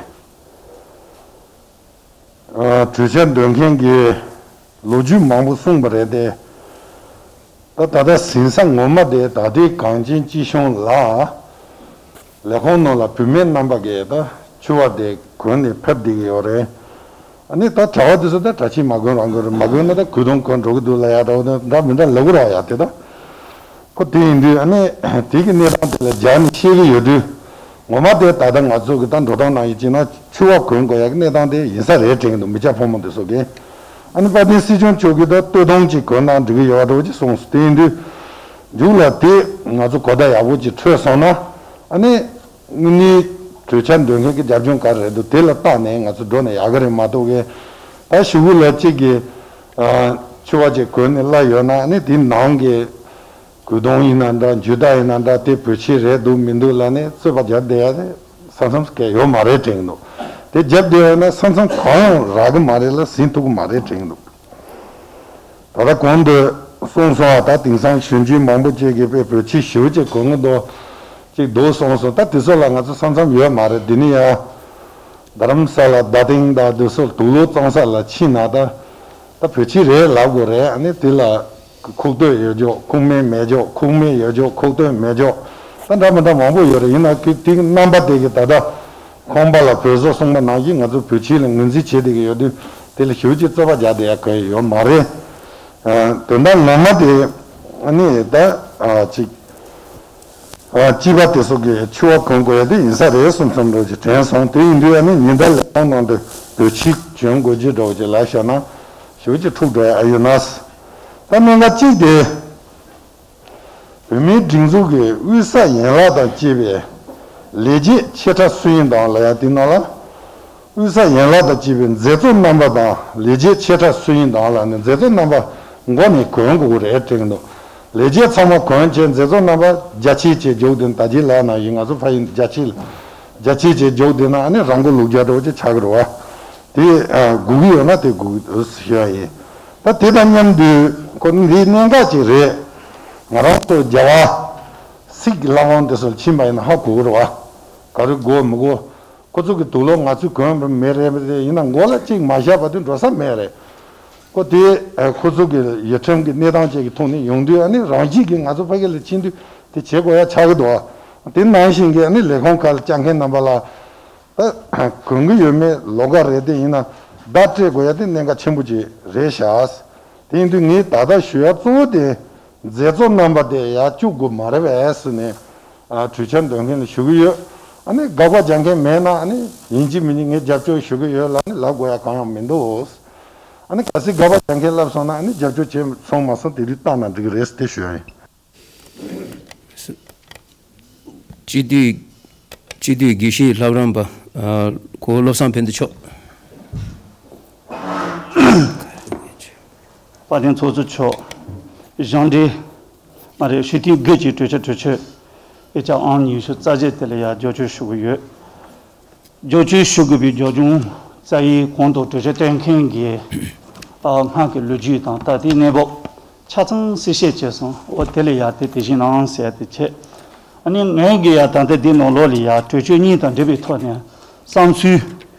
གྲོས་འཆར་འདོན་མཁན་གྱིས་ལོ་རྒྱུས་མང་པོ་གསུངས་པ་རེད་དེ། ད་ད་ལྟ་ཟིན་ས་ངོ་མ་དེ་ད་ལྟའི་གངས་ཅན་སྐྱིད་གཤོངས་ལ་ལས་ཁུངས་ནང་ལ་བུད་མེད་རྣམ་པ་གིས་ད་ཕྱུ་པ་དེ་གོན་ནས་ཕེབས་བསྡད་ཀྱི་ཡོད་རེད། ཨ་ནི་ད་གྲྭ་བ་དེ་ཚོ་ད་གྲྭ་ཆས་མ་གོན་རང་གོན་རེད། མ་གོན་ན་ད་གོས་ཐུང་གོན་འགྲོ་གི་འདུག་ལབ་ཡ་འདྲ་བོ་དེ་འདྲ་མི་འདྲ་ལབ་ཀྱི་རེད་ཡ། དེ་ད། ཁོ་དེ་ཡིན་དུས་ཨ་ནི་དེ་གི་གནས་སྟངས་དེ་ལ་སྦྱར་ནས་བཤད་ཀྱི་ཡོད་དུས། ངོ་མ་དེ་ད་ལྟ་ང་ཚོ་གི་ད་འགྲོ་སྟངས་ནང་ཡིན་ཅིག་ན་ཕྱུ་པ་གོན་དགོས་ཡ་གི་གནས་སྟངས་དེ་ཡིན་ས་རེད་དྲན་གྱི་འདུག་མི་སྐྱ་ཕོ་མོ་དེ་ཚོ་གིས། ཨ་ནི་དཔལ་ལྡན་སྲིད་སྐྱོང་མཆོག་གིས་ད་སྟོད་ཐུང་ཅིག་གོན་ན་འགྲིག་གི་ཡོད་པ་འདྲ་བོ་ཅིག་གསུངས་སོང་། དེ་ཡིན་དུས་མཇུག་ལ་དེ་ང་ཚོ་གོ་བརྡ་ཡག་པོ་ཅིག་འཕྲོད་སོང་ན། ཨ་ནི་དངོས་གནས་གྲོས་འཆར་འདོན་མཁན་གྱི་རྒྱབ་ལྗོངས་ག་རེ་རེད་འདུག་དེ་ལ་བལྟས་ནས་ང་ཚོ་འགྲོ་ན་ཡག་གི་རེད་མ་གཏོགས་གི། ད་ཞུ་གུ་ལ་གཅིག་གིས་ཨ་ཕྱུ་པ་ཅིག་གོན་ནས་སླེབས་ཡོད་ན། ཨ་ནི་དེའི་ནང་གི་གོས་ཐུང་ཡིན་ན་འདྲ། འཇུ་དག་ཡིན་ན་འདྲ། དེ་བོད་ཆས་རེད་འདུག་མི་འདུག་ལབ་ནས་རྩོད་པ་རྒྱབ་བསྡད་ཡ་དེ་ས་མཚམས་སུ་གལ་ཡོད་མ་རེད་དྲན་གྱི་འདུག་དེ་རྒྱབ་བསྡད་ཡོད་ན་ས་མཚམས་གང་ཡང་རག་གི་མ་རེད་ལ། ཟིན་ཐུབ་ཀྱི་མ་རེད་དྲན་གྱི་འདུག་ད་ལྟ་གོང་དུ་གསུངས་སོང་བ། ད་དེང་སང་གཞོན་སྐྱེས་མང་པོ་ཅིག་གིས་དཔེ་བོད་ཆས་ཞེ་པོ་ཅིག་གོན་གྱི་འདུག་ཅིག་འདུག་གསུངས་སོང་། ད་དེ་ཚོ་ལ་ང་ཚོ་ས་མཚམས་ཡོད་མ་རེད། འདི་ནས་ཡང་རྡ་རམ་ས་ལ། རྡ་སྟེང་དང་དེ་ཚོ་དུག་ལོག་བཙོང་ས་ལ་ཕྱིན་ན་ད་ད་བོད་ཆས་རེད་ལབ་དགོས་རེད། ཨ་ནི་དེ་ལ་ཁུག་རྟོད་ཡོད་ཅོག་ཁུག་མེད་མེད་ཅོག་ཁུག་མེད་ཡོད་ཅོག་ཁུག་རྟོད་མེད་ཅོག་ད་འདྲ་མི་འདྲ་མང་པོ་ཡོད་རེད། ཡིན་ན་ཁོས་དེ་རྣམ་པ་དེ་གི་ད་ལྟ་ཁང་པ་ལ་བོད་བཟོ་གསུངས་པ་ནང་བཞིན་ང་ཚོ་བོད་ཆས་ལ་ངོས་འཛིན་བྱེད་བསྡད་ཀྱི་ཡོད་དུས། དེ་ལ་ཞེ་པོ་ཅིག་རྩོད་པ་རྒྱག་བསྡད་ཡ་གང་ཡང་ཡོད་མ་རེད། ཨ་དོན་དག་ངོ་མ་དེ་ཨ་ནི་ད་ཨ་ཅིག་ཨ་སྐྱིད་པ་དེ་ཚོ་གི་ཕྱུ་པ་གོན་དགོས་ཡ་དེ་ཡིན་ས་རེད་བསམ་བསམ་འདྲ་ཅིག་དྲན་སོང་། དེ་ཡིན་དུས་ཨ་ནི་ཉིན་ལྟར་ལས་ཁུངས་ནང་དུ་བོད་ཆས་གྱོན་དགོས་ཀྱི་འདྲ་བོ་ཅིག་ལབ་བཞག་ན་ཞེ་པོ་ཅིག་འཁྲུག་འགྲོ་ཡ་ཨ་ཡོད་ན། ད་གནད་འགག་གཅིག་དེ། བོད་མིའི་སྒྲིག་འཛུགས་ཀྱི་དབུས་ས་ཡན་ལག་དང་བཅས་པའི་ལས་བྱེད་ཆེ་ཕྲ་སུ་ཡིན་དང་ལབ་ཡ་དེ་ནང་ལ། དབུས་ས་ཡན་ལག་དང་བཅས་པའི་མཛད་གཙོ་རྣམ་པ་དང་ལས་བྱེད་ཆེ་ཕྲ་སུ་ཡིན་དང་ལབ་ནས། མཛད་གཙོ་རྣམ་པ་མགོ་ནས་གོན་དགོས་ཀྱི་རེད་དྲན་གྱི་འདུག་ལས་བྱེད་ཚང་མ་གོན་བྱས། མཛད་གཙོ་རྣམ་པ་རྒྱ་ཆེ་བྱས་རྒྱུགས་དེ། ད་ཅི་ལབ་ན་ཡིན། ང་ཚོ་ཕ་ཡུལ་རྒྱ་ཆེ་རྒྱ་ཆེ་བྱས་རྒྱུགས་དེ་ན་ཨ་ནི་རང་མགོ་ལུག་རྒྱ་འདྲ་བོ་ཅིག་ཆགས་ཀྱི་རེད་བ། དེ་ཨ་དགོས་ཀྱི་ཡོད་ན་དེ་དགོས་ཀྱི་འདུག་ཞུ་ཡ་ཡིན། ད་དེ་དང་མཉམ་དུ་ཁོ་འདི་གནད་འགག་ཅིག་རེད། ང་རང་ཚོ་རྒྱ་གར་སིག་གི་ལྷ་ཁང་དེ་ཚོར་ཕྱིན་པ་ཡིན་ན་ཧ་གོ་གི་རེད་བ། ག་རེ་དགོས་མི་དགོས། ཁོ་ཚོ་གི་དུག་ལོག་ང་ཚོས་གོན་པ་མེད་རེད་པ། དེ་ཡིན་ན་མགོ་ལ་གཅིག་མ་བཞག་པ་དེ་འགྲོ་ས་མེད་རེད། ཁོ་དེ་ཨ་ཁོ་ཚོ་གི་ཡུལ་ཁྲིམས་ཀྱི་གནས་སྟངས་བཅས་ཀྱི་ཐོག་ནས་ཡོང་དུས། ཨ་ནི་རང་བཞིན་གྱིས་ང་ཚོ་ཕ་གི་ལ་ཕྱིན་དུས་དེ་བྱེད་དགོས་ཡ་ཆགས་ཀྱི་འདུག་བ། དེ་ནང་བཞིན་གྱི་ཨ་ནི་ལས་ཁུངས་ཁག་ལ་བཅར་མཁན་རྣམ་པ་ལ། ད་གོན་གྱི་ཡོད་མེད་ལོགས་ཀ་རེད། དེ་ཡིན་ན་བརྡ་སྤྲད་དགོས་ཡ་དེ་གནད་འགག་ཆེན་པོ་ཅིག་རེད་ཤག་དེ་ཡིན་དུས་ངས་ད་ལྟ་ཞུ་ཡ་གཙོ་བོ་དེ། མཛད་གཙོ་རྣམ་པ་དེ་ཡར་བཅུག་དགོས་མ་རེད་པས་ཟེར་ནས་ཨ་གྲོས་འཆར་འདོན་མཁན་ལ་ཞུ་གི་ཡོད། ཨ་ནི་དགག་པ་རྒྱག་མཁན་མེད་ན་ཨ་ནི་ཡིན་གཅིག་མིན་གཅིག་ངས་རྒྱབ་སྐྱོར་ཞུ་གི་ཡོད་ལབ་ནས་ལབ་དགོས་ཡ་གང་ཡང་མི་འདུག་ཨ་ནི་གལ་སྲིད་དགག་པ་རྒྱག་མཁན་ལབ་སོང་ན་ཨ་ནི་རྒྱབ་སྐྱོར་བྱས་སོང་མ་སོང་དེ་རིགས་བལྟས་ན་འགྲིག་གི་རེད་ཟེར་དེ་ཞུ་ཡ་ཡིན། སྤྱི་འཐུས། སྤྱི་འཐུས་དགེ་བཤེས་ལྷ་རམས་པ། ཨ། གོ་བློ་བཟང་ཕན་བདེ་མཆོག་དཔལ་ལྡན་ཚོགས་གཙོ་མཆོག་གཞུང་འབྲེལ་མ་རེད། ཞུ་གཏུག་དགུ་གི་གྲོས་ཆོད། གྲོས་ཆོད་དབྱེ་ཆ་ཨང་ཉི་ཤུ་རྩ་བརྒྱད་དེ་ལ་ཡང་རྒྱབ་སྐྱོར་ཞུ་གི་ཡོད། རྒྱབ་སྐྱོར་ཞུ་དགོས་པའི་རྒྱབ་ལྗོངས་རྩ་ཡི་གོང་དུ་གྲོས་ཆོད་བཏོན་མཁན་གྱི་ཨ་སྔར་གྱི་ལོ་རྒྱུས་དང་ད་ལྟའི་གནས་བབ་ཆ་ཚང་གསལ་བཤད་བྱས་སོང་། འོ་དེ་ལ་ཡ་དེ་དེ་བཞིན་གནང་ཟེར་ཡ་དེ་བྱས། ཨ་ནི་ངས་གི་ཡ་ད་ལྟ་འདི་ནང་ལོགས་ལ་ཡ་གྲོས་ཆོད་གཉིས་དང་འབྲེལ་བའི་ཐོག་ནས་བསམ་ཚུལ་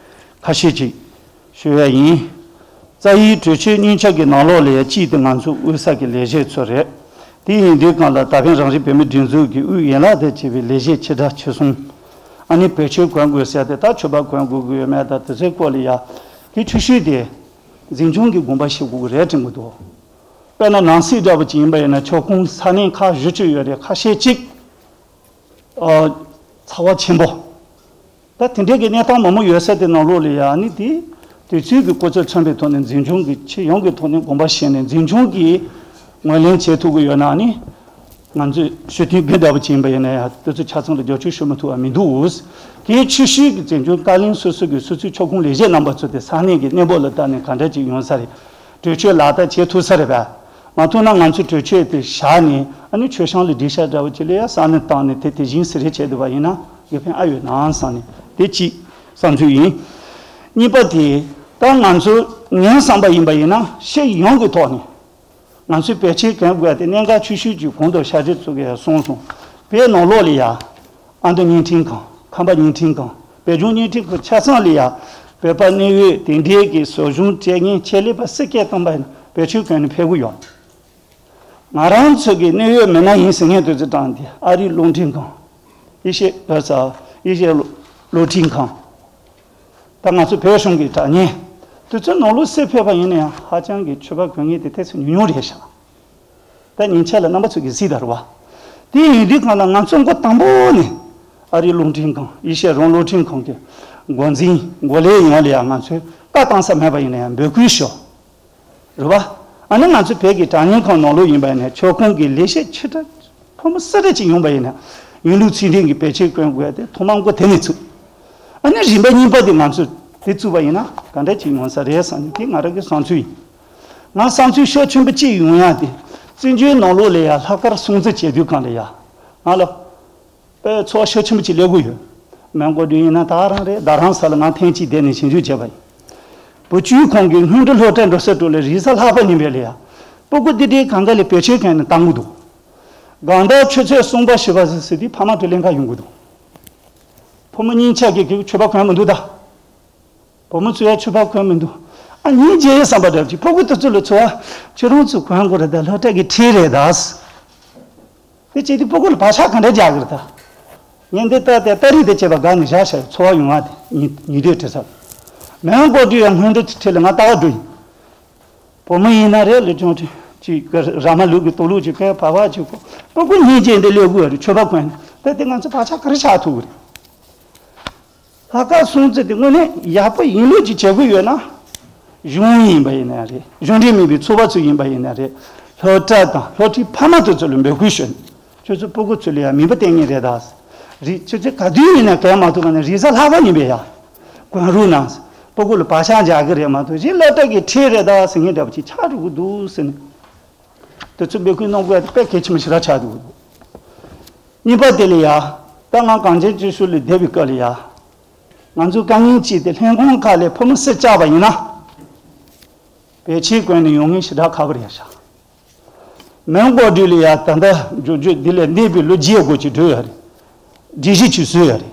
ཁ་ཤས་ཅིག་ཞུ་ཡ་ཡིན། རྩ་ཡི་གྲོས་ཆོད་གཉིས་ཆ་གི་ནང་ལོགས་ལ་ཡ་གཅིག་དེ་ང་ཚོ་དབུས་ས་གི་ལས་བྱེད་ཚོ་རེད། དེ་ཡིན་དུས་གང་ལ་ད་ཕན་རང་རིགས་བོད་མི་སྒྲིག་འཛུགས་ཀྱི་དབུས་ཡན་ལག་དང་བཅས་པའི་ལས་བྱེད་ཆེ་ཕྲ་ཆེ་གསུམ། ཨ་ནི་བེད་སྤྱོད་གོན་དགོས་ཟེར་ཏེ་ད་ཕྱུ་པ་གོན་དགོས་ཀྱི་ཡོད་མེད་དང་དེ་ཚོའི་སྐོར་ལ་ཡ་དེ་ཆུ་ཤུལ་དེ་འཛིན་སྐྱོང་གི་དགོངས་པ་བཞེས་དགོས་ཀྱི་རེད་དྲན་གྱི་འདུག་དཔེར་ན་ནང་སྲིད་འདྲ་པོ་ཅིག་ཡིན་པ་ཡིན་ན་ཁྱབ་ཁོངས་ས་གནས་ཁག་བཞི་ཅིག་ཡོད་རེད། ཁ་ཤས་ཅིག་ཨ་ཚ་བ་ཆེན་པོ། ད་དེ་འདྲའི་གི་གནས་སྟངས་མང་པོ་ཡོད་ས་དེ་ནང་ལོགས་ལ་ཡ་ཨ་ནི་དེ་དུས་ཚོད་ཀྱི་སྐུ་ཚབ་མཚོན་པའི་ཐོག་ནས་འཛིན་སྐྱོང་གི་ཆེད་ཡོངས་ཀྱི་ཐོག་ནས་དགོངས་པ་བཞེས་ནས་འཛིན་སྐྱོང་གི་ངོས་ལེན་བྱེད་ཐུབ་ཀྱི་ཡོད་ན་ཨ་ནི། ང་ཚོས་ཞུ་གཏུག་དགུ་འདྲ་པོ་ཅིག་ཡིན་པ་ཡིན་ན་ཡང་དེ་ཚོ་ཆ་ཚང་ལ་རྒྱབ་སྐྱོར་ཞུ་མི་ཐུབ་པ་མི་འདུག་དེའི་ཆུ་ཤུལ་གྱི་འཛིན་སྐྱོང་བཀའ་བློན་སོ་སོ་གི་སོ་སོའི་ཁྱབ་ཁོངས་ལས་བྱེད་རྣམ་པ་ཚོ་དེ་ས་གནས་ཀྱི་གནས་བབ་ལ་བལྟས་ནས་ག་འདྲ་ཅིག་ཡོང་ས་རེད། གྲོས་ཆོད་ལག་བསྟར་བྱེད་ཐུབ་ས་རེད་པས། མ་ཐུབ་ན་ང་ཚོས་གྲོས་ཆོད་དེ་བཞག་ནས་ཨ་ནི་མཆོད་བཤམས་ལ་སྒྲིག་ཆས་འདྲ་པོ་ཅིག་ལ་ཡང་ས་གནས་བཏང་ནས་དེ་དེ་བཞིན་ཟུར་རེ་བྱས་བསྡད་པ་ཡིན་ན་ཡང་དགེ་ཕན་ཨ་ཡོད་ནའང་བསམ་ནས་དེ་གཅིག་བསམ་ཚུལ་ཡིན། གཉིས་པ་དེ་ད་ང་ཚོ་ངའི་བསམ་པ་ཡིན་པ་ཡིན་ན་སྤྱི་ཡོངས་ཀྱི་ཐོག་ནས། ང་ཚོས་བེད་སྤྱོད་གང་དགོས་དེ་གནད་འགག་ཆེ་ཤོས་ཀྱི་གོང་དུ་ཤར་རྗེས་ཚུགས་ཀྱི་གསུངས་སོང་། བོད་ནང་ལོགས་ལ་ཡ། ཨ་མདོ་བརྙན་འཕྲིན་ཁང་། ཁམས་པ་བརྙན་འཕྲིན་ཁང་། བོད་ལྗོངས་བརྙན་འཕྲིན་ཁང་ཆ་ཚང་ལ་ཡ། བོད་པ་གནད་ཡོད་དེ་འདྲའི་གི་བཟོ་སྦྱོང་སྤྲད་མཁན་ཆེད་ལས་པ་སེ་སྐད་བཏང་པ་ཡིན་ན་བེད་སྤྱོད་གང་ནས་ཕེབས་ཀྱི་ཡོད། ང་རང་ཚོ་གི་གནད་ཡོད་མི་སྣ་ཡིན་ཟེར་མཁན་དེ་ཚོ་དྲངས་ཏེ་ཨ་རིའི་རླུང་འཕྲིན་ཁང་། ཨེ་ཤེ་ཨ་ས་ཨེ་ཤེ་རླུང་འཕྲིན་ཁང་། ད་ང་ཚོ་བོད་གཞུང་གི་དྲ་བརྙན་དེ་ཚོའི་ནང་ལོགས་སུ་ཕེབས་པ་ཡིན་ན་ཡང་ཧ་ཅང་གི་ཕྱུ་པ་གོན་མཁན་དེ་ཏོག་ཙམ་ཉུང་ཉུང་རེད་ཤག་ད་ཉིན་ཆད་ལ་རྣམ་པ་ཚོ་གིས་གཟིགས་དང་རེད་བ། དེ་ཡིན་དུས་གང་ལ་ང་ཚོ་འགོ་དང་པོ་ནས་ཨ་རིའི་རླུང་འཕྲིན་ཁང་ཨེ་ཤེ་ཡ་རང་རླུང་འཕྲིན་ཁང་གི་འགོ་འཛིན་འགོ་ལས་ཡོངས་ལ་ཡང་ང་ཚོས་བཀའ་བཏང་ས་མེད་པ་ཡིན་ན་ཡང་འབོད་སྐུལ་ཞུ། རེད་བ། ཨ་ནི་ང་ཚོ་བོད་ཀྱི་དྲ་བརྙན་ཁང་ནང་ལོགས་ཡིན་པ་ཡིན་ན་ཁྱབ་ཁོངས་ཀྱི་ལས་བྱེད་ཆེ་ཕྲ་ཕོ་མོ་སུ་རེ་ཅིག་ཡོང་པ་ཡིན་ན་ ཡིན་ལུགས་ཚུལ་ལྡན་གྱི་བེད་སྤྱོད་སྐྱོན་དགོས་ཏེ་ཐོག་མ་འགོ་དེ་ནས་ཚུགས། ཨ་ནི་རིམ་པ་གཉིས་པ་དེ་ང་ཚོས་དེ་བཙུགས་པ་ཡིན་ན་ག་འདྲ་ཅིག་ཡོང་ས་རེད་བསམ་ནས་དེ་ང་རང་གི་བསམ་ཚུལ་ཡིན། ང་བསམ་ཚུལ་ཤུགས་ཆེན་པོ་གཅིག་ཡོང་ཡ་དེ་བཙན་བྱོལ་ནང་ལོགས་ལ་ཡ་ལྷག་དཀར་སྲུང་བརྩི་བྱེད་དུས་གང་ལ་ཡ་ང་ལ་དཔེ་ཚོར་བ་ཤུགས་ཆེན་པོ་ཅིག་སླེབས་ཀྱི་ཡོད། མོན་གྷོ་འདྲ་ཡིན་ན་ད་རང་རེད། རྡ་རམ་ས་ལ་ང་ཐེངས་གཅིག་བསྡད་ནས་ཞིབ་འཇུག་བྱས་པ་ཡིན། བུ་བཅུའི་ཁོངས་ཀྱི་སྔོན་འགྲོ་སློབ་གྲྭ་འགྲོ་ས་དྲུག་ལ་རེས་གཟའ་ལྷག་པ་ཉིན་པས་ལ་ཡ་སྤུ་གུ་འདི་འདྲའི་གང་ག་ལ་བེད་སྤྱོད་མཁན་ནི་བཏང་གི་འདུག་སྒང་ཟླ་ཆུ་ཚོད་གསུམ་པ་བཞི་པ་ཟེར་ཟེར་དུས་ཕ་མ་དེ་ལེན་ག་ཡོང་གི་འདུག་ཕོ་མོ་གཉིས་ཆ་གིས་གི་མཆོད་པ་གོན་མི་འདུག་ད། བུ་མོ་ཚོས་ཡང་མཆོད་པ་གོན་མི་འདུག་ཨ་སྙིང་རྗེ་བསམ་པ་འདྲ་ཅིག་ཕྲུ་གུ་དེ་ཚོ་ལ་ཚོར་བ་ཁྱེད་རང་ཚོ་གོན་དགོས་རེད་ད། སློབ་གྲྭ་གི་ཁྲིད་རེད་ད། དེ་བྱས་དུས་ཕྲུ་གུ་ལ་བག་ཆགས་ག་འདྲ་རྒྱག་གི་རེད་ད། ངས་འདི་ལྟ་སྟེ་ཏ་རིག་དེ་བྱས་པ་དགའ་ནས་བཞག་བཞག་ཚོར་བ་ཡོང་བ་དེ་ཉི་ཉི་དུས་དྲི་ས། མོན་གྷོ་འདྲ་ཡང་སྔོན་འགྲོ་ཁྲིད་ལ་ང་ལྟ་ག་འགྲོ་ཡིན། བུ་མོ་ཡིན་ན་རེད་ལ་ཅུང་ཅིག་ར་མ་ལུག་གི་དུག་ལུག་ཅིག་གོན། བག་བག་ཅིག་གོན། ཕྲུ་གུ་སྙིང་རྗེ་འདི་སླེབས་དགོས་རེད། མཆོད་པ་གོན་ད་དེ་ང་ཚོ་བག་ཆགས་ག་རེ་ཆགས་ཐུབ་ཀྱི་རེད། ལྷག་དཀར་སྲུང་བརྩི་དེ་དངོས་གནས་ཡག་པོ་ཡིན་ལུགས་ཅིག་བྱེད་དགོས་ཡོད་ན། གཞུང་ཡིན་པ་ཡིན་ན་རེད། གཞུང་འབྲེལ་མིན་པའི་ཚོགས་པ་ཚོ་ཡིན་པ་ཡིན་ན་རེད། སློབ་གྲྭ་དང་སློབ་ཁྲིད་ཕ་མ་དེ་ཚོ་ལ་འབོད་སྐུལ་ཞུ། ཁྱོད་ཚོ་ཕྲུ་གུ་ཚོ་ལ་ཡང་མིན་པ་སྟེར་ངེས་རེད་ད། རེད། ཁྱོད་ཚོ་ག་དུས་ཡིན་ན་གལ་མ་ཐུབ་པ་ན་རེས་གཟའ་ལྷག་པ་ཡིན་པས་ཡ། གོན་རོགས་གནང་། ཕྲུ་གུ་ལ་བག་ཆགས་འཇགས་ཀྱི་རེད་མ་གཏོགས་གཞན་སློབ་གྲྭ་གི་ཁྲིད་རེད་ད་ཟེར་མཁན་འདྲ་པོ་ཅིག་ཆགས་འགྲོ་གི་འདུག་ཟེར་ནས། དེ་ཚོ་འབོད་སྐུལ་གནང་དགོས་དེ་དཔེ་གལ་ཆེན་པོ་ཞེ་དྲག་ཆགས་འདུག་གཉིས་པ་དེ་ལ་ཡ། ད་ང་གངས་ཅན་སྐྱིད་གཤོངས་ལ་བསྡད་པའི་སྐབས་ལ་ཡ། ང་ཚོ་དཀའ་ངལ་ཅིག་དེ་ལྷན་ཁང་ཁག་ལས་ཕོ་མོ་སུ་བཅར་བ་ཡིན་ན། བེད་སྤྱོད་སྐྱོན་ནས་ཡོང་ངེས་ཞེ་དྲག་ཁག་པོ་རེད་ཤག་མོན་གྷོ་འདི་ལ་ཡ་ད་ལྟ་འབྱུང་འགྱུར་འདི་ལས་འདས་པའི་ལོ་བརྒྱད་དགུ་ཅིག་འགྲོ་ཡོད་རེད། སྒྲིག་གཞི་ཅིག་བཟོས་ཡོད་རེད།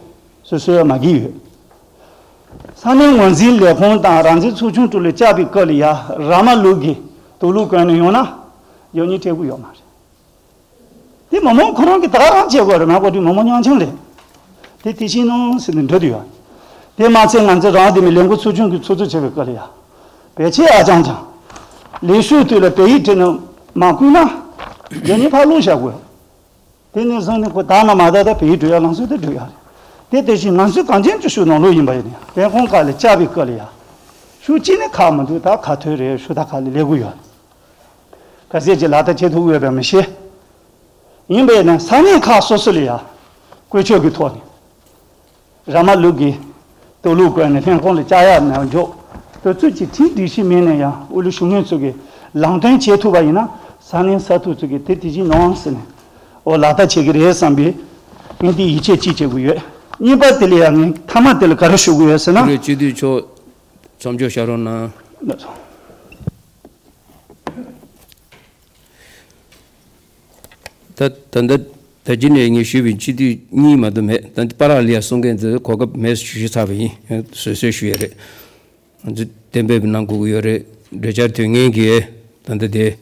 སོ་སོའི་མ་གི་ཡོད། ས་གནས་ངོས་འཛིན་ལས་ཁུངས་དང་རང་བཙན་ཚོགས་ཆུང་དྲུག་ལ་བཅར་བའི་སྐབས་ལ་ཡ་ར་མ་ལུག་གི་དུག་ལུག་གོན་ནས་ཡོང་ན་ཡོང་སྙིང་བྲལ་གི་ཡོད་མ་རེད། དེ་མི་མང་ཁོ་རང་གིས་ད་ག་རང་བྱེད་དགོས་རེད། མ་གོ་དུས་མི་མང་རྙོག་འཆམ་རེད། དེ་དེ་བཞིན་གནང་ཟེར་ནས་འགྲོ་དུས་ཡ། དེ་མ་ཚད་ང་ཚོ་རང་དེ་མི་ལས་འགུལ་ཚོགས་ཆུང་གི་ཚོགས་གཙོ་བྱས་པའི་སྐབས་ལ་ཡ། བེད་སྤྱོད་ཨ་ཅང་ཅང་། ལས་ཞུགས་དུས་ལ་བོད་ཡིག་བྲིས་ནས་མ་བསྐུར་ན། རྒྱ་ནི་ཕར་བླུགས་བཞག་དགོས། དེ་ནས་བཟུང་ནས་ཁོ་ད་ན་མ་ད་ད་བོད་ཡིག་འབྲི་ཡ་ལམ་སང་དུ་འགྲོ་ཡ་རེད། དེ་དེ་བཞིན་ང་ཚོའི་གངས་ཅན་སྐྱིད་གཤོངས་ནང་ལོགས་ཡིན་པ་ཡིན་ན་ལས་ཁུངས་ཁག་ལ་བཅར་བའི་སྐབས་ལ་ཡ། ཤུགས་གཅིག་ནས་ཁག་མི་འདུག་ད་ག་ཐོས་རེད། ཤུགས་ད་ཁག་ལ་ལས་དགོས་ཡོད། ག་ཚད་ཅིག་ལག་བསྟར་བྱེད་ཐུབ་ཡོད་པ་མི་ཤེས། ཡིན་པས་ན་ས་གནས་ཁག་སོ་སོ་ལ་ཡ། བཀོལ་སྤྱོད་ཀྱི་ཐོག་ནས། ར་མ་ལུག་གི་དུག་ལུག་བཀོལ་ནས་ལྷན་ཁང་ལ་བཅར་ཡ་མ་འཇོག་དུས་ཚོད་ཀྱི་ཁྲིམས་སྒྲིག་གཞི་མིན་ན་ཡང་དབུ་བླུག་ཞུ་མཁན་ཚོ་གིས་ལམ་སྟོན་བྱེད་ཐུབ་པ་ཡིན་ན་ས་གནས་ས་ཐོག་ཚོ་གིས་དེ་དེ་བཞིན་གནང་ཟེར་ནས་འོ་ལག་བསྟར་བྱེད་ཀྱི་རེད་བསམ་པས་ངས་འདི་ཡིད་ཆེས་ཅིག་བྱེད་དགོས་ཡོད། གཉིས་པ་དེ་ལ་ཡང་ངས་མཐའ་མ་དེ་ལ་ག་རེ་ཞུ་དགོས་ཡོད་ཟེར་ན། དེ་རེད། སྤྱི་འཐུས་མཆོག་མཚམས་འཇོག་བྱ་རོགས་གནང་། ལགས་སོ། ད་ད་ལྟ་ད་ཅི་ནས་ངས་ཞུས་པའི་སྤྱི་འཐུས་གཉིས་མ་གཏོགས་མེད། ད་འདི་པཱ་ལགས་ལ་ཡ་གསུང་མཁན་ཚོས་གོ་སྐབས་མེད་ཞུ་ཞུ་ཚར་བ་ཡིན། བཟོད་གསོལ་ཞུ་ཡ་རེད། ང་ཚོས་གཏན་འབེབས་གནང་དགོས་ཀྱི་ཡོད་རེད། གྲོས་འཆར་དོན་ངན་གྱིས་ད་ལྟ་དེ་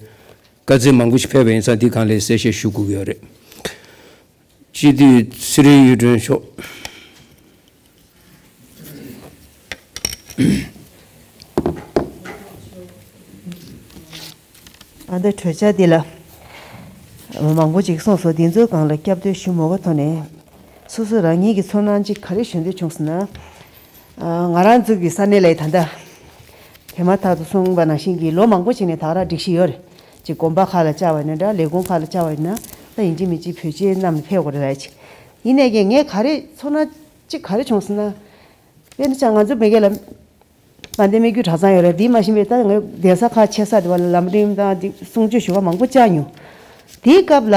དཀའ་ཚེགས་མང་པོ་ཞིག་ཕེབས་པ་ཡིན་ཙང་འདི་སྒང་ལ་གསལ་བཤད་ཞུ་དགོས་ཀྱི་ཡོད་རེད། སྤྱི་འཐུས་ཚེ་རིང་གཡུ་སྒྲོན་མཆོག་ཨ་ད་གྲོས་འཆར་འདི་ལ་མང་པོ་ཅིག་གསུངས་སོང་། འདི་ཚོའི་སྒང་ལ་སྐྱབས་བཅོལ་ཞུ་མ་དགོས་ཐོག་ནས་སོ་སོ་རང་ཉིད་ཀྱི་ཚོར་སྣང་ཅིག་ག་རེ་ཞུ་འདོད་བྱུང་སོང་ན། ང་རང་ཚོ་གི་ས་གནས་ལ་ད་ལྟ་དེ་མ་ཐག་ཏུ་གསུངས་པ་ནང་བཞིན་གྱི་ལོ་མང་པོ་ཅིག་ནས་ད་ག་རང་སྒྲིག་གཞི་ཡོད་རེད། ཅིག་དགོན་པ་ཁག་ལ་བཅར་བ་ཡིན་ན་འདྲ། ལས་ཁུངས་ཁག་ལ་བཅར་བ་ཡིན་ན་ད་ཡིན་གཅིག་མིན་གཅིག་བེད་སྤྱོད་གནང་ནས་ཕེབས་དགོས་རེད་ལ་ཅིག་ཡིན་ནའི་ཀྱང་ངས་ག་རེ་ཚོར་སྣང་ཅིག་ག་རེ་བྱུང་སོང་ན། དཔེར་ན་ཅང་ང་ཚོ་མེས་རྒྱལ་ལ་དགའ་ལྡན་སྨད་རྒྱུད་གྲྭ་ཚང་ཡོད་རེད། འདི་མ་ཤེས་པའི་ད་ངས་གདན་ས་ཁག་ཆེ་ས་དེ་བ་ལ་ལམ་རིམ་དང་འདི་གསུང་ཆོས་ཞུ་བ་མང་པོ་བཅར་མྱོང་། དེའི་སྐབས་ལ་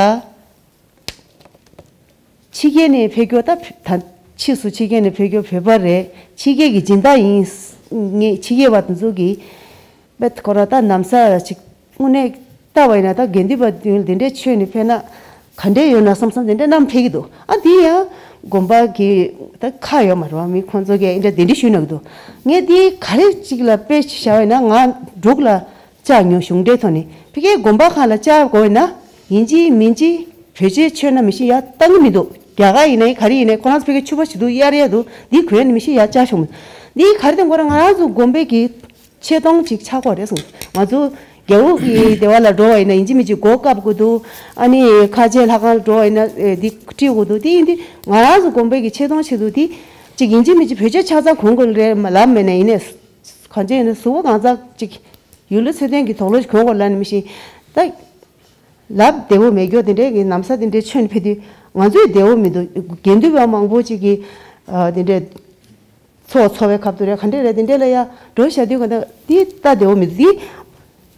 ཕྱི་རྒྱལ་ནས་ཕེབས་མཁན་ད་ད་ཕྱིས་སུ་ཕྱི་རྒྱལ་ནས་ཕེབས་མཁན་བོད་པ་རེད། ཕྱི་རྒྱལ་གྱི་སྦྱིན་བདག་ཡིན་ངེས་ཕྱི་རྒྱལ་བ་དེ་ཚོ་གིས། པད་ཁོ་ར་ད་ནམ་ས་ཅིག་དངོས་གནས་ལྟ་བ་ཡིན་ན་ད་དགེ་འདུན་པ་དེ་འདི་འདྲའི་ཆོས་ནི་ཕེབས་ན་ག་འདྲས་ཡོད་ན་བསམ་བསམ་དེ་འདྲ་བསམ་ཕེབས་ཀྱི་འདུག་ཨ་འདི་ཡང་དགོན་པ་གི་ད་ཁག་ཡོད་མ་རེད་བ། མི་ཁོང་ཚོ་གིས་འདི་འདྲ་དེ་འདྲ་ཞུས་གནང་གི་འདུག་ངས་འདི་ག་རེ་ཅིག་ལ་དཔེ་བཞག་པ་ཡིན་ན་ང་འབྲུག་ལ་བཅར་མྱོང་། གཞུང་འབྲེལ་ཐོག་ནས་ཕ་གིའི་དགོན་པ་ཁག་ལ་བཅར་དགོས་ཡིན་ན་ཡིན་གཅིག་མིན་གཅིག་བེད་སྤྱོད་ཆོད་ན་མི་ཤེས་ཡ་བཏང་གི་མི་འདུག་རྒྱ་གར་ཡིན་ནའི་ག་རེ་ཡིན་ནའི་ཁོ་རང་ཚོ་ཕ་གིའི་ཕྱུ་པ་ཞིག་འདུག་གཡར་ཡ་འདུག་འདི་གོན་ནས་མི་ཤེས་ཡ་བཅར་ཤོག་འདི་ག་རེ་དང་ཁོ་རང་ང་རང་ཚོ་དགོན་པའི་གི་ཆེ་མཐོང་ཅིག་ཆགས་ཀྱི་རེད་གསུངས། ང་ཚོ་རྒྱལ་པོ་གི་སྡེ་བ་ལ་འགྲོ་བ་ཡིན་ན་ཡིན་གཅིག་མིན་གཅིག་སྒོ་བཀབ་དགོས་འདུག་ཨ་ནི་ཁ་ཆེ་ལྷ་ཁང་ལ་འགྲོ་བ་ཡིན་ན་ཨེ་འདི་དཀྲིས་དགོས་འདུག་དེ་ཡིན་དུས་ང་རང་ཚོ་དགོན་པའི་གི་ཆེ་མཐོང་ཆེད་དུ་དེ་ཅིག་ཡིན་གཅིག་མིན་གཅིག་བེད་སྤྱོད་ཆ་ཚང་གོན་དགོས་རེད་ལབ་མེད་ན། ཡིན་ནའི་གང་ཅི་ཡིན་ན་གཟུགས་པོ་གང་ཙམ་ཅིག་ཡུལ་ལུགས་ཚད་ལྡན་གྱི་དོགས་སློང་ཞིག་གོན་དགོས་ལབ་ནས་མི་ཤེས་ད། ལབ་བདེ་བོ་མེད་རྒྱུ་དེ་འདྲའི་གི་ནམ་ས་དེ་འདྲའི་ཆོས་ནས་ཕེབས་དུས་ ང་ཚོས་བདེ་བོ་མི་འདུག་དགེ་འདུན་པ་མང་པོ་ཅིག་གིས་ཨ་དེ་འདྲས་འཚོ་འཚོ་བའི་ཁ་ཐུག་རེད། ག་འདྲས་རེད། དེ་འདྲས་ལ་ཡ་འགྲོ་བཞག་དུས་ག་འདྲ་དེ་ལྟ་བདེ་བོ་མི་འདུག་དེ་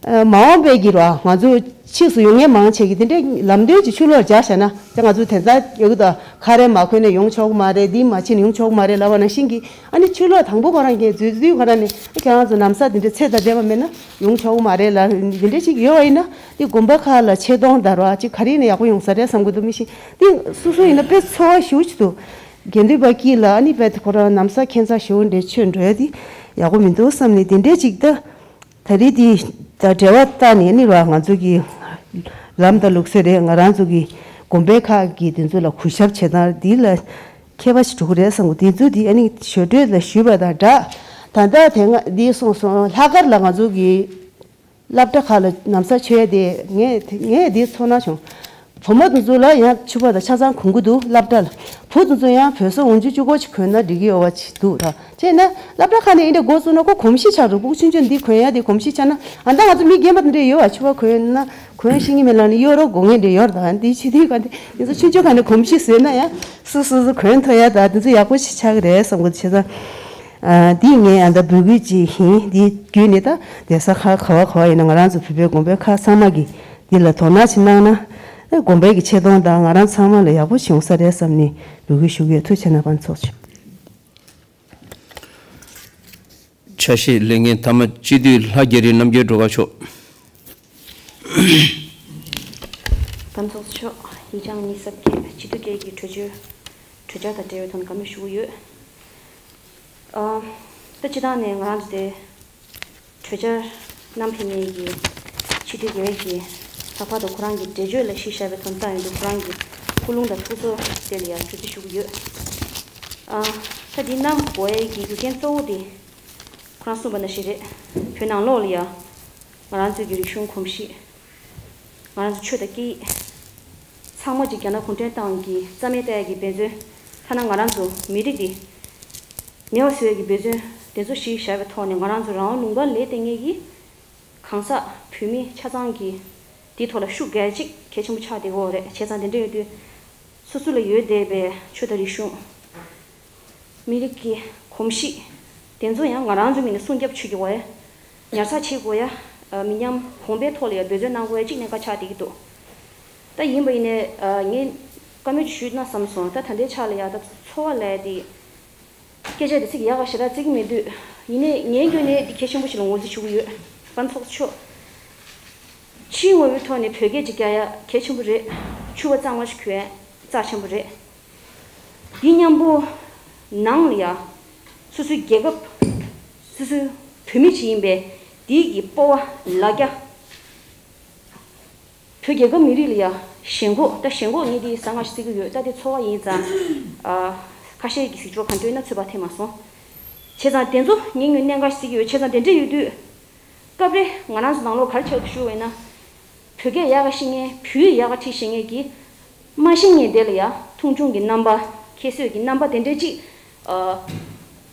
ཨ་མ་འོངས་པའི་གི་ར་ང་ཚོ་ཕྱིས་སུ་ཡོང་མཁན་མང་ཆེ་གི་དེ་འདྲས་ལམ་སྟོན་ཅིག་ཕྱི་ལོགས་བརྒྱབ་བཞག་ན། ད་ང་ཚོ་དེ་ཚོ་ཡོད་གི་ད་ཁ་རས་མ་གོན་ནས་ཡོང་ཆོག་གི་མ་རེད། འདི་མ་ཕྱིན་ནས་ཡོང་ཆོག་གི་མ་རེད་ལབ་པ་ནང་བཞིན་གི། ཨ་ནི་ཕྱི་ལོགས་དང་པོ་ཁོ་རང་གིས་འཛུལ་དུས་ཁོ་རང་ནས་ཁྱེད་རང་ཚོ་ལམ་སང་དེ་འདྲས་ཚེ་དང་འབྲེལ་བ་མེད་ན་ཡོང་ཆོག་གི་མ་རེད་ལབ་འདི་འདྲས་ཞིག་ཡོད་པ་ཡིན་ན། འདི་དགོན་པ་ཁག་ལ་ཆེ་མཐོང་དང་ར་ཅིག་ག་རེ་ནས་ཡག་པོ་ཡོང་ས་རེད་བསམ་གི་འདུག་མི་ཤེས། འདི་སོ་སོ་ཡིན་ན་དཔེ་ཚོར་བ་ཞེ་པོ་ཅིག་འདུག་དགེ་འདུན་པ་དཀྱིལ་ལ་ཨ་ནི་དཔེ་ཁོ་རང་ལམ་སང་ཁྱད་མཚར་ཞེ་པོ་འདྲ་ཆགས་འགྲོ་ཡ་དེ་ཡག་པོ་མི་འདུག་བསམ་ནས། དེ་འདྲས་ཅིག་ད་ད་རེས་དེ་ད་འབྲེལ་བ་བཏགས་ནས་ཨ་ནི་ར་ང་ཚོ་གི་ལམ་དང་ལུགས་སྲོལ་རེད། ང་རང་ཚོ་གི་དགོན་པའི་ཁག་གི་དེ་ཚོ་ལ་གུས་ཞབས་བྱེད་སྟངས་འདི་ལ་ཁྱད་པར་ཞིག་འགྲོ་གི་རེད་བསམ་གི། དེ་ཚོ་དེ་ཨ་ནི་ཞོར་འཕྲོས་ལ་ཞུས་པ་དང་སྦྲགས། ད་ལྟ་དེ་སྔ་འདི་སོང་སོང་ལྷག་དཀར་ལ་ང་ཚོ་གི་སློབ་གྲྭ་ཁག་ལ་ལམ་སང་ཆོས་དེ་ངས་ངས་དེ་ཚོར་སྣང་བྱུང་། བུ་མོ་དེ་ཚོ་ལ་ཡང་ཕྱུ་པ་དང་ཆ་ཚང་གོན་གི་འདུག་སློབ་གྲྭ་ལ། བུ་དེ་ཚོ་ཡང་བོད་ཟོག་འོག་འཇུག་གཅིག་པོ་ཅིག་གོན་ན་འགྲིག་གི་ཡོད་པ་ཅིག་འདུག་ར། བྱས་ན་སློབ་གྲྭ་ཁག་ནས་འདི་འདྲ་འགོ་བཙུགས་ན་ཁོ་གོམས་གཤིས་ཆགས་འགྲོ། ཕྲུ་གུ་ཆུང་ཆུང་འདི་གོན་ཡ་དེ་གོམས་གཤིས་ཆགས་ན། ཨ་ད་ང་ཚོ་མི་རྒན་པ་དེ་འདྲ་ཡོད་པ་ཕྱུ་པ་གོན་ན་གོན་ཤེས་ཀྱི་མེད་ལབ་ནས་གཡོ་རོགས་དགོས་ངེས་འདྲ་ཡོད་རེད། ད་འདི་ཕྱི་དུས་ག་འདི་འདི་ཚོ་ཆུང་ཆུང་ག་ནས་གོམས་གཤིས་བཟོས་ན་ཡང་སོ་སོ་སོ་གོན་ཐུབ་ཡ་ད་འདི་ཚོ་ཡག་པོ་ཞིག་ཆགས་ཀྱི་རེད་བསམ་གི་འདུག་བྱས་ཙང་། ཨ་འདི་ངས་ཨ་ད་འབོད་སྐུལ་ཅིག་ཡིན། འདི་བརྒྱུད་ནས་ད་བསྡད་ས་ཁག་ག་བ་ག་བ་ཡིན་ན་ང་རང་ཚོ་བོད་པའི་དགོན་པའི་ཁག་ཚང་མ་གིས་འདི་ལ་དོ་སྣང་ཅིག་གནང་ན། དགོན་པའི་གི་ཆེ་མཐོང་དང་ང་རང་ཚང་མ་ལ་ཡག་པོ་ཞིག་ཡོང་ས་རེད་བསམ་ནས་འབོད་སྐུལ་ཞུ་གི་ཡོད། ཐུགས་རྗེ་གནང་། ཕར་ཚོགས་ཆེ། ཆ་ཤས་ལས་འགན་མཐའ་མ་སྤྱི་འཐུས་ལྷ་རྒྱ་རི་རྣམ་རྒྱལ་སྒྲོལ་དཀར་མཆོག་ཕར་ཚོགས་ཆེ། ཡིག་བྱང་གཉིས་གསར་འགོད་སྤྱི་འཐུས་སྐད་ཀྱི་གྲོས་ཆོད་གྲོས་འཆར་དང་འབྲེལ་བའི་ཐོག་ནས་བཀའ་མོལ་ཞུ་གི་ཡོད། ཨ། ད་སྤྱི་བཏང་ནས་ང་རང་ཚོ་དེ་གྲོས་འཆར་བསྣམས་ཕེབས་མཁན་གྱི་སྤྱི་འཐུས་རྒྱ་རི་གིས་ལྷག་པར་དུ་ཁོ་རང་གི་འགྲེལ་བརྗོད་ལ་གཞི་བཞག་པའི་ཐོག་ནས་བཏང་ཡོང་དུས་ཁོ་རང་གི་ཀུན་སློང་དང་ཐུགས་ཚོར་དེ་ལ་ཡང་ཐུགས་རྗེ་ཆེ་ཞུ་གི་ཡོད། ཨ། ད་འདི་གནང་དགོས་ཡས་ཀྱི་རྒྱུ་རྐྱེན་གཙོ་བོ་དེ་ཁོ་རང་གསུངས་པ་ནང་བཞིན་རེད། བོད་ནང་ལོགས་ལ་ཡང་ང་རང་ཚོའི་གི་རིག་གཞུང་གོམས་གཤིས། ང་རང་ཚོ་ཆོས་དང་སྐད་ཡིག་ཚང་མ་ཅིག་རྒྱ་ནག་གུང་ཁྲན་ཏང་གིས་རྩ་མེད་བཏང་ཡས་ཀྱི་འབད་བརྩོན། ཐ་ན་ང་རང་ཚོ་མི་རིགས་འདི་མེད་པ་བཟོ་ཡས་ཀྱི་འབད་བརྩོན་དེ་ཚོ་གཞི་བཞག་པའི་ཐོག་ནས་ང་རང་ཚོ་རང་དབང་ལུང་པ་ལས་དེ་ངེས་ཀྱི་གང་ཟག་བོད་མི་ཆ་ཚང་གིས་དེའི་ཐོག་ལ་ཤུགས་གལ་ཆེ་གལ་ཆེན་པོ་ཆགས་བསྡད་ཀྱི་ཡོད་རེད། བྱས་ཙང་དེ་འདྲ་ཡོད་དུས་སོ་སོ་ལ་ཡོད་བསྡད་པའི་ཆོས་དང་རིག་གཞུང་། མི་རིགས་ཀྱི་གོམས་གཤིས་དེ་ཚོ་ཡང་ང་རང་ཚོའི་ངོས་ནས་སྲུང་སྐྱོབ་བྱེད་དགོས་ཡ། ཉར་ཚགས་བྱེད་དགོས་ཡ། མི་ཉམས་གོང་འཕེལ་ཐོག་ལ་ཡང་འབད་བརྩོན་གནང་དགོས་ཡ་གཅིག་གནད་འགག་ཆགས་བསྡད་ཀྱི་འདུག་ད་ཡིན་པ་ཡིན་ནའི་ངས་བཀའ་མོལ་ཅིག་ཞུས་ན་བསམ་སོང་། ད་ད་ལྟའི་ཆ་ལ་ཡ་ད་ཚོར་བ་ལབ་ཡ་དེ་སྐད་ཆ་དེ་ཚིག་ཡག་ག་ཞེ་དྲག་བརྩི་གི་མེད་དུས། ཡིན་ནའི་ངའི་ངོས་ནས་འདི་གལ་ཆེན་པོ་ཞིག་ལ་ངོས་འཛིན་ཞུ་གི་ཡོད། ཕར་ཚོགས་ཆོག་ཕྱིའི་ངོ་བོའི་ཐོག་ནས་བོད་སྐད་ཅིག་རྒྱག་ཡ་གལ་ཆེན་པོ་རེད། ཕྱུ་པ་གཙང་མ་ཞིག་གྱོན་ཡ་རྩ་ཆེན་པོ་རེད། འདི་མཉམ་པོ་ནང་ལ་ཡ་སོ་སོའི་རྒྱལ་ཁབ། སོ་སོའི་བོད་མི་ཅིག་ཡིན་པའི་འདི་གི་སྤོབས་པ་ལ་རྒྱ། བོད་རྒྱལ་ཁབ་མི་རིགས་ལ་ཡ་ཞེན་ཁོག་ད་ཞེན་ཁོག་ངས་འདི་གསང་སྔགས་ཤིག་བརྩི་གི་ཡོད། ད་འདི་ཚོར་བ་ཡིན་ཙང་། ཨ། ཁ་ཤས་ཀྱིས་གཟིགས་ཕྱོགས་ག་འདྲ་ཡོད་ན་ཚོད་དཔག་ཐེབས་མ་སོང་། བྱས་ཙང་དེ་ཚོ་ངའི་ངོས་གནད་འགག་ཤིག་བརྩི་གི་ཡོད། བྱས་ཙང་དེ་འདྲ་ཡོད་དུས། སྐབས་རེ་ང་རང་ཚོ་ནང་ལོགས་ག་རེ་ཆགས་འདུག་ཞུ་བ་ཡིན་ན། བོད་སྐད་ཡག་ག་ཤེས་མཁན། བོད་ཡིག་ཡག་ག་ཁྲིད་ཤེས་མཁན་གྱིས། མ་ཤེས་མཁན་དེ་ལ་ཡ་མཐོང་ཆུང་གི་རྣམ་པ། ཁྱད་གསོད་ཀྱི་རྣམ་པ་དེ་འདྲ་ཅིག་ཨ།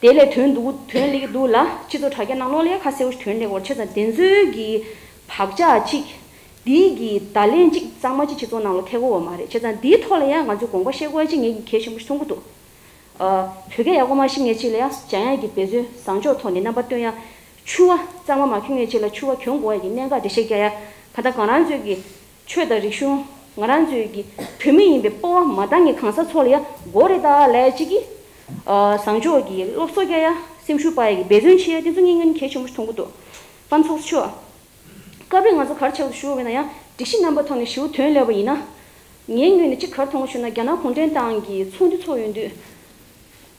དེ་ལས་ཐོན་འདུག་དོན་སླེབས་ཀྱི་འདུག་ལ། སྤྱི་ཚོགས་དྲ་རྒྱ་ནང་ལོགས་ལ་ཡ་ཁ་གསལ་པོ་ཞིག་ཐོན་སླེབས་ཀྱི་ཡོད་རེད། བྱས་ཙང་དེ་ཚོའི་གི་བག་ཆགས་ཅིག་འདིའི་གི་བརྡ་ལན་ཅིག་གཙང་མ་ཅིག་སྤྱི་ཚོགས་ནང་ལ་ཐེབས་ཀྱི་ཡོད་མ་རེད། བྱས་ཙང་འདིའི་ཐོག་ལ་ཡ་ང་ཚོས་དགོངས་པ་བཞེས་དགོས་ཡ་ཅིག་ངས་གལ་ཆེན་པོ་ཞིག་མཐོང་གི་འདུག་ཨ། བོད་སྐད་ཡག་པོ་མ་ཤེས་མཁན་ཅིག་ལ་ཡང་སྦྱང་ཡག་གི་འབད་བརྩོན་བཟང་ཕྱོགས་ཐོག་ནས་རྣམ་པ་སྟོན་ཡ། ཕྱུ་པ་གཙང་མ་མ་གྱོན་མཁན་ཅིག་ལ་ཕྱུ་པ་གྱོན་དགོས་ཡ་གི་གནད་འགག་འགྲེལ་བཤད་རྒྱག་ཡ། གང་ལྟར་ང་རང་ཚོའི་གི་ཆོས་དང་རིག་གཞུང་། ང་རང་ཚོའི་གི་བོད་མི་ཡིན་པའི་སྤོབས་པ་མ་འདང་མཁན་གང་ཟག་ཚོ་ལ་ཡ་དགོས་རེད་ད་ལབ་ཡ་ཅིག་གི། ཨ། བཟང་ཕྱོགས་ཀྱི་སློབ་གསོ་རྒྱག་ཡ། སེམས་ཤུགས་སྤར་ཡ་གི་འབད་བརྩོན་བྱེད་ཡ། དེ་ཚོ་ངས་སྔོན་གལ་ཆེན་པོ་ཞིག་མཐོང་གི་འདུག་ཕར་ཚོགས་ཆོས། སྐབས་རེ་ང་ཚོ་ག་རེ་བྱེད་དགོས་ཞུ་བ་ཡིན་ན་ཡང་། སྒྲིག་གཞི་རྣམ་པ་ཐོག་ནས་ཞེ་པོ་དོན་སླེབས་པ་ཡིན་ན། ངའི་ངོས་ནས་གཅིག་ག་རེ་མཐོང་གི་ཞུ་ན། རྒྱ་ནག་གུང་ཁྲན་ཏང་གི་ཚོགས་འདུ་ཚོགས་ཡོང་དུས།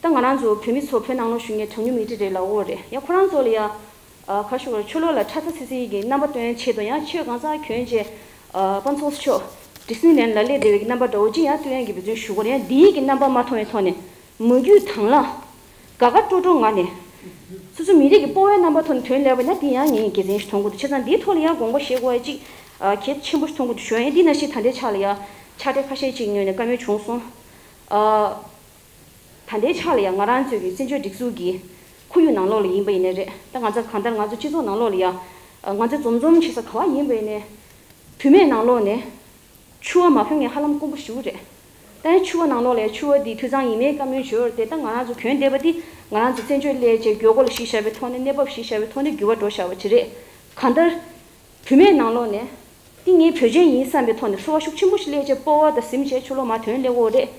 ད་ང་རང་ཚོ་བོད་མི་ཚོ། བོད་ནང་ལོགས་བཞུགས་མཁན་གྲངས་ཉུང་མི་འདི་རེད་ལབ་ཀྱི་ཡོད་རེད། ཡང་ཁོ་རང་ཚོ་ལ་ཡ། ཨ། ག་རེ་ཞུ་དགོས་རེད། ཕྱི་ལོགས་ལ་ཁྲ་ཚ་སིལ་སིལ་གྱི་རྣམ་པ་སྟོན་ཆེད་དུ་ཡང་ཆོས་གང་ཟག་གྱོན་བྱས། ཨ། ཕར་ཚོགས་ཆོས། ཌི་སི་ནི་ལན་ལ་སླེབས་བསྡད་པའི་རྣམ་པ་འདྲ་བོ་ཅིག་ཡང་སྟོན་ཡག་གི་འབད་བརྩོན་ཞུ་དགོས་རེད། ཡང་འདིའི་གི་རྣམ་པ་མ་མཐོང་བའི་ཐོག་ནས། མ་རྒྱུས་དང་བླངས། དགའ་དགའ་སྤྲོ་སྤྲོ་ངང་ནས། སོ་སོ་མི་རིགས་ཀྱི་སྤོབས་པའི་རྣམ་པ་ཐོག་ནས་དོན་སླེབས་པ་ན། འདི་ཡང་ངས་དགེ་མཚན་ཞིག་མཐོང་གི་འདུག་བྱས་ཙང་འདིའི་ཐོག་ལ་ཡང་དགོངས་པ་བཞེས་དགོས་ཡ་ཅིག་ཨ། གལ་ཆེན་པོ་ཞིག་མཐོང་གི་འདུག་ཞུ་ཡ་ཡིན། འདི་ནང་བཞིན་ད་ལྟའི་ཆ་ལ་ཡ་ཕྱག་སྦྲེལ་ཁ་ཤས་ཅིག་ངོས་ནས་བཀའ་མོལ་བྱུང་སོང་། ཨ། ད་ལྟའི་ཆ་ལ་ཡ་ང་རང་ཚོའི་གི་བཙན་བྱོལ་སྒྲིག་འཛུགས་ཀྱི་ཁོར་ཡུག་ནང་ལོགས་ལ་ཡིན་པ་ཡིན་ནའི་རེད། ད་ང་ཚོ་གང་ལྟར་ང་ཚོ་སྤྱི་ཚོགས་ནང་ལོགས་ལ་ཡ། ཨ། ང་ཚོ་འཛོམས་འཛོམས་བྱེད་ས་ག་བ་ཡིན་པ་ཡིན་ནའི། བུད་མེད་ནང་ལོགས་ནས་ཕྱུ་པ་མ་གྱོན་མཁན་ཧ་ལམ་དཀོན་པོ་ཞེ་པོ་རེད། ད་ཆུ་བ་ནང་ལོགས་ལ་ཆུ་བ་འདི་འཐུས་ཚང་ཡིན་མིན་བཀའ་མོལ་བྱོས་ཏེ། ད་ང་རང་ཚོ་གྱོན་བསྡད་པ་འདི་ང་རང་ཚོ་བཙན་བྱོལ་སླེབས་བྱས་མགྱོགས་པོ་ལ་གཞི་བཞག་པའི་ཐོག་ནས་གནས་བབ་གཞི་བཞག་པའི་ཐོག་ནས་འགྱུར་བ་འགྲོ་བཞག་པ་ཅིག་རེད། གང་ལྟར། བུད་མེད་ནང་ལོགས་ནས་འདི་ངའི་བོད་ཆས་ཡིན་བསམ་པའི་ཐོག་ནས་ཚོར་བ་ཤུགས་ཆེན་པོ་ཞིག་སླེབས་བྱས་སྤོབས་པ་དང་གཟིམ་བྱས་ཕྱི་ལོགས་མར་ཐོན་སླེབས་ཀྱི་ཡོད་རེད།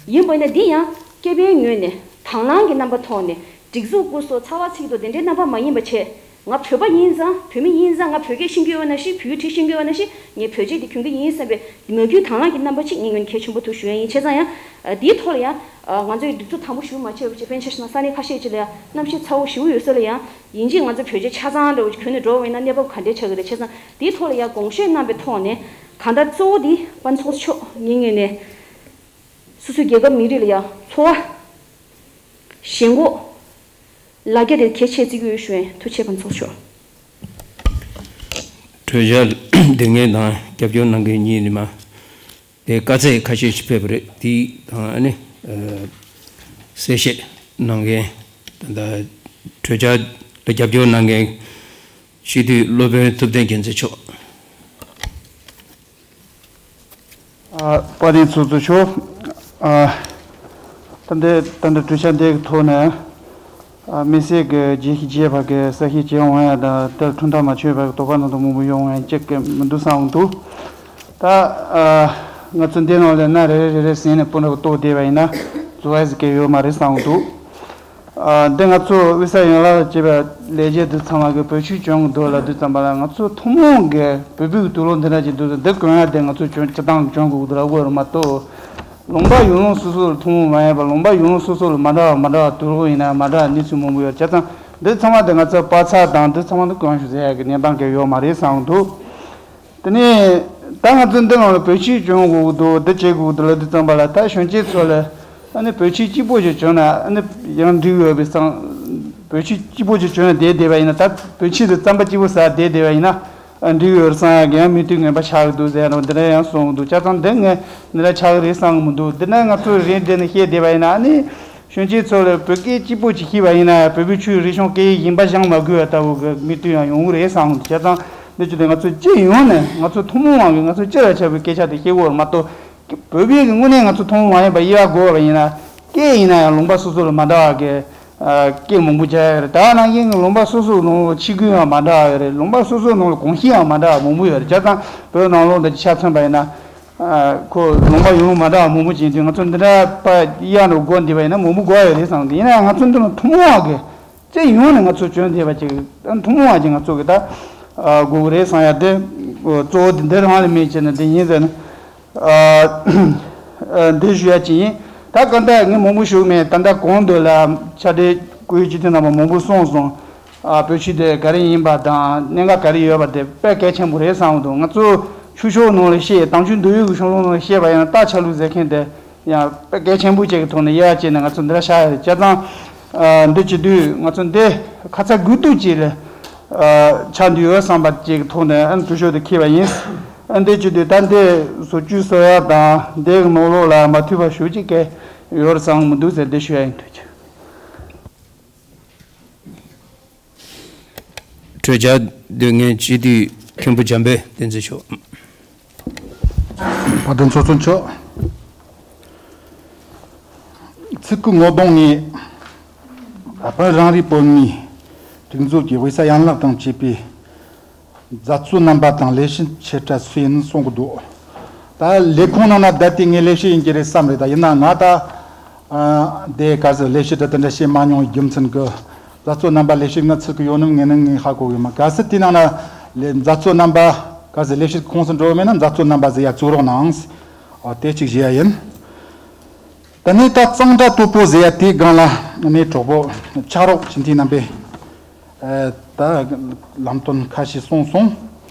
ཡིན་པ་ཡིན་ན་འདི་ཡང་སྐྱེས་པའི་ངོས་ནས་དང་བླངས་ཀྱི་རྣམ་པ་ཐོག་ནས་སྒྲིག་འཛུགས་སྐུ་སྲོག་ཚ་བ་ཚིག་ཏུ་དེ་འདྲའི་རྣམ་པ་མ་ཡིན་པ་བྱས། ང་བོད་པ་ཡིན་ཙང་བོད་མི་ཡིན་ཙང་ང་བོད་སྐད་ཤེས་ཀྱི་ཡོད་ན་ཤི་བོད་ཡིག་བྲིས་ཤེས་ཀྱི་ཡོད་ན་ཤི་ངས་བོད་ཆས་འདི་གྱོན་གྱི་ཡིན་བསམ་པའི་མ་གུས་དང་བླངས་ཀྱི་རྣམ་པ་ཅིག་ངས་ངོས་ནས་གལ་ཆེན་པོ་ཐུགས་ཞུ་ཡ་ཡིན། བྱས་ཙང་ཡང་འདིའི་ཐོག་ལ་ཡང་ང་ཚོས་སྒྲིག་འཛུགས་དང་པོ་ཞུ་མ་བྱས་པ་བྱས་དཔེར་ན་ཆ་བཞག་ན་ས་གནས་ཁ་ཤས་ཅིག་ལ་ཡང་གནམ་གཤིས་ཚ་བོ་ཞེ་པོ་ཡོད་ས་ལ་ཡང་ཡིན་གཅིག་ང་ཚོ་བོད་ཆས་ཆ་ཚང་འདྲ་བོ་ཅིག་གྱོན་ནས་འགྲོ་བ་ཡིན་ན་གནས་བབ་ག་འདྲས་ཆགས་ཀྱི་རེད། བྱས་ཙང་འདིའི་ཐོག་ལ་ཡང་དགོངས་བཞེས་གནང་བའི་ཐོག་ནས་གང་ལྟར་གཙོ་བོ་འདི་དཔལ་ལྡན་ཚོགས་གཙོ་མཆོག་ངའི་ངོས་ནས་སོ་སོའི་རྒྱལ་ཁབ་མི་རིགས་ལ་ཡང་འཚོ་བ། ཞེན་ཁོག་ལ་རྒྱ་དེ་གལ་ཆེ་བརྩི་གི་ཡོད་ཞུ་ཡིན། ཐུགས་རྗེ་ཆེ་དཔལ་ལྡན་ཚོགས་གཙོ་མཆོག་གྲོས་འཆར་འདི་ངེད་དང་རྒྱབ་སྐྱོར་གནང་མཁན་གཉིས་ནས་མ་དེ་དཀའ་ཚེགས་ཁ་ཤས་ཤིག་ཕེབས་པ་རེད། དེ་དང་ཨ་ནི་གསལ་བཤད་གནང་མཁན་ད་ལྟ་གྲོས་འཆར་ལ་རྒྱབ་སྐྱོར་གནང་མཁན་སྤྱི་འཐུས་སློབ་དཔོན་ཐུབ་བསྟན་རྒྱལ་མཚན་མཆོག་ཨ། དཔལ་ལྡན་ཚོགས་གཙོ་མཆོག་ཨ། ད་ལྟའི་ད་ལྟ་གྲོས་འཆར་འདི་གི་ཐོག་ནས་ཨ། དམིགས་བསལ་གྱི་རྒྱས་ཤིང་རྒྱས་པ་གི་གསལ་བཤད་བྱེད་འོང་ཡ་དང་དེར་ཐུགས་མཐའ་མ་ཆོད་པ་གི་དོགས་པ་སྣ་ཚོགས་མང་པོ་ཡོང་འོང་ཡ་གཅིག་གི་མི་འདུག་བསམ་འདུག་ད་ཨ། ང་ཚོ་འདི་ནང་ལ་སྣ་རེ་རེ་རེ་རེ་ཟིན་ནས་སྤུ་འདྲ་གི་གཏོགས་བསྡད་པ་ཡིན་ན་བཟོ་བ་ཟིག་གི་ཡོད་མ་རེད་བསམ་འདུག་ཨ། འདི་ང་ཚོ་དབུས་ས་ཡན་ལག་ལ་བྱས་པའི་ལས་བྱེད་འདི་ཚང་མ་གི་བོད་ཆས་གྱོན་གི་འདུག་ལབ་དུས་ཙམ་པ་ལ་ང་ཚོ་ཐུན་མོང་གི་བོད་པའི་གི་དུག་ལོག་འདི་འདྲ་ཅིག་འདུག་འདི་གྱོན་ཡ་དེ་ང་ཚོ་གྱོན་སྤྱིར་བཏང་གི་གྱོན་དགོས་ཀྱི་འདུག་ལབ་དགོས་རེད་མ་གཏོགས། ལུང་པ་ཡུལ་ལུང་སོ་སོ་ལ་ཐུན་མོང་མ་ཡིན་པ་ལུང་པ་ཡུལ་ལུང་སོ་སོ་ལ་མ་འདྲ་བ་མ་འདྲ་བ་དུག་ལོག་ཡིན་ན་མ་འདྲ་བ་གནས་ཚུལ་མང་པོ་ཡོད་རེད། བྱས་ཙང་འདི་ཚང་མ་དེ་ང་ཚོ་པ་ཚྭ་དང་འདི་ཚང་མ་འདི་གྱོན་ཤོག་ཟེར་ཡ་གི་གནས་སྟངས་གི་ཡོད་མ་རེད་བསམ་འདུག་དེ་ནས་ད་ང་ཚོ་འདི་ནང་ལ་བོད་ཆས་གྱོན་དགོས་ཀྱི་འདུག་འདི་བྱེད་དགོས་ཀྱི་འདུག་ལབ་དུས་ཙམ་པ་ལ་ད་གཞོན་སྐྱེས་ཚོ་ལ་ཨ་ནི་བོད་ཆས་གཅིག་པོ་ཞིག་གྱོན་ན་ཨ་ནི་ཡང་འགྲིག་ཡོད་པའི་བསམ། བོད་ཆས་གཅིག་པོ་ཞིག་གྱོན་ནས་བསྡད་བསྡད་པ་ཡིན་ན་ད་བོད་ཆས་དེ་རྩམ་པ་གཅིག་པོ་ཟ་བསྡད་བསྡད་པ་ཡིན་ན་ཨ་འགྲིག་ཡོད་རེད་བསམ་ཡག་གི་ཡང་མིག་ལྟོས་ངན་པ་ཆགས་ཀྱི་འདུག་ཟེར་ཡ་འདྲ་འདི་འདྲ་ཡང་གསུང་གི་འདུག་བྱས་ཙང་འདི་ངས་འདི་འདྲ་ཆགས་ཀྱི་རེད་བསམ་གྱི་མི་འདུག་འདི་ནས་ང་ཚོས་རེད་འདི་ནས་བཤད་བསྡད་པ་ཡིན་ན་ཨ་ནི། གཞོན་སྐྱེས་ཚོ་ལ་བོད་སྐད་གཅིག་པོ་ཅིག་ཤེས་པ་ཡིན་ན་ཡང་བོད་པའི་ཆོས་རིག་གཞུང་སྐད་ཡིག་གཞན་པ་སྦྱང་མ་དགོས་པ་ལྟ་བུ་གི་མིག་ལྟོས་ཡང་ཡོང་གི་རེད་བསམ་གྱི་འདུག་བྱས་ཙང་འདི་ཅི་སྟེ་ང་ཚོ་སྤྱི་ཡོངས་ནས་ང་ཚོ་ཐུན་མོང་མ་གི་ང་ཚོ་སྤྱི་ལ་ཆ་བའི་སྐད་ཆ་དེ་བཤད་དགོས་རེད་མ་གཏོགས། བོད་པའི་གི་དངོས་གནས་ང་ཚོ་ཐུན་མོང་མ་ཡིན་པ་དབྱེ་བ་དགོས་པ་ཡིན་ན་སྐད་ཡིན་ན་ཡང་ལུང་པ་སོ་སོ་ལ་མ་འདྲ་བ་གི་སྐད་མང་པོ་སྦྱར་ཡོད་རེད། ད་ནང་བཞིན་གྱི་ལུང་པ་སོ་སོའི་ནང་ལ་ཆིབས་བསྒྱུར་ཡང་མ་འདྲ་བ་ཡོད་རེད། ལུང་པ་སོ་སོའི་ནང་ལ་གོམས་གཤིས་ཡང་མ་འདྲ་བ་མང་པོ་ཡོད་རེད། བྱས་ཙང་བོད་ནང་ལོགས་འདི་ཆ་མཚོན་པ་ཡིན་ན། ཨ། ཁོ་ལུང་པ་ཡུལ་ལུང་མ་འདྲ་བ་མང་པོ་ཅིག་འདུག་ང་ཚོ་འདི་འདྲ་པ་གཡག་འདྲ་སྒོ་འདི་པ་ཡིན་ན་མང་པོ་དགོས་ཡོད་རེད་བསམ་གི་ཡིན་ན་ཡང་ང་ཚོ་འདི་ནང་ཐུན་མོང་བ་གི་སྤྱི་ཡོངས་ནས་ང་ཚོ་གྱོན་བསྡད་པ་ཅིག་ཐུན་མོང་བ་ཅིག་ང་ཚོ་གི་ད་ཨ་དགོས་གི་རེད་བསམ་ཡ་དེ་གཙོ་བོ་དེ་འདི་རང་ལ་མེད་བྱས་ནས་འདི་ཡིན་ཟེར་ནས་ཨ་ཨ་འདི་ཞུ་ཡ་ཅིག་ཡིན། ད་གང་ལྟར་ངས་མང་པོ་ཞུ་གི་མེད། ད་ལྟ་གོང་དུ་ལ་ཕྱག་སྦྲེལ་སྐུའི་སྤྱི་འཐུས་རྣམ་པ་མང་པོ་གསུངས་སོང་། ཨ་བོད་ཆས་དེ་ག་རེ་ཡིན་པ་དང་གནད་འགག་ག་རེ་ཡོད་པ་དེ་དཔེ་གལ་ཆེན་པོ་རེད་བསམ་གྱི་འདུག་ང་ཚོ་ཆོས་ཕྱོགས་ནང་ལ་བཤད་དམ་ཆོས་འདུལ་བའི་གཞུང་ལུགས་ནང་ལ་བཤད་པ་ཡང་སྟག་ཆ་ལུག་ཟེར་མཁན་དེ་ཡང་དཔེ་གལ་ཆེན་པོ་ཅིག་གི་ཐོག་ནས་དབྱེ་བ་བྱས་ནས་ང་ཚོ་འདི་འདྲ་བཞག་ཡོད་རེད། བྱས་ཙང་ཨ་འདི་བྱེད་དུས་ང་ཚོ་འདི་ཁ་ཚ་དགོས་གཏུགས་ཅིག་ལ་ཨ་ཆགས་འདུག་ཡོད་བསམ་པ་ཅིག་གི་ཐོག་ནས་ཨ་གྲོས་ཆོད་དེ་འཁྱེར་བ་ཡིན། ཨ་འདི་བྱེད་དུས་ད་འདི་བཟོ་བཅོས་བཟོ་ཡག་དང་འདི་གི་ནང་ལོགས་ལ་མ་མཐུན་པ་ཞེ་པོ་ཅིག་གི་ཡོད་རེད་བསམ་གྱི་མི་འདུག་ཟེར་འདི་ཞུ་ཡ་ཡིན། ཐུགས་རྗེ་ཆེ། གྲོས་འཆར་དེ་ངས་སྤྱི་འཐུས་མཁན་པོ་འཇམ་དཔལ་བསྟན་འཛིན་མཆོག་དཔལ་ལྡན་ཚོགས་གཙོ་མཆོག་ཚིག་གི་ངོ་གདོང་ནས་ད་བོད་རང་རེའི་བོད་མིའི་སྒྲིག་འཛུགས་ཀྱི་དབུས་ས་ཡན་ལག་དང་བཅས་པའི་མཛད་གཙོ་རྣམ་པ་དང་ལས་བྱེད་ཆེ་ཕྲ་སུ་ཡིན་གསུང་གི་འདུག་ད་ལས་ཁུངས་ནང་ན་བསྡད་དེ་ངས་ལས་བྱེད་ཡིན་གྱི་རེད་བསམ་རེད། ད་ཡིན་ན་ང་ད་ཨ་དེ་ག་ཟེར་ལས་བྱེད་དེ་དེ་འདྲ་བྱེད་མ་མྱོང་བའི་རྒྱུ་མཚན་གྱིས་མཛད་གཙོ་རྣམ་པ་ལས་བྱེད་ང་ཚིག་གི་ཡོད་ནམ་ངེས་ནམ་ངས་ཧ་གོ་གི་མ། གལ་སྲིད་དེ་ནང་ན་ལས་མཛད་གཙོ་རྣམ་པ་ག་ཟེར་ལས་བྱེད་ཁོངས་སུ་འགྲོ་བ་མེད་ན་མཛད་གཙོ་རྣམ་པ་ཟེར་ཡ་བཙུགས་རོགས་གནང་། ཨོ་དེ་གཅིག་བཞེས་ཡ་ཡིན། ད་ནི་ད་གཙང་སྦྲ་དོད་པོ་ཟེར་ཡ་དེའི་སྒང་ལ་ངའི་གྲོགས་པོ་ཕྱག་རོགས་སྤྱི་འཐུས་རྣམ་པས་ཨ་ད་ལམ་སྟོན་ཁ་ཤས་གསུངས་སོང་།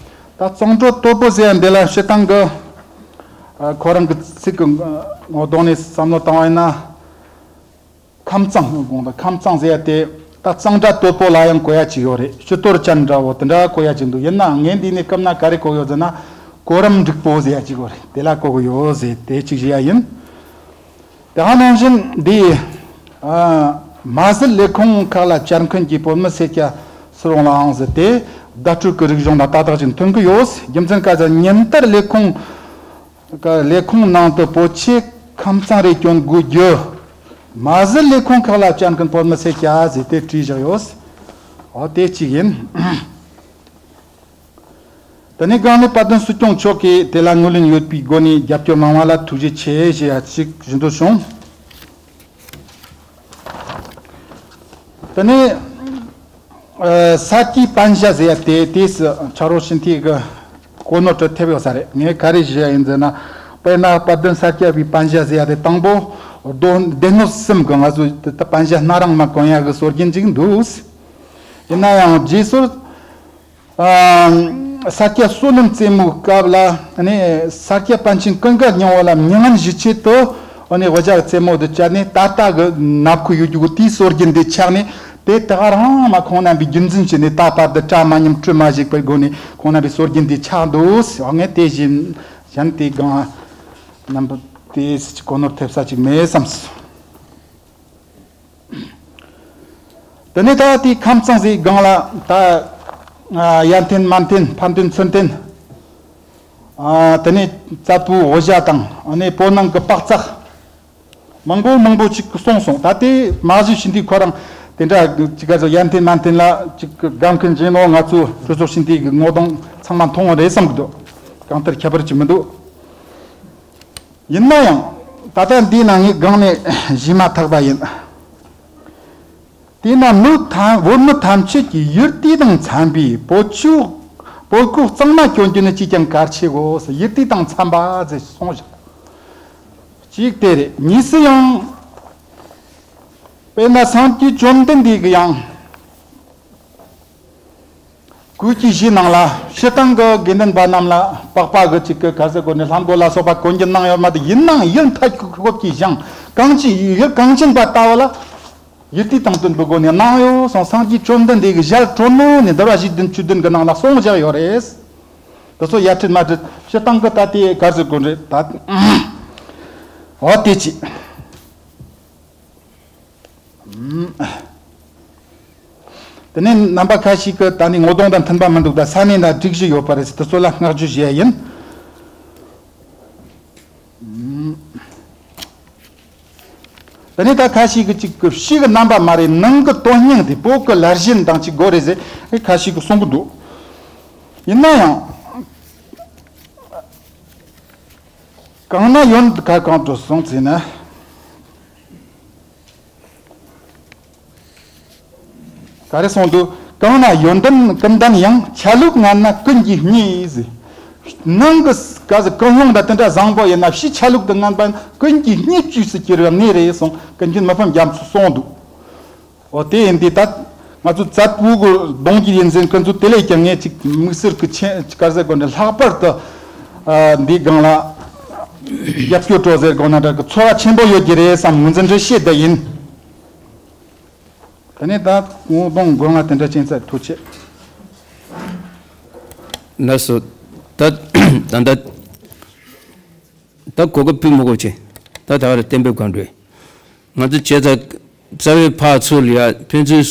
ད་གཙང་སྦྲ་དོད་པོ་ཟེར་ཡ་འདི་ལ་སྤྱིར་བཏང་གི་ཨ་ཁོ་རང་གི་ཚིག་གི་ངོ་གདོང་ནས་བསམ་བློ་བཏང་བ་ཡིན་ན། ཁམས་གཙང་དགོངས་དག་ཁམས་གཙང་ཟེར་ཡ་དེ་ད་གཙང་སྦྲ་དོད་པོ་ལ་ཡང་གོ་ཡ་ཅིག་ཡོད་རེད། ཕྱི་དོར་ཅན་འདྲ་བོ་དེ་འདྲ་གོ་ཡ་ཅིག་འདུག་ཡིན་ནའང་ངས་འདི་ནས་སྐབས་ན་ག་རེ་གོ་ཡོད་ཟེར་ན། གོ་རིམ་འགྲིག་པོ་ཟེར་ཡ་ཅིག་ཡོད་རེད། དེ་ལ་གོ་གི་ཡོད་ཟེར་དེ་ཅིག་བཞེས་ཡ་ཡིན། དེ་ག་ནང་བཞིན་འདི་ཨ་མ་ཟད་ལས་ཁུངས་ཁག་ལ་བཅར་མཁན་གྱི་བོད་མི་སེར་སྐྱ་སུ་རུང་ལའང་ཟེར་ཏེ་བརྡ་སྤྲོད་ཀྱི་རིག་གཞུང་དང་ཏག་ཏག་ཅིག་མཐུན་གྱི་ཡོད། རྒྱུ་མཚན་ག་ཟེར་ཉིན་ལྟར་ལས་ཁུངས་ཀྱི་ལས་ཁུངས་ནང་དུ་བོད་ཆས་ ཁམས་གཙང་རེ་སྐྱོན་དགོས་རྒྱུ། མ་གཞི་ལས་ཁུངས་ཁག་ལ་བཅར་མཁན་བོད་མི་སེར་སྐྱ་ཟེར་ཏེ་བྲིས་བཞག་ཡོད། འོ་དེ་གཅིག་ཡིན། དེ་ནས་སྒང་ནས་དཔལ་ལྡན་སྲིད་སྐྱོང་མཆོག་གིས་དེ་ལ་ངོས་ལེན་ཡོད་པའི་སྒོ་ནས་རྒྱབ་སྐྱོར་གནང་བ་ལ་ཐུགས་རྗེ་ཆེ་ཞེས་ཡ་གཅིག་ཞུ་འདོད་བྱུང་། དེ་ནས་ས་སྐྱའི་པན་ཞྭ་ཟེར་ཡ་དེ་དེས་ཕྱག་རོགས་ཤིན་ཐིག་གི་གོ་ནོར་དུ་ཐེབས་ཡོད་ས་རེད། ངས་ག་རེ་ཞུ་ཡ་ཡིན་ཟེར་ན། དཔེར་ན་དཔལ་ལྡན་ས་སྐྱ་པའི་པན་ཞྭ་ཟེར་ཡ་དེ་དང་པོ་རྡོ་སྡེ་སྣོད་གསུམ་གི་ང་ཚོ་དེ་པན་ཞྭ་སྣ་རིང་མ་གོན་ཡ་གི་སྲོལ་རྒྱུན་ཅིག་འདུག། ཡིན་ན་ཡང་རྗེས་སོར། ཨ། ས་སྐྱ་བསོད་ནམས་རྩེ་མོའི་སྐབས་ལ་ནི་ས་སྐྱ་པཎ་ཆེན་ཀུན་དགའ་སྙིང་པོ་ལ་མྱ་ངན་ཞུ་ཆེད་དུ་ཨ་ནི་དབུ་ཞྭ་རྩེ་མོ་དུ་བཅད་ནས་ད་ལྟ་གི་ནག་ཁུ་ཡོད་རྒྱུ་གི་དེའི་སྲོལ་རྒྱུན་དེ་ཆགས་ནས་དེ་ད་ག་རང་མ་ཁོང་རྣམ་པའི་རྒྱུན་འཛིན་བྱས་ནས་ད་བར་དུ་གྲ་མ་ཉམས་དྲི་མ་ཞིག་པའི་སྒོ་ནས་ཁོང་རྣམ་པའི་སྲོལ་རྒྱུན་དེ་ཆགས་འདུག། ཨ་ངས་དེ་བཞིན་གཞན་དེ་གང་རྣམ་པ་དེ་གོ་ནོར་ཐེབས་ས་ཅིག་མེད་བསམས། དེ་ནས་ད་དེའི་ཁམས་གཙང་ཟེར་སྒང་ལ་ད་ཡར་འཐེན་མར་འཐེན་ཕར་འཐེན་ཚུར་འཐེན། དེ་ནས་རྩ་བོའི་དབུ་ཞྭ་དང་ཨ་ནི་བོད་ནང་གི་པགས་ཚག་མང་པོ་མང་པོ་ཅིག་གསུངས་སོང་། ད་དེ་མ་གཞི་ཤིན་ཏུ་ཁོ་རང་དེ་འདྲ་ཅིག་ག་ཚོད་ཡར་འཐེན་མར་འཐེན་ལ་ཅིག་དགའ་མཁན་ཅིག་ནོ་ང་ཚོ་གྲོས་ཚོགས་ཤིན་ཏུ་གི་ངོ་གདོང་ཚང་མ་མཐོང་བ་རེད་བསམ་གི་འདུག། གང་ལྟར་ཁྱད་པར་ཅིག་མི་འདུག། ཡིན་ན་ཡང་ད་ལྟ་འདིའི་ནང་ངས་སྒང་ནས་ཞུས་མ་ཐག་པ་ཡིན། དེས་ན་མི་ཐམས་བོད་མི་ཐམས་ཅད་ཀྱིས་ཡུལ་དུས་དང་འཚམ་པའི་བོད་ཆོས་བོད་ཁུག་གཙང་མ་སྐྱོན་རྒྱུ་ནི་ཅིས་ཀྱང་གལ་ཆེ་གོ། ཡུལ་དུས་དང་འཚམ་པ་ཟེར་གསུངས་བཞག། གཅིག་དེ་རེད། གཉིས་སུ་ཡང་དཔེར་ན་སངས་རྒྱས་བཅོམ་ལྡན་འདས་ཀྱིས་ཡང་སྐུའི་ཞལ་ནང་ལ་སྤྱིར་བཏང་གི་དགེ་འདུན་པ་རྣམས་ལ་པགས་པ་གི་ཅིག་གི་ག་ཟེར་དགོས་ནས་ལྷམ་གོས་ལ་སོགས་པ་གོན་རྒྱུ་གནང་ཡོད་མ་གཏོགས། ཡིན་ནའང་ཡུལ་མཐའ་འཁོབ་ཀྱི་ཞིང་གངས་ཅན་ཡུལ་གངས་ཅན་པ་ལྟ་བུ་ལ་ཡུལ་དུས་དང་བསྟུན་པའི་སྒོ་ནས་གནང་ཡོད་གསུངས། སངས་རྒྱས་བཅོམ་ལྡན་འདས་ཀྱི་ཞལ་དྲོན་མོ་ནས་འདུལ་བ་གཞི་བདུན་བཅུ་བདུན་གྱི་ནང་ལ་གསུངས་བཞག་ཡོད་རེད། དེ་ཚོ་ཡར་ཁྲིད་མར་ཁྲིད་སྤྱིར་བཏང་གི་ད་ལྟའི་ག་ཟེར་དགོས་རེད་ད། འོ་དེ་ཅི། དེ་ནས་རྣམ་པ་ཁ་ཤས་ཀྱིས་ད་ནི་ངོ་གདོང་དང་མཐུན་པ་མི་འདུག་ད་ས་གནས་དང་སྒྲིག་གཞི་ཡོད་པ་རེད་ཟེར། དེ་ཚོ་ལ་བསྔགས་བརྗོད་བྱེད་ཡ་ཡིན། དེ་ནས་ད་ཁ་ཤས་ཀྱིས་ཅིག་གི་ཕྱི་གི་རྣམ་པ་མ་རེད། ནང་གི་དོན་སྙིང་དེ་བོད་ཀྱི་ལར་ཞེན་དང་ཅིག་དགོས་རེད་ཟེར་ཁ་ཤས་ཀྱིས་གསུང་གི་འདུག། ཡིན་ན་ཡང་གང་ན་ཡོད་ག་གང་དུ་སོང་ཟེར་ན། ག་རེ་གསུངས་འདུག། གང་ན་ཡོན་ཏན་ཀུན་ལྡན་ཡང་། ཆ་ལུགས་ངན་ན་ཀུན་གྱིས་བརྙས་ཟེར། ནང་གི་ག་ཟེར་ཀུན་སློང་ད་དེ་འདྲ་བཟང་པོ་ཡིན་ན་ཕྱི་ཆ་ལུགས་དེ་ངན་པ་ཀུན་གྱིས་བརྙས་བཅོས་སུ་གྱུར་བའི་གནས་རེད་གསུངས། ཀུན་མཁྱེན་མི་ཕམ་རྒྱ་མཚོས་གསུངས་འདུག། འོ་དེ་ཡིན་དུས་ད་ང་ཚོ་ཛ་དྲག་གི་གདོང་གི་ཡིན་ཟེར་ཀུན་ཚོ་དེ་ལས་ཀྱང་ངས་ཅིག་དམིགས་བསལ་གྱི་ཆེ་ག་ཟེར་དགོས་ནས་ལྷག་པར་དུ་འདིའི་སྒང་ལ་རྒྱབ་སྐྱོར་སྤྲོད་ཟེར་དགོས་ན་འདྲ་གི་ཚོར་བ་ཆེན་པོ་ཡོད་ཀྱི་རེད་བསམ་ངོས་འཛིན་རེ་བྱེད་བསྡད་ཡིན། དེ་ནས་ད་ངོ་གདོང་སྒོ་ང་དེ་འདྲ་ཅན་ཚད་ཐུགས་ཆེ། ལགས་སོ། ད་ད་ད་ད་གོ་སྐབས་ཕུལ་མི་དགོས་ཆེ། ད་ད་བར་གཏན་འབེབས་གང་འགྲོས། ང་ཚོ་བྱས་ཙང་རྩ་བའི་ཕར་ཚུར་ལ་ཡ་ཕན་ཚུན་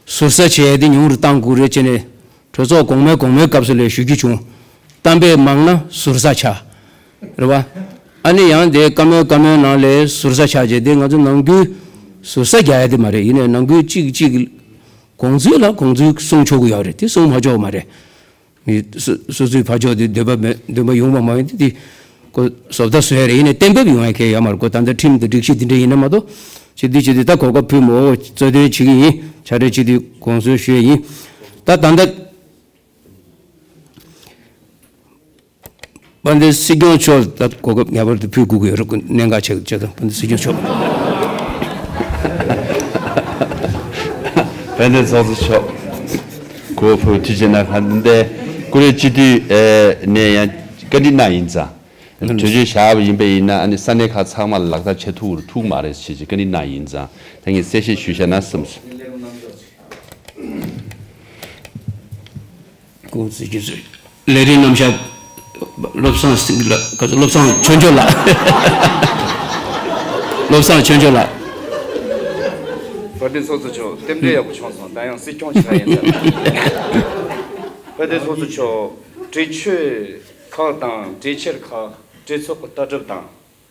ཟུར་ཟ་བྱས་ཏེ་ཉུང་རུ་གཏང་དགོས་རེད་ཅེས་ནས་གྲོས་ཚོགས་གོང་མའི་གོང་མའི་སྐབས་སུ་ལས་ཞུ་རྒྱུ་བྱུང་། གཏམ་དཔེ་མང་ན་ཟུར་ཟ་ཆགས། རེད་བ། ཨ་ནི་ཡང་དེ་བཀའ་མོལ་བཀའ་མོལ་ནང་ལས་ཟུར་ཟ་ཆགས་རྗེས་དེ་ང་ཚོ་ནང་ཁུལ་ཟུར་ཟ་རྒྱག་ཡ་དེ་མ་རེད། ཡིན་ནའི་ནང་ཁུལ་གཅིག་གཅིག་གོང་ཚུལ་ལ་གོང་ཚུལ་གསུང་ཆོག་གི་ཡོད་རེད། དེ་གསུང་མ་ཆོག་མ་རེད། མི་སོ་སོ་ཚོའི་ཕར་ཕྱོགས་དེ་འདོད་པ་མེད་འདོད་པ་ཡོང་བ་མ་ཡིན་དེ་དེ་ཀོ་བཟོ་ལྟ་བཟོ་ཡ་རེད། ཡིན་ནའི་གཏན་འབེབས་ཡོང་ཡ་གལ་ཡོད་མ་རེད། ཀོ་ད་ལྟ་ཁྲིམས་དང་སྒྲིག་གཞི་དེ་འདྲ་ཡིན་ན་མ་གཏོགས་བྱེད་དུས་བྱེད་དུས་ད་གོ་སྐབས་ཕུལ་མོ་གཙོ་དོན་བྱེད་ཀྱི་ཡིན། ཕྱག་སྦྲེལ་བྱེད་དུས་དགོངས་ཚུལ་ཞུ་ཡ་ཡིན། ད་ད་ལྟ་དཔལ་ལྡན་སྲིད་སྐྱོང་མཆོག་ད་གོ་སྐབས་ངེས་པར་དུ་ཕུལ་དགོས་ཀྱི་ཡོད་རེད། གནད་འགག་ཆེ་ཆེ་དང་དཔལ་ལྡན་སྲིད་སྐྱོང་མཆོག། དཔལ་ལྡན་ཚོགས་གཙོ་མཆོག་གོ་ཕུལ་ཐུགས་རྗེ་གནང་། ག་འདི་ཀུ་རེ་སྤྱི་འཐུས་ནས་ཡང་བཀའ་འདྲི་གནང་ཡིན་ཙང་། གྲོས་ཆོད་བཞག་པ་ཡིན་པ་ཡིན་ན་ཨ་ནི་ས་གནས་ཁག་ཚང་མ་ལ་ལག་བསྟར་བྱེད་ཐུབ་རུ་ཐུབ་མ་རེད་ཞེས་བཀའ་འདྲི་གནང་ཡིན་ཙང་། ད་ངས་གསལ་བཤད་ཞུ་བྱས་ན་བསམ་སོང་། ཀུང་སི་རྒྱུ་ཚོད། ལས་རིགས་རྣམ་གཞག་བློ་བཟང་སེང་གེ་ལགས། བློ་བཟང་ཆོས་འབྱོར་ལགས། བློ་བཟང་ཆོས་འབྱོར་ལགས། དཔལ་ལྡན་ཚོགས་གཙོ་མཆོག་རྟེན་འབྲེལ་ཡག་པོ་བྱུང་སོང་། ད་ཡང་སྲིད་སྐྱོང་ཞིག་ཡིན་ཙང་། དཔལ་ལྡན་ཚོགས་གཙོ་མཆོག་གྲོས་ཆོད་ཁག་དང་གྲོས་འཆར་ཁག་གྲོས་ཚོགས་ཀྱི་ལྟ་གྲུབ་དང་།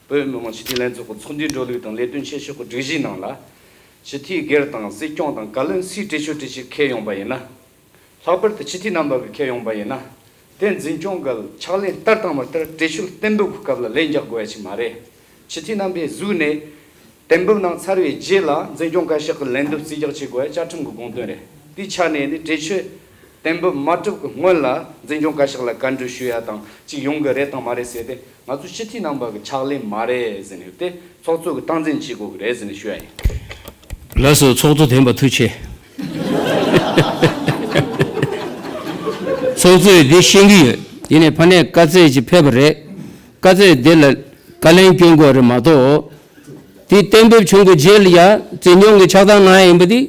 བོད་མི་མང་སྤྱི་འཐུས་ལྷན་ཚོགས་ཀྱི་ཚོགས་འདུའི་འགྲོ་ལུགས་དང་ལས་དོན་ཆེ་ཤོས་ཀྱི་སྒྲིག་གཞིའི་ནང་ལ། སྤྱི་འཐུས་སྒེར་དང་སྲིད་སྐྱོང་དང་བཀའ་བློན་སུས་གྲོས་ཆོད་གྲོས་ཆོད་འཁེལ་ཡོང་པ་ཡིན་ན། ལྷག་པར་དུ་སྤྱི་འཐུས་རྣམ་པ་གིས་འཁེལ་ཡོང་པ་ཡིན་ན། དེ་འཛིན་སྐྱོང་གི་ཕྱག་ལེན་བསྟར་དང་མི་བསྟར་གྲོས་ཆོད་གཏན་འབེབས་ཀྱི་སྐབས་ལ་ལན་རྒྱག་དགོས་ཡ་ཞིག་མ་རེད། སྤྱི་འཐུས་རྣམ་པས་གཟིགས་ནས། གཏན་འབེབས་གནང་ཚར་བའི་རྗེས་ལ་འཛིན་སྐྱོང་བཀའ་ཤག་གི་ལན་འདེབས་རྩིས་རྒྱག་བྱེད་དགོས་ཡ་བཅའ་ཁྲིམས་ཀྱི་དགོངས་དོན་རེད། དེའི་ཆ་ནས་ནི་གྲོས་ཆོད་གཏན་འབེབས་མ་གྲུབ་ཀྱི་སྔོན་ལ་འཛིན་སྐྱོང་བཀའ་ཤག་ལ་བཀའ་འདྲི་ཞུ་ཡ་དང་གཅིག་ཡོང་གི་རེད་དང་མ་རེད་ཟེར་ཏེ། ང་ཚོ་སྤྱི་འཐུས་རྣམ་པ་གི་ཕྱག་ལེན་མ་རེད་ཟེར་ནས་དེ་ཚོགས་གཙོ་གི་སྟངས་འཛིན་བྱེད་དགོས་ཀྱི་རེད་ཟེར་ནས་ཞུ་ཡ་ཡིན། ལགས་སོ། ཚོགས་གཙོ་འདན་པ་ཐུགས་རྗེ་ཆེ། ཚོགས་གཙོས་འདི་ཤེས་ཀྱི་ཡོད། ཡིན་ནའི་ཕ་ནས་བཀའ་སྩལ་ཅིག་ཕེབས་པ་རེད། བཀའ་སྩལ་འདི་ལ་བཀའ་ལན་སྐྱོན་དགོས་རེད་མ་གཏོགས། དེ་གཏན་འབེབས་བྱུང་གི་རྗེས་ལ་ཡ་འཛིན་སྐྱོང་གི་ཆགས་སྡང་གནང་ཡ་ཡིན་པ་འདི།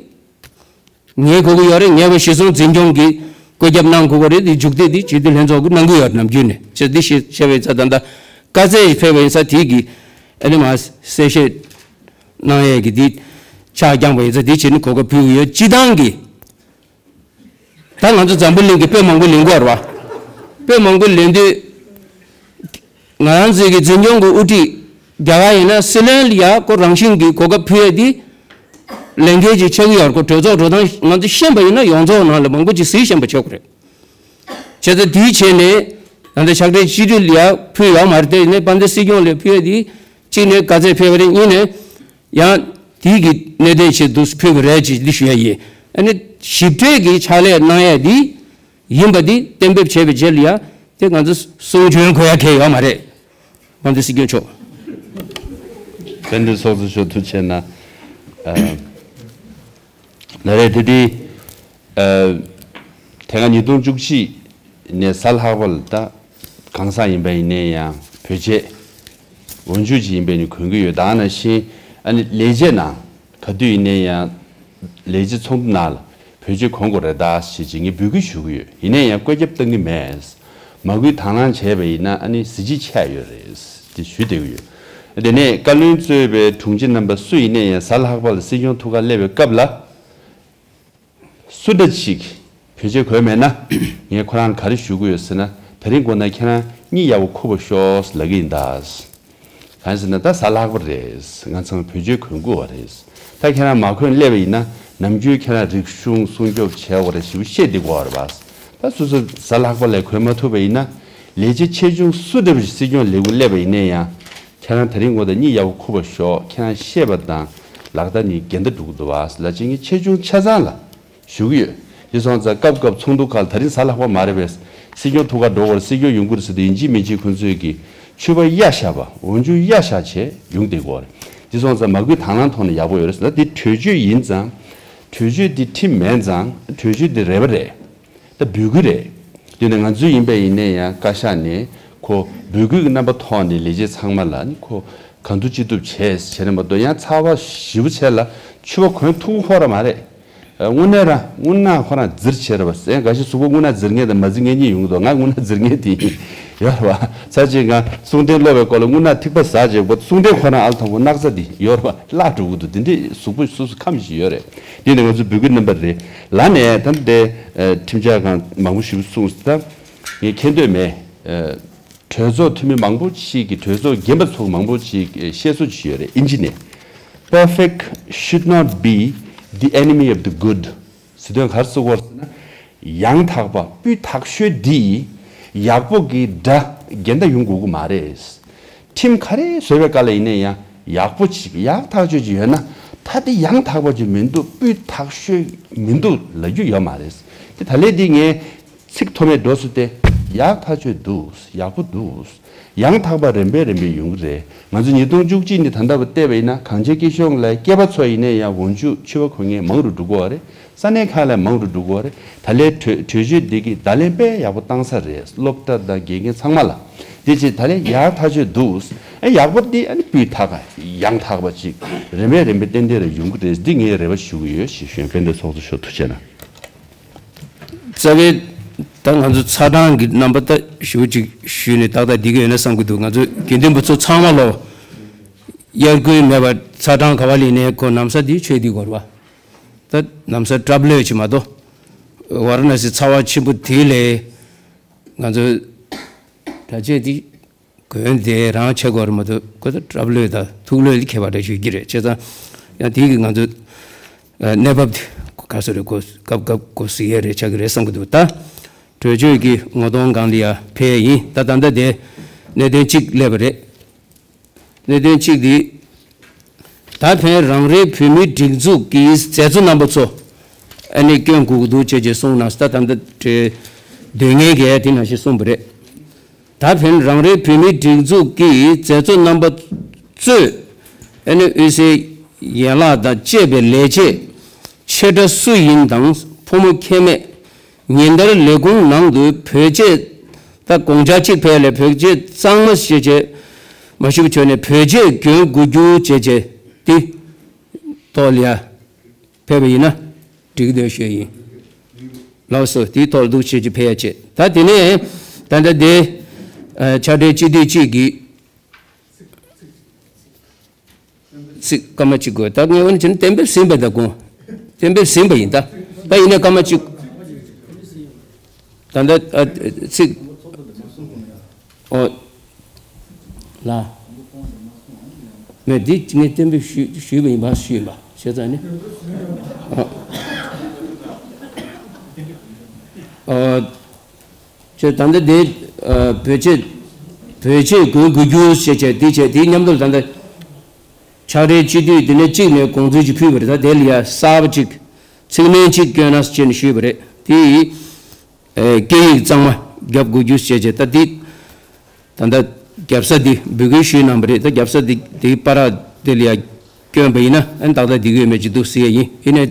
ངས་གོ་གི་ཡོད་རེད། ངས་བ་གཞི་བཟུང་འཛིན་སྐྱོང་གི་བཀོད་ཁྱབ་གནང་དགོས་ཀྱི་རེད། དེ་མཇུག་སྡུད་དེ་སྤྱི་འཐུས་ལྷན་ཚོགས་ཀྱིས་གནང་གི་ཡོད་རེད། ནམ་རྒྱུན་ནས་བྱས་འདི་ཞེས་བྱས་པའི་ཚ་ད་ལྟ་བཀའ་སྩལ་ཕེབས་པའི་ཚ་དེ་གི་ཨ་ནི་མ་གསལ་བཤད་གནང་ཡས་ཀྱི་དེ་ཕྱག་བརྐྱངས་པ་ཡིན་ཚ་དེ་བྱས་ནས་གོ་སྐབས་ཕུལ་གི་ཡོད། སྤྱི་བཏང་གི་ད་ང་ཚོ་འཛམ་བུ་གླིང་གི་དཔེ་མང་པོ་ལེན་གི་ཡོད་རེད་བ། དཔེ་མང་པོ་ལེན་དུས། ང་རང་ཚོའི་གི་འཛིན་སྐྱོང་གི་དབུ་ཁྲིད་རྒྱ་གར་ཡིན་ན་སྲིད་བློན་ལ་ཡ་ཁོ་རང་བཞིན་གྱི་གོ་སྐབས་ཕུལ་ཡས་དེ་ལས་འགན་ཅིག་ཆགས་ཀྱི་ཡོད། ཁོ་གྲོས་ཚོགས་འགྲོ་སྟངས་ང་ཚོ་ཤེས་པ་ཡིན་ན་ཡོངས་རྫོགས་ནང་ལ་མང་པོ་ཅིག་གཟིགས་ཤེས་པ་ཆགས་ཀྱི་རེད། བྱས་ཙང་དེའི་ཆེད་ནས་ད་ལྟ་ཕྱག་སྦྲེལ་སྤྱི་འཐུས་ལ་ཡ་ཕུལ་ཡོད་མ་རེད། དེ་ནས་དཔལ་ལྡན་སྲིད་སྐྱོང་ལ་ཕུལ་ཡས་དེ་གཅིག་ནས་བཀའ་སྩལ་ཕེབས་པ་རེད། གཉིས་ནས་ཡང་དེའི་གི་གནད་དོན་ཆེད་དུ་ཕུལ་བ་རེད་ཅེས་འདི་ཞུ་ཡ་ཡིན། ཨ་ནི་ཞིབ་ཕྲའི་གི་ཕྱག་ལས་གནང་ཡས་དེ། ཡིན་པ་འདི་གཏན་འབེབས་བྱས་པའི་རྗེས་ལ་ཡང་དེ་ང་ཚོ་གསུང་ཆོས་གོ་ཡ་གལ་ཡོད་མ་རེད། དཔལ་ལྡན་སྲིད་སྐྱོང་མཆོག་དཔལ་ལྡན་ཚོགས་གཙོ་མཆོག་ཐུགས་རྗེ་གནང་། ཨ། ལགས་རེད། དེ་དེ། ཨ། དེ་སྔ་ཉིས་སྟོང་བཅུ་གཅིག་ནས་གཟའ་ལྷག་པ་ལ་ད་གང་ཟག་ཡིན་པ་ཡིན་ནའི་ཡང་བེད་སྤྱད་འོས་ཆོས་ཅིག་ཡིན་པ་ནི་གོན་གྱི་ཡོད། ད་ནང་བཞིན་ཨ་ནི་ལས་བྱེད་ནང་ག་དུས་ཡིན་ནའི་ཡང་ལས་བྱེད་ཚོགས་འདུ་ནང་ལ་བེད་སྤྱོད་གོན་དགོས་རེད་ད་ཞེས་ཅིག་ངས་འབོད་སྐུལ་ཞུ་གི་ཡོད། ཡིན་ནའི་ཡང་བཀོད་ཁྱབ་གཏང་གི་མེད། མ་བསྐུལ་དང་བླངས་བྱས་པ་ཡིན་ན་ཨ་ནི་གཟི་བརྗིད་ཆེ་ཡོད་རེད་དེ་ཞུ་བསྡད་ཀྱི་ཡོད། དེ་ནས་བཀའ་བློན་གཙོས་པའི་དྲུང་ཆེ་རྣམ་པ་སུ་ཡིན་ནའི་ཡང་གཟའ་ལྷག་པ་ལ་སྲིད་སྐྱོང་ཐུགས་ཁར་སླེབས་པའི་སྐབས་ལ། སུ་འདྲ་ཅིག་བེད་སྤྱོད་གོ་མེད་ན། ངས་ཁོ་རང་ག་རེ་ཞུ་གི་ཡོད་ཟེར་ན། དེ་རིང་དགོང་ན་ཁྱེད་རང་གཉིད་ཡག་པོ་ཁུག་པ་ཤོག་ལབ་ཀྱི་ཡིན་ད། གང་ཟེར་ན་ད་གཟའ་ལྷག་པ་རེད། ང་ཚང་བེད་སྤྱོད་གོན་དགོས་པ་རེད། ད་ཁྱེད་རང་མ་གོན་སླེབས་པ་ཡིན་ན་ནམ་རྒྱུན་ཁྱེད་རང་རིག་གཞུང་སྲུང་སྐྱོབ་བྱས་པ་རེད་ཞེ་པོ་བཤད་བསྡད་དགོས་པ་རེད་པ། ད་སོ་སོ་གཟའ་ལྷག་པ་ལ་གོན་མ་ཐུབ་པ་ཡིན་ན། ལས་བྱེད་ཆེ་ཆུང་སུ་འདྲ་བ་ཞིག་སྲིད་སྐྱོང་ལས་ཁུངས་སླེབས་པ་ཡིན་ནའི་ཡང་། ཁྱེད་རང་དེ་རིང་དགོང་དག་གཉིད་ཡག་པོ་ཁུག་པ་ཤོག་ཁྱེད་རང་བཤད་པ་དང་ལག་བསྟར་གཉིས་འགལ་ཟླ་འགྲོ་གི་འདུག་བ་ལབ་བྱས་ངས་ཆེ་ཆུང་ཆ་ཚང་ལ་ཞུ་གི་ཡོད། དེ་སོང་ཙང་སྐབས་སྐབས་ཚོགས་འདུ་ཁག་ལ་ད་རིང་གཟའ་ལྷག་པ་མ་རེད་པས། སྲིད་སྐྱོང་ཐུགས་ཁར་འགྲོ་དགོས་རེད། སྲིད་སྐྱོང་ཡོང་གི་རེད་ཟེར་དུས་ཡིན་གཅིག་མིན་གཅིག་ཁོང་ཚོས་ཀྱི་ཕྱུ་པ་གཡའ་བཞག་པ། འོག་འཇུག་གཡའ་བཞག་བྱས་ཡོང་བསྡད་ཀྱི་ཡོད་རེད། དེ་སོང་ཙང་མ་བསྐུལ་དང་བླངས་ཐོག་ནས་ཡག་པོ་ཡོད་རེད་ཟེར་ན། དེ་གྲོས་ཆོད་ཡིན་ཙང་། གྲོས་ཆོད་དེ་ཁྲིམས་མིན་ཙང་གྲོས་ཆོད་དེ་རེ་བ་རེད། ད་འབོད་སྐུལ་རེད། དེ་ནས་ང་ཚོ་ཡིན་པ་ཡིན་ནའི་ཡང་བཀའ་ཤག་ནས་ཁོ་འབོད་སྐུལ་གྱི་རྣམ་པ་ཐོག་ནས་ལས་བྱེད་ཚང་མ་ལ་ནི་ཁོ་གང་ཐུབ་ཅི་ཐུབ་བྱས་བྱས་ནས་མ་གཏོགས། ཡང་ཚ་བ་ཞེ་པོ་བྱས་ལ་ཕྱུ་པ་གོན་ཐུབ་ཁོ་ར་མ་རེད། དངོས་གནས་ར་དངོས་གནས་ཁོ་རང་འཛིར་བྱས་ར་བ། ཡང་འགའ་ཞིག་གཟུགས་པོ་དངོས་གནས་འཛིར་མཁན་དང་མ་འཛིར་མཁན་གཉིས་ཡོང་གི་འདུག་ང་དངོས་གནས་འཛིར་མཁན་དེ་ཡིན། ཡོད་ར་བ། ཚར་གཅིག་ང་གསུང་རྟེན་སློབ་པའི་སྐོར་ལ་དངོས་གནས་ཐིགས་པ་ཟ་བྱས་པ་གསུང་རྟེན་ཁོ་རང་ཨལ་དང་པོ་སྣག་ཚ་དེ་ཡོད་ར་བ། བརླག་འགྲོ་གི་འདུག་དེ་འདྲའི་གཟུགས་པོ་སོ་སོ་ཁམས་ཤིག་ཡོད་རེད། དེ་ནི་ང་ཚོའི་འབོད་སྐུལ་རྣམ་པ་རེད། ལ་ནས་ད་ལྟའི་ཁྲིམས་འཆར་ཁང་མང་པོ་ཞིག་གསུངས་ད། ངས་མཁྱེན་འདོད་མེད། གྲོས་ཚོགས་འཐུས་མི་མང་པོ་ཞིག་གིས། གྲོས་ཚོགས་རྒན་པ་ཚོ་མང་པོ་ཞིག་གིས་བཤད་སྲོལ་ཞིག་ཡོད་རེད། ཨིན་ཇི་ནས། Perfect should not be the enemy of the good། ཟེར་དོན་ག་རེ་ཟེར་གོ་ཟེར་ན། ཡང་དག་པ་སྤུས་དག་ཤོས་འདི་ཡག་པོ་གི་དགྲ་འགལ་ཟླ་ཡོང་དགོས་ཀྱི་མ་རེད། ཁྲིམས་ག་རེ་བཟོས་པའི་སྐབས་ལ་ཡིན་ན་ཡང་ཡག་པོ་ཅིག་ཡག་ཐག་ཆོད་ཅིག་ཡོད་ན། ད་དེ་ཡང་དག་པ་ཅིག་མི་འདུག་སྤུས་དག་ཤོས་མི་འདུག་ལབ་རྒྱུ་ཡོད་མ་རེད། དེ་ད་ལས་དེ་ངས་ཚིག་ཐོག་མའི་འགྲོ་སོང་སྟེ་ཡག་ཐག་ཆོད་འདུག་ཡག་པོ་འདུག་ཡང་དག་པ་རིམ་པས་རིམ་པས་ཡོང་གི་རེད། ང་ཚོ་ཉིས་སྟོང་བཅུ་གཅིག་ནས་ད་ལྟ་བར་བལྟས་པ་ཡིན་ན། གངས་ཅན་སྐྱིད་གཤོངས་ལ་སྐྱེས་པ་ཚོ་ཡིན་ན་ཡང་འོག་འཇུག་ཕྱུ་པ་གོན་མཁན་མང་རུ་འགྲོ་གི་ཡོད་རེད། ས་གནས་ཁག་ལ་མང་རུ་འགྲོ་གི་ཡོད་རེད། ད་ལས་གྲོས་གྲོས་ཆོད་འདི་གི་བརྡ་ལན་དཔེ་ཡག་པོ་བཏང་ས་རེད། སློབ་གྲྭ་དང་དགེ་རྒན་ཚང་མ་ལ། དེ་བྱས་ད་ལས་ཡག་ཐག་ཆོད་འདུག་ཨ། ཡག་པོ་འདི་ཨ་ནི་སྤུས་དག་ག་ཡང་དག་པ་ཅིག་རིམ་པས་རིམ་པས་ཏན་ཏན་རེ་ཡོང་གི་རེད། འདི་ངས་རེ་བ་ཞུ་གི་ཡོད་ཞེས་ཞུ་ཡིན། དཔལ་ལྡན་ཚོགས་གཙོ་མཆོག་ཐུགས་རྗེ་གནང་། རྩ་བའི་ད་ང་ཚོ་ཚ་གྲང་གི་རྣམ་པ་ད་ཞེ་པོ་ཅིག་ཞུས་ནས་ཏག་ཏག་འགྲིག་གི་ཡོད་ན་བསམ་གྱི་འདུག་ང་ཚོ་དགེ་འདུན་པ་ཚོ་ཚང་མ་ལོ། དབྱར་དགུན་མེད་པར་ཚ་གྲང་ག་བ་ལ་ཡིན་ནའི་ཁོ་ན་བཟའ་འདི་མཆོད་འདི་དགོས་རེད་བ། ད་ན་བཟའ་སྲབ་ལོས་ཅིག་མ་གཏོགས། ཝཱ་ར་ཎ་སི་ཚ་བ་ཆེན་པོ་དེ་ལས་ང་ཚོ་ད་ཆས་འདི། དགོན་དེ་རང་ཆགས་དགོས་རེད་མ་གཏོགས་ཁོ་ཚོ་གྲབས་ལོས་དང་ཐུགས་ལོས་ལ་ཁྱད་པར་འདྲ་ཞིག་གི་རེད། བྱས་ཙང་ཡང་དེ་གི་ང་ཚོ་གནས་བབ་དེ་ག་ཚོད་རེད། གོ་སྐབས་སྐབས་གོ་སྲིད་ཡས་རེད་ཆགས་ཀྱི་རེད་བསམ་གྱི་འདུག་ད་གྲོས་ཆོད་ཀྱི་ངོ་གདོང་སྒང་ལ་ཡ་ཕེབས་ཡིན། ད་ད་ལྟ་དེ་གནད་དོན་གཅིག་སླེབས་པ་རེད། གནད་དོན་གཅིག་འདི། ད་ཕན་རང་རེའི་བོད་མིའི་སྒྲིག་འཛུགས་ཀྱི་མཛད་གཙོ་རྣམ་པ་ཚོ་ཨ་ནི་སྐྱོན་དགོས་ཀྱི་འདུག་ཅེས་ཅེས་གསུངས་གནང་སོང་། ད་ད་ལྟ་དེ་སྡོད་མཁན་གྱིས་དེ་ནང་བཞིན་གསུངས་པ་རེད། ད་ཕན་རང་རེའི་བོད་མིའི་སྒྲིག་འཛུགས་ཀྱི་མཛད་གཙོ་རྣམ་པ་ཚོས་ཨ་ནི་དབུས་སའི་ཡན་ལག་དང་བཅས་པའི་ལས་བྱེད་ཆེ་ཕྲ་སུ་ཡིན་དང་ཕོ་མོ་ཁྱད་མེད། ཉིན་ལྟར་ལས་ཁུངས་ནང་དུ་བོད་ཆས། ད་དགོང་ཇ་གཅིག་ཕེབས་ལས་བོད་ཆས་གཙང་མ་ཞེས་བྱས་མ་ཞུ་བ་བྱས་ནས་བོད་ཆས་གྱོན་དགོས་རྒྱུ་བྱས་བྱས་དེ་ཐོག་ལ་ཡ་ཕེབས་པ་ཡིན་ན་འགྲིག་གི་འདུག་ཞུ་ཡ་ཡིན། ལགས་སོ། དེའི་ཐོག་ལ་འདུག་བྱས་བྱས་ཕེབས་ཡ་བྱས། ད་དེ་ནས་ད་ལྟ་དེ་ཕྱག་སྦྲེལ་སྤྱི་འཐུས་གཅིག་གིས། ཚིག་སྐར་མ་གཅིག་དགོས། ད་ངས་འོ་ན་བྱས་ན་གཏན་འབེབས་ཟིན་པ་ད་དགོངས། གཏན་འབེབས་ཟིན་པ་ཡིན་ད། ད་ཡིན་ན་སྐར་མ་གཅིག་ད་ལྟ་ཨ་ཚིག་ཨོ་ལ། མེད་འདི་ངས་གཏན་འབེབས་ཞུས་ཞུས་པ་ཡིན་པ་ཞུས་ཡིན་པ་བྱས་ཙང་ནི། ཨོ། ཨོ། ཁྱོད་ད་ལྟ་དེ་ཨ་བོད་ཆས་བོད་ཆས་གོན་དགོས་རྒྱུ་ཞེས་བྱས་དེ་བྱས་དེའི་མཉམ་དུ་ད་ལྟ་ཕྱག་སྦྲེལ་སྤྱི་འཐུས་དེ་ནས་གཅིག་ནས་དགོངས་ཚུལ་ཅིག་ཕུལ་བ་རེད། ད་དེ་ལ་ཡ་གསར་པ་ཅིག་ཚིག་སྣོན་ཅིག་བསྐྱོན་ན་ཞེས་ནས་ཞུས་པ་རེད། དེ་ཡིས་ཨེ་སྐད་ཡིག་གཙང་མ་རྒྱབ་དགོས་རྒྱུ་ཞེས་བྱས་ད་དེ། ད་ལྟ་རྒྱབ་ས་འདི་འབོད་སྐུལ་ཞུས་གནང་བ་རེད། ད་རྒྱབ་ས་འདི་དེའི་བར་དེ་ལ་ཡ་བསྐྱོན་པ་ཡིན་ན་ཨ་ནི་ཏག་ཏག་འགྲིག་གི་ཡོད་མེད་ཅིག་འདུག་ཟེར་ཡ་ཡིན། ཡིན་ནའི་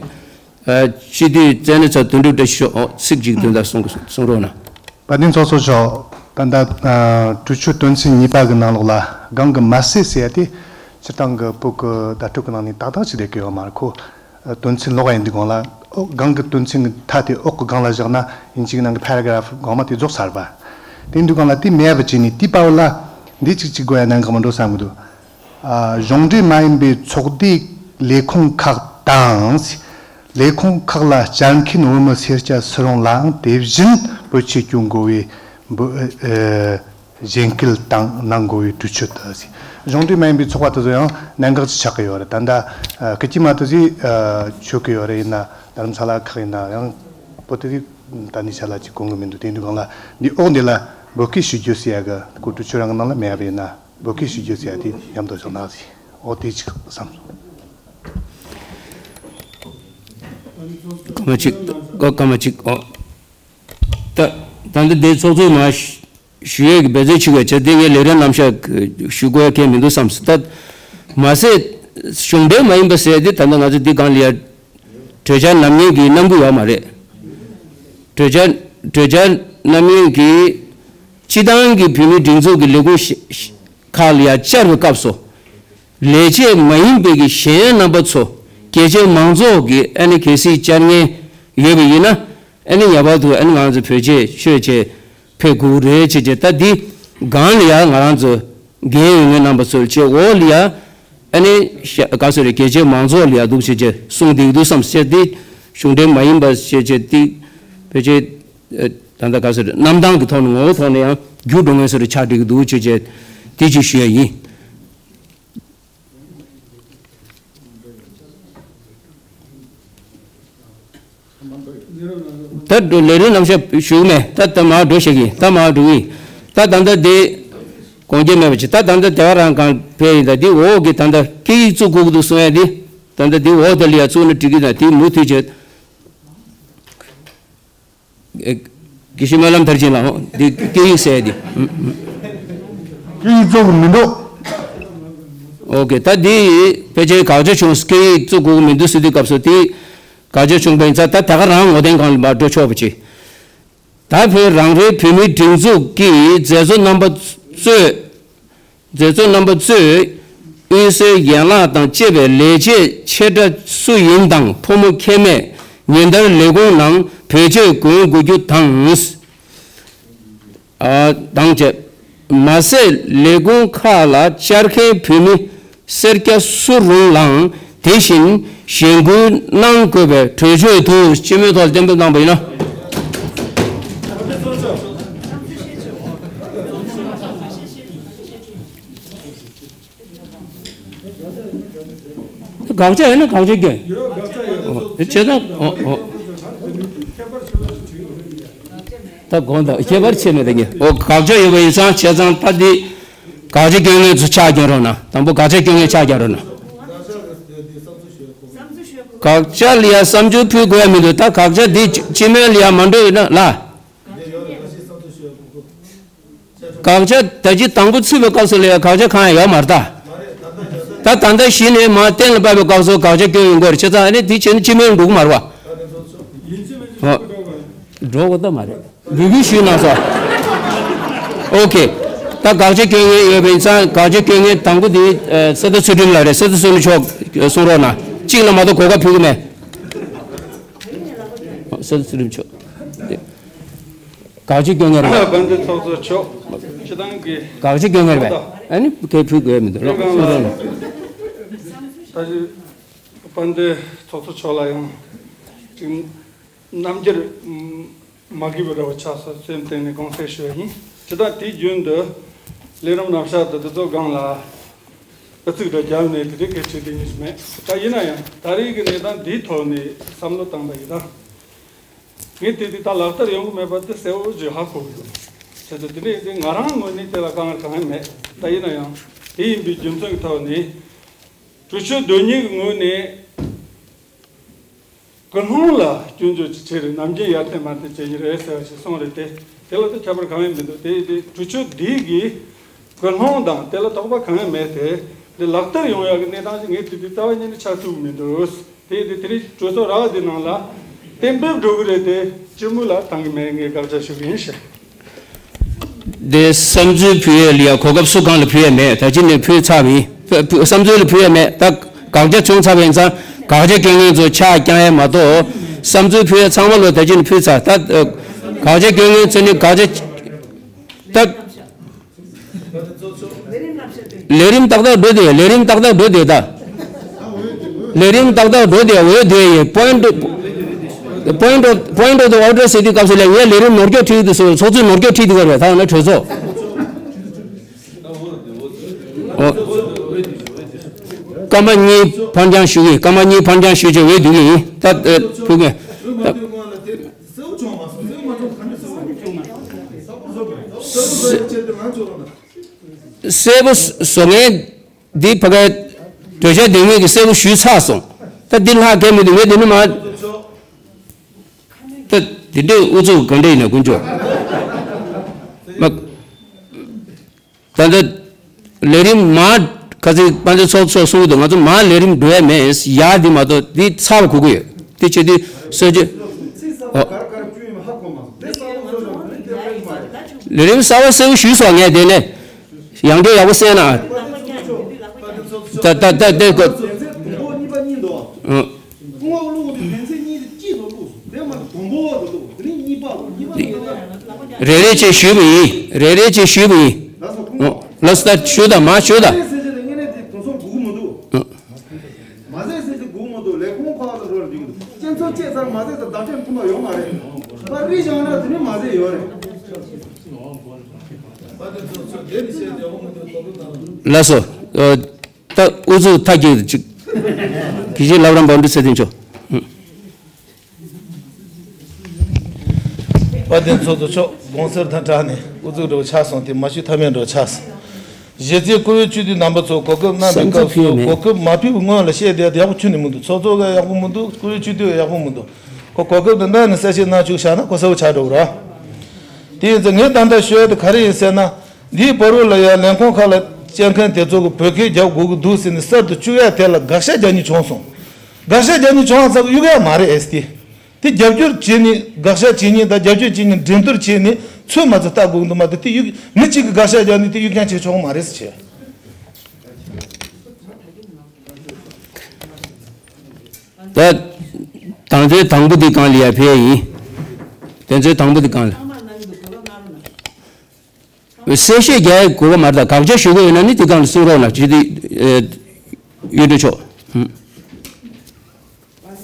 ཨ་སྤྱི་འཐུས་རྩེ་ནི་ཚ་དོན་གྲུབ་བཀྲ་ཤིས་ཤོག་ཨོ་ཚིག་གཅིག་དོན་དག་གསུང་གསུང་རོགས་གནང་། དཔལ་ལྡན་ཚོགས་གཙོ་མཆོག་ད་ལྟ་ཨ་གྲོས་ཆོད་དོན་ཚན་གཉིས་པ་གི་ནང་ལོགས་ལ་སྒང་གི་མ་ཟད་ཟེར་ཡ་དེ་སྤྱིར་བཏང་གི་བོད་ཀྱི་བརྡ་སྤྲོད་ཀྱི་ནང་ནས་ཏག་ཏག་ཅིག་བསྡད་ཀྱི་ཡོད་མ་རེད། ཁོ་དོན་ཚན་ལོགས་ཡིན་དུས་སྒང་ལ་ཨོ་སྒང་གི་དོན་ཚན་གྱི་མཐའ་དེ་འོག་གི་སྒང་ལ་བཞག་ན་ཡིན་གཅིག་ནང་གི་paragraph་གོང་མ་དེ་རྫོགས་ཚར་བ། དེ་འདུག་སྒང་ལ་དེ་མེད་པ་བྱས་ནས་དེའི་བར་ལ་འདི་གཅིག་གཅིག་དགོས་ཡ་གནད་འགག་མི་འགྲོ་བསམ་གི་འདུག་ཨ་གཞུང་འབྲེལ་མ་ཡིན་པའི་ཚོགས་སྡེའི་ལས་ཁུངས་ཁག་དང་། ལས་ཁུངས་ཁག་ལ་བཅར་མཁན་བོད་མི་སེར་སྐྱ་སུ་རུང་ལའང་དེ་བཞིན་བོད་ཆས་གྱོན་དགོས་པའི་འབོད་ཨ་གཞན་སྐུལ་དང་གནང་དགོས་པའི་གྲོས་ཆོད་དུ་ཟེར། གཞུང་འབྲེལ་མ་ཡིན་པའི་ཚོགས་པ་དེ་ཚོ་ཡང་གནད་འགག་ཅིག་ཆགས་ཀྱི་ཡོད་རེད། ད་ལྟ་ཨ་སྐུ་སྐྱེས་མ་དེ་ཚོས་ཨ་ཆོད་ཀྱི་ཡོད་རེད། ཡིན་ན་རྡ་རམ་ས་ལ་ཁག་ཡིན་ན་ཡང་བོད་དེ་ཚོས་ད་ནི་ཆ་ལ་ཅིག་གོ་གི་མི་འདུག་དེ་འདུག་སྒང་ལ་འདི་འོག་འདི་ལ་འབོད་སྐུལ་ཞུ་རྒྱུ་ཟེར་ཡ་གི་གོ་གྲོས་ཆོད་རང་གི་ནང་ལ་མེད་པ་ཡིན་ན་འབོད་སྐུལ་ཞུ་རྒྱུ་ཟེར་ཡ་དེ་མཉམ་དུ་བཞག་ན་ཟེར། འོ་དེ་ཅིག་བསམ་སོང་། སྐར་མ་གཅིག་སྐར་མ་གཅིག་ཨོ། ད་ད་ལྟ་དེ་ཚོགས་གཙོས་མ་ཞུ་ཞུ་ཡས་ཀྱི་འབད་བརྩོན་བྱེད་དགོས་བྱས་དེ་ངས་ལས་རིམ་རྣམ་གཞག་ཞུ་དགོས་ཡ་གལ་མི་འདུག་བསམ་སོང་། ད་མ་ཟད་གཞུང་འབྲེལ་མ་ཡིན་པ་ཟེར་དེ་ད་ལྟ་ང་ཚོ་འདི་སྒང་ལ་ཡ་གྲོས་འཆར་བསྣམས་མཁན་གྱི་རྣམ་འགྱུར་ཡོད་མ་རེད། གྲོས་འཆར་གྲོས་འཆར་བསྣམས་མཁན་གྱི་སྤྱི་བཏང་གི་བོད་མིའི་སྒྲིག་འཛུགས་ཀྱི་ལས་ཁུངས་ཤ་ཤ་ཁག་ལ་ཡ་བཅར་བའི་སྐབས་སུ། ལས་བྱེད་མ་ཡིན་པའི་གི་གཞན་རྣམ་པ་ཚོ་རྒྱལ་སྤྱིའི་མང་ཚོགས་ཀྱི་ཨ་ནི་གལ་སྲིད་བཅར་མཁན་ཡོད་པ་ཡིན་ན་ཨ་ནི་ངེས་པར་དུ་ཨ་ནི་ང་རང་ཚོ་བོད་ཆས་མཆོད་ཆས་ཕེབས་དགོས་རེད་ཅེས་བྱས། ད་འདི་སྒང་ལ་ཡ་ང་རང་ཚོ་འགན་ཡོད་མཁན་རྣམ་པ་ཚོ་ལ་བྱས་འོག་ལ་ཡ་ཨ་ནི་ཤ་ག་ཟེར་རེད། རྒྱལ་སྤྱིའི་མང་ཚོགས་ལ་ཡ་འདུག་ཅེས་བྱས་གསུངས་བསྡད་ཀྱི་འདུག་བསམ་ཟེར། འདི་གཞུང་འབྲེལ་མ་ཡིན་པ་ཞེས་བྱས་འདི་བོད་ཆས་ད་ལྟ་ག་ཟེར་རེད། གནམ་ཐང་གི་ཐོག་ནས་ངོ་བོ་ཐོག་ནས་ཡང་འགྱུར་འགྲོ་མཁན་ཟེར་རེད། ཆགས་བསྡད་ཀྱི་འདུག་ཅེས་བྱས་འདི་ཅིག་ཞུ་ཡ་ཡིན། ད་འགྲོ་ལས་རིམ་རྣམ་གཞག་ཞུ་གི་མེད། ད་ད་མར་འགྲོ་ཤེས་ཀྱི་ད་མར་འགྲོ་གི་ད་ད་ལྟ་དེ་དགོངས་འགལ་མེད་པ་ཅིག་ད་ད་ལྟ་དེ་ག་རང་གང་ཕེ་ཡིན། ད་དེ་འོག་གི་ད་ལྟ་སྐད་ཡིག་བཙུགས་དགོས་ཀྱི་འདུག་གསུང་ཡ་དེ་ད་ལྟ་དེ་འོག་དེ་ལ་ཡ་བཙུགས་ན་འགྲིག་གི་ད་དེ་མུ་མཐུད་བྱས། དགེ་བཤེས་སྨོན་ལམ་མཐར་ཕྱིན་ལགས། འདི་སྐད་ཡིག་ཟེར་འདི། སྐད་ཡིག་བཙུགས་མི་འདུག་ཨོ་ཀེ། ད་འདི་ཕལ་ཆེར་དགག་བྱ་བྱུང་། སྐད་ཡིག་བཙུགས་དགོས་ཀྱི་མི་འདུག་ཟེར་དུས་སྐབས་སུ་དེ་དགག་བྱ་བྱུང་བ་ཡིན་ཙང་ད་ད་ག་རང་ངོ་དེབ་སྒང་ལ་མར་འགྲོ་ཆོག་པ་བྱེད། ད་བོད་རང་རེའི་བོད་མིའི་སྒྲིག་འཛུགས་ཀྱི་མཛད་གཙོ་རྣམ་པ་གཙོས། མཛད་གཙོ་རྣམ་པ་གཙོས་དབུས་སའི་ཡན་ལག་དང་བཅས་པའི་ལས་བྱེད་ཆེ་ཕྲ་སུ་ཡིན་དང་ཕོ་མོ་ཁྱད་མེད། ཉིན་ལྟར་ལས་ཁུངས་ནང་བོད་ཆས་གྱོན་དགོས་རྒྱུ་དང་། ཨ་དང་བཅས། མ་ཟད་ལས་ཁུངས་ཁག་ལ་བཅར་མཁན་བོད་མི་སེར་སྐྱ་སུ་རུང་ལའང་དེ་བཞིན་གཞེན་སྐུལ་གནང་དགོས་པའི་གྲོས་ཆོད་དུ་སྤྱི་མོས་ཐོག་གཏན་འབེབས་གནང་བ་ཡིན་ནོ། དགག་བྱ་ཡོད་ན་དགག་བྱ་སྐྱོན། ཡོད། དགག་བྱ་ཡོད། ཨོ། བྱས་ཙང་། ཨོ། ཨོ། ཁྱད་པར་ཆེ་བ་ཞིག་བྲིས་ཡོད་རེད། ད་དགོངས་དག་ཁྱད་པར་ཆེ་མེད་དེ་ངས། ཨོ། དགག་བྱ་ཡོད་པ་ཡིན་ཙང་། བྱས་ཙང་ད་འདི་དགག་བྱ་སྐྱོན་མཁན་ཚོ་ཕྱག་རྒྱག་རོགས་གནང་། དང་པོ་དགག་བྱ་སྐྱོན་མཁན་ཕྱག་རྒྱག་རོགས་གནང་། དགག་བྱ་ལ་ཡ་བསམ་ཚུལ་ཕུལ་དགོས་ཡ་མི་འདུག་ད་དགག་བྱ་འདི་སྤྱི་མོས་ལ་ཡ་མ་འགྲོ་ཡོད་ན་ལ། དགག་བྱ་ད་ཅི་དང་པོ་ཚུད་པའི་སྐབས་སུ་ལ་ཡ་དགག་བྱ་གང་ཡང་ཡོད་མ་རེད་ད། ད་ད་ལྟ་གཞི་ནས་མར་གཏན་ལ་ཕབ་པའི་སྐབས་སུ་དགག་བྱ་སྐྱོན་ཡོང་གི་རེད། བྱས་ཙང་ཨ་ནི་དེ་བྱས་ན་སྤྱི་མོས་འགྲོ་གི་མ་རེད་བ། ཨོ། འགྲོ་གི་ད་མ་རེད། འབོད་སྐུལ་ཞུས་གནང་སོང་། ཨོ་ཁེ། ད་དགག་བྱ་སྐྱོན་མཁན་ཡོད་པ་ཡིན་ཙང་། དགག་བྱ་སྐྱོན་མཁན་དང་པོ་དེ་ཨ་གསེར་རྟ་ཚུལ་ཁྲིམས་ལགས་རེད། གསེར་རྟ་ཚུལ་ཁྲིམས་མཆོག་གསུང་རོགས་གནང་། གཅིག་ལ་མ་གཏོགས་གོ་སྐབས་ཕུལ་གི་མེད། ཨོ། གསེར་རྟ་ཚུལ་ཁྲིམས་མཆོག་དགག་བྱ་སྐྱོན་མཁན་རེད་པས། དཔལ་ལྡན་ཚོགས་གཙོ་མཆོག་སྤྱི་བཏང་གི། དགག་བྱ་སྐྱོན་མཁན་རེད་པས། ཨ་ནི་ཁེ་ཕུལ་དགོས་མི་འདུག་ལོ། ཁྱེད་རང་ལ། ད་ཅི་དཔལ་ལྡན་ཚོགས་གཙོ་མཆོག་ལ་ཡང་ཅིག་རྣམ་འགྱུར་མ་གུས་པ་འདྲ་བོ་ཆགས་སོང་། སེམས་གཏིང་ནས་དགོངས་སེལ་ཞུ་བ་ཡིན། སྤྱི་བཏང་དུས་རྒྱུན་དུ་ལས་རིམ་རྣམ་གཞག་དང་དེ་ཚོ་སྒང་ལ་ཨ་ཙིག་འདྲ་བརྒྱབ་ནས་དེ་འདྲའི་སྐད་ཆ་དེ་ཉིད་མེད། ད་ཡིན་ན་ཡང་ད་རེས་ཀྱི་གནས་སྟངས་འདིའི་ཐོག་ནས་བསམ་བློ་བཏང་པ་ཡིན་ན། ངས་དེ་དེ་ད་ལག་བསྟར་ཡོང་གི་མེད་པ་དེ་གསལ་བོ་ཞིག་ཧ་གོ་གི་འདུག་བྱས་ཙང་དེ་འདྲ་ཡིན་དུས་ང་རང་ངོས་ནས་དེ་ལ་དཀའ་ངལ་གང་ཡང་མེད། ད་ཡིན་ན་ཡང་དེ་ཡིན་པའི་རྒྱུ་མཚན་གྱི་ཐོག་ནས་གྲོས་ཆོད་དོན་གཉེར་གྱི་ངོས་ནས་སྐུལ་སློང་ལ་སྐྱོན་བརྗོད་ཀྱི་ཆེད་དུ་ནམ་རྒྱུན་ཡར་ཐོན་མར་ཐོན་བྱེད་ཀྱི་རེད་ཟེར་བ་ཞིག་གསུངས་རེད་དེ། དེ་ལ་ད་ཁྱད་པར་གང་ཡང་མི་འདུག་དེ་ཡིན་དུས་གྲོས་ཆོད་འདི་གི་སྐུལ་སློང་དང་དེ་ལ་དོགས་པ་གང་ཡང་མེད་དེ། འདི་ལག་བསྟར་ཡོང་ཡག་གི་གནས་སྟངས་ཤིག་ངས་དེ་དུས་རྩ་བ་ཉིད་ནས་ཆགས་ཐུབ་མི་འདུག་དེ་ཡིན་དུས་དེ་རིང་གྲོས་ཚོགས་ར་བ་འདི་ནང་ལ་གཏན་འབེབས་འགྲོ་གི་རེད་དེ། སྤྱི་མོས་ལ་བཏང་གི་མེད། ངས་དགག་བྱ་ཞུ་གི་ཡིན་ཞེས། དེ་བསམ་ཚུལ་ཕུལ་ཡས་ལ་ཡ་གོ་སྐབས་སུ་གང་ལ་ཕུལ་ཡས་མེད། ད་ཅི་ནས་ཕུལ་ཚར་བ་ཡིན། ཕུ་ཕུ་བསམ་ཚུལ་ལ་ཕུལ་ཡས་མེད། ད་དགག་བྱ་བྱུང་ཚར་བ་ཡིན་ཙང་དགག་བྱ་སྐྱོན་མཁན་ཚོ་ཕྱག་བརྐྱང་ཡས་མ་གཏོགས། བསམ་ཚུལ་ཕུལ་ཡས་ཚང་མ་ལོ་ད་ཅི་ནས་ཕུལ་ཚར། ད་ཨ་དགག་བྱ་སྐྱོན་མཁན་ཚོ་ནི་དགག་བྱ་ད། ལས་རིམ་ཏག་ཏག་འགྲོ་དེ། ལས་རིམ་ཏག་ཏག་འགྲོ་དེ་ད། ལས་རིམ་ཏག་ཏག་འགྲོ་དེ་འོས་དེ་ཡིན། point point of point of order ཟེར་དུས་སྐབས་སུ་ལས་ངས་ལས་རིམ་ནོར་སྐྱོན་ཁྲིད་དུ་སོང་། ཚོགས་གཙོས་ནོར་སྐྱོན་ཁྲིད་དུ་གར་བས་ད་ན་གྲོས་ཚོགས། ཨོ། སྐར་མ་གཉིས་ཕར་འགྱངས་ཞུ་གི། སྐར་མ་གཉིས་ཕར་འགྱངས་ཞུ་བྱས་འོས་བསྡུ་གི་ཡིན། ད་ཨ་ཕུལ་གི། ད། གསལ་པོ་བཟོ་མཁན་འདི་ཕ་གའི་གྲོས་འཆར་འདེམས་མཁན་གྱིས་གསལ་པོ་ཞུས་ཚར་སོང་། ད་འདི་ལྷག་གལ་མི་འདུག་ངས་འདི་ནི་མ། ད་འདི་འདྲའི་ཨུ་ཚུགས་ག་འདྲ་ཡིན་ན་དཀོན་མཆོག་མ། ད་ལྟ་ལས་རིམ་མ་ཁ་སང་དཔལ་ལྡན་ཚོགས་གཙོས་གསུངས་འདུག་ང་ཚོ་མ་ལས་རིམ་འགྲོ་ཡ་མེད། ཡ་འདི་མ་གཏོགས་འདི་ཚར་བ་གོ་གི་ཡོད། དེ་བྱེད་དུས་གསོལ་ཇ། ཨོ། ལས་རིམ་གསར་པ་གསལ་པོ་ཞུས་སོང་ངས་དེ་ནས། ཡང་བསྐྱར་ཡག་པོ་གསན་ན། ད་ད་ད་ད་གོ། ཨང་། རེ་རེ་བྱས་ཞུས་པ་ཡིན། རེ་རེ་བྱས་ཞུས་པ་ཡིན། ཨང་། ལགས་སོ། ད་ཞུ་ད་མ་ཞུ་ད། ཨང་། མ་ཟད་ཟེར་གྱི་སྒུག་མ་འདུག་ལས་ཁུངས་ཁག་ལ་འགྲོ་ལ་འགྲིག་གི་འདུག་སྤྱི་ཚོགས་བཅད་ཚར་མ་ཟད་ད་བརྡ་སྤྲོད་ཐུབ་པ་ཡོད་མ་རེད། པར་རིས་བཞག་ན་དེ་ནི་མ་ཟད་ཡོད་རེད། ལགས་སོ། ཨ། ད་ཨུ་ཚུགས་མཐའ་སྐྱེལ་ཅིག་གི་ཅིག་ལབ་རམ་པ་འདྲི་ཚེ་བརྟན་མཆོག་དཔལ་ལྡན་ཚོགས་གཙོ་མཆོག་དགོངས་སེལ་དང་སྦྲགས་ནས་ཨུ་ཚུགས་འགྲོ་ཆགས་སོང་། དེ་མ་ཞུ་ཐབས་མེད་འགྲོ་ཆགས་སོང་། གཞི་རྩའི་བཀུར་འོས་སྤྱི་འཐུས་རྣམ་པ་ཚོ་གོ་སྐབས་གནང་བའི་སྐབས་སུ་གོ་སྐབས་མ་ཕུལ་བའི་སྔོན་ལ་བཤད་བསྡད་དེ་ཡག་པོ་ཁྱོན་ནས་མི་འདུག་ཚོགས་གཙོ་ག་ཡག་པོ་མི་འདུག་བཀུར་འོས་སྤྱི་འཐུས་ག་ཡག་པོ་མི་འདུག་ཁོ་གོ་སྐབས་དེ་གནང་ནས་གསལ་བཤད་གནང་བཅུག་བཞག་ན་གོ་གསལ་པོ་ཆགས་འགྲོ་གི་རེད། དེ་ཡིན་ཙང་ངས་ད་ལྟ་ཞུ་ཡ་དེ་ག་རེ་ཡིན་ཟེར་ན། འདིའི་བར་དུ་ལ་ཡང་ལས་ཁུངས་ཁག་ལ་བཅར་མཁན་དེ་ཚོ་གི་བོད་སྐད་རྒྱབ་དགོས་ཀྱི་འདུག་ཟེར་ནས་གསར་དུ་བཅུག་ཡ་དེ་ལ་དགག་བྱ་རྒྱག་མཁན་བྱུང་སོང་། དགག་བྱ་རྒྱག་མཁན་བྱུང་བ་ཚ་གི་གཡུག་ཡ་མ་རེད། ཨེ་སི་ཏི། དེ་རྒྱབ་སྐྱོར་བྱས་ནས་དགག་བྱ་བྱེད་མཁན་དང་རྒྱབ་སྐྱོར་བྱེད་མཁན་འགྲན་བསྡུར་བྱས་ནས་ཚོད་མ་ཚོད་ལྟ་དགོས་ཀྱི་འདུག་མ་གཏོགས་དེ་གཡུག་མི་གཅིག་གིས་དགག་བྱ་རྒྱག་ནས་དེ་གཡུག་རྐྱང་བྱེད་ཆོག་གི་མ་རེད་ཟེར་བྱས། ད་དང་ཚོད་དང་པོ་དེ་གང་ལ་ཡ་ཕེ་ཡིན། དེ་ཚོད་དང་པོ་དེ་གང་ལ། གསལ་བཤད་རྒྱག་ཡ་དགོས་པ་མ་རེད། ད་དགག་བྱ་ཞུ་དགོས་ཡོད་ན་ནི་དེ་གང་ལ་གསུང་རོགས་གནང་། ཅི་སྟེ་ཨེ་གཡུ་སྒྲོན་མཆོག་ཨུམ།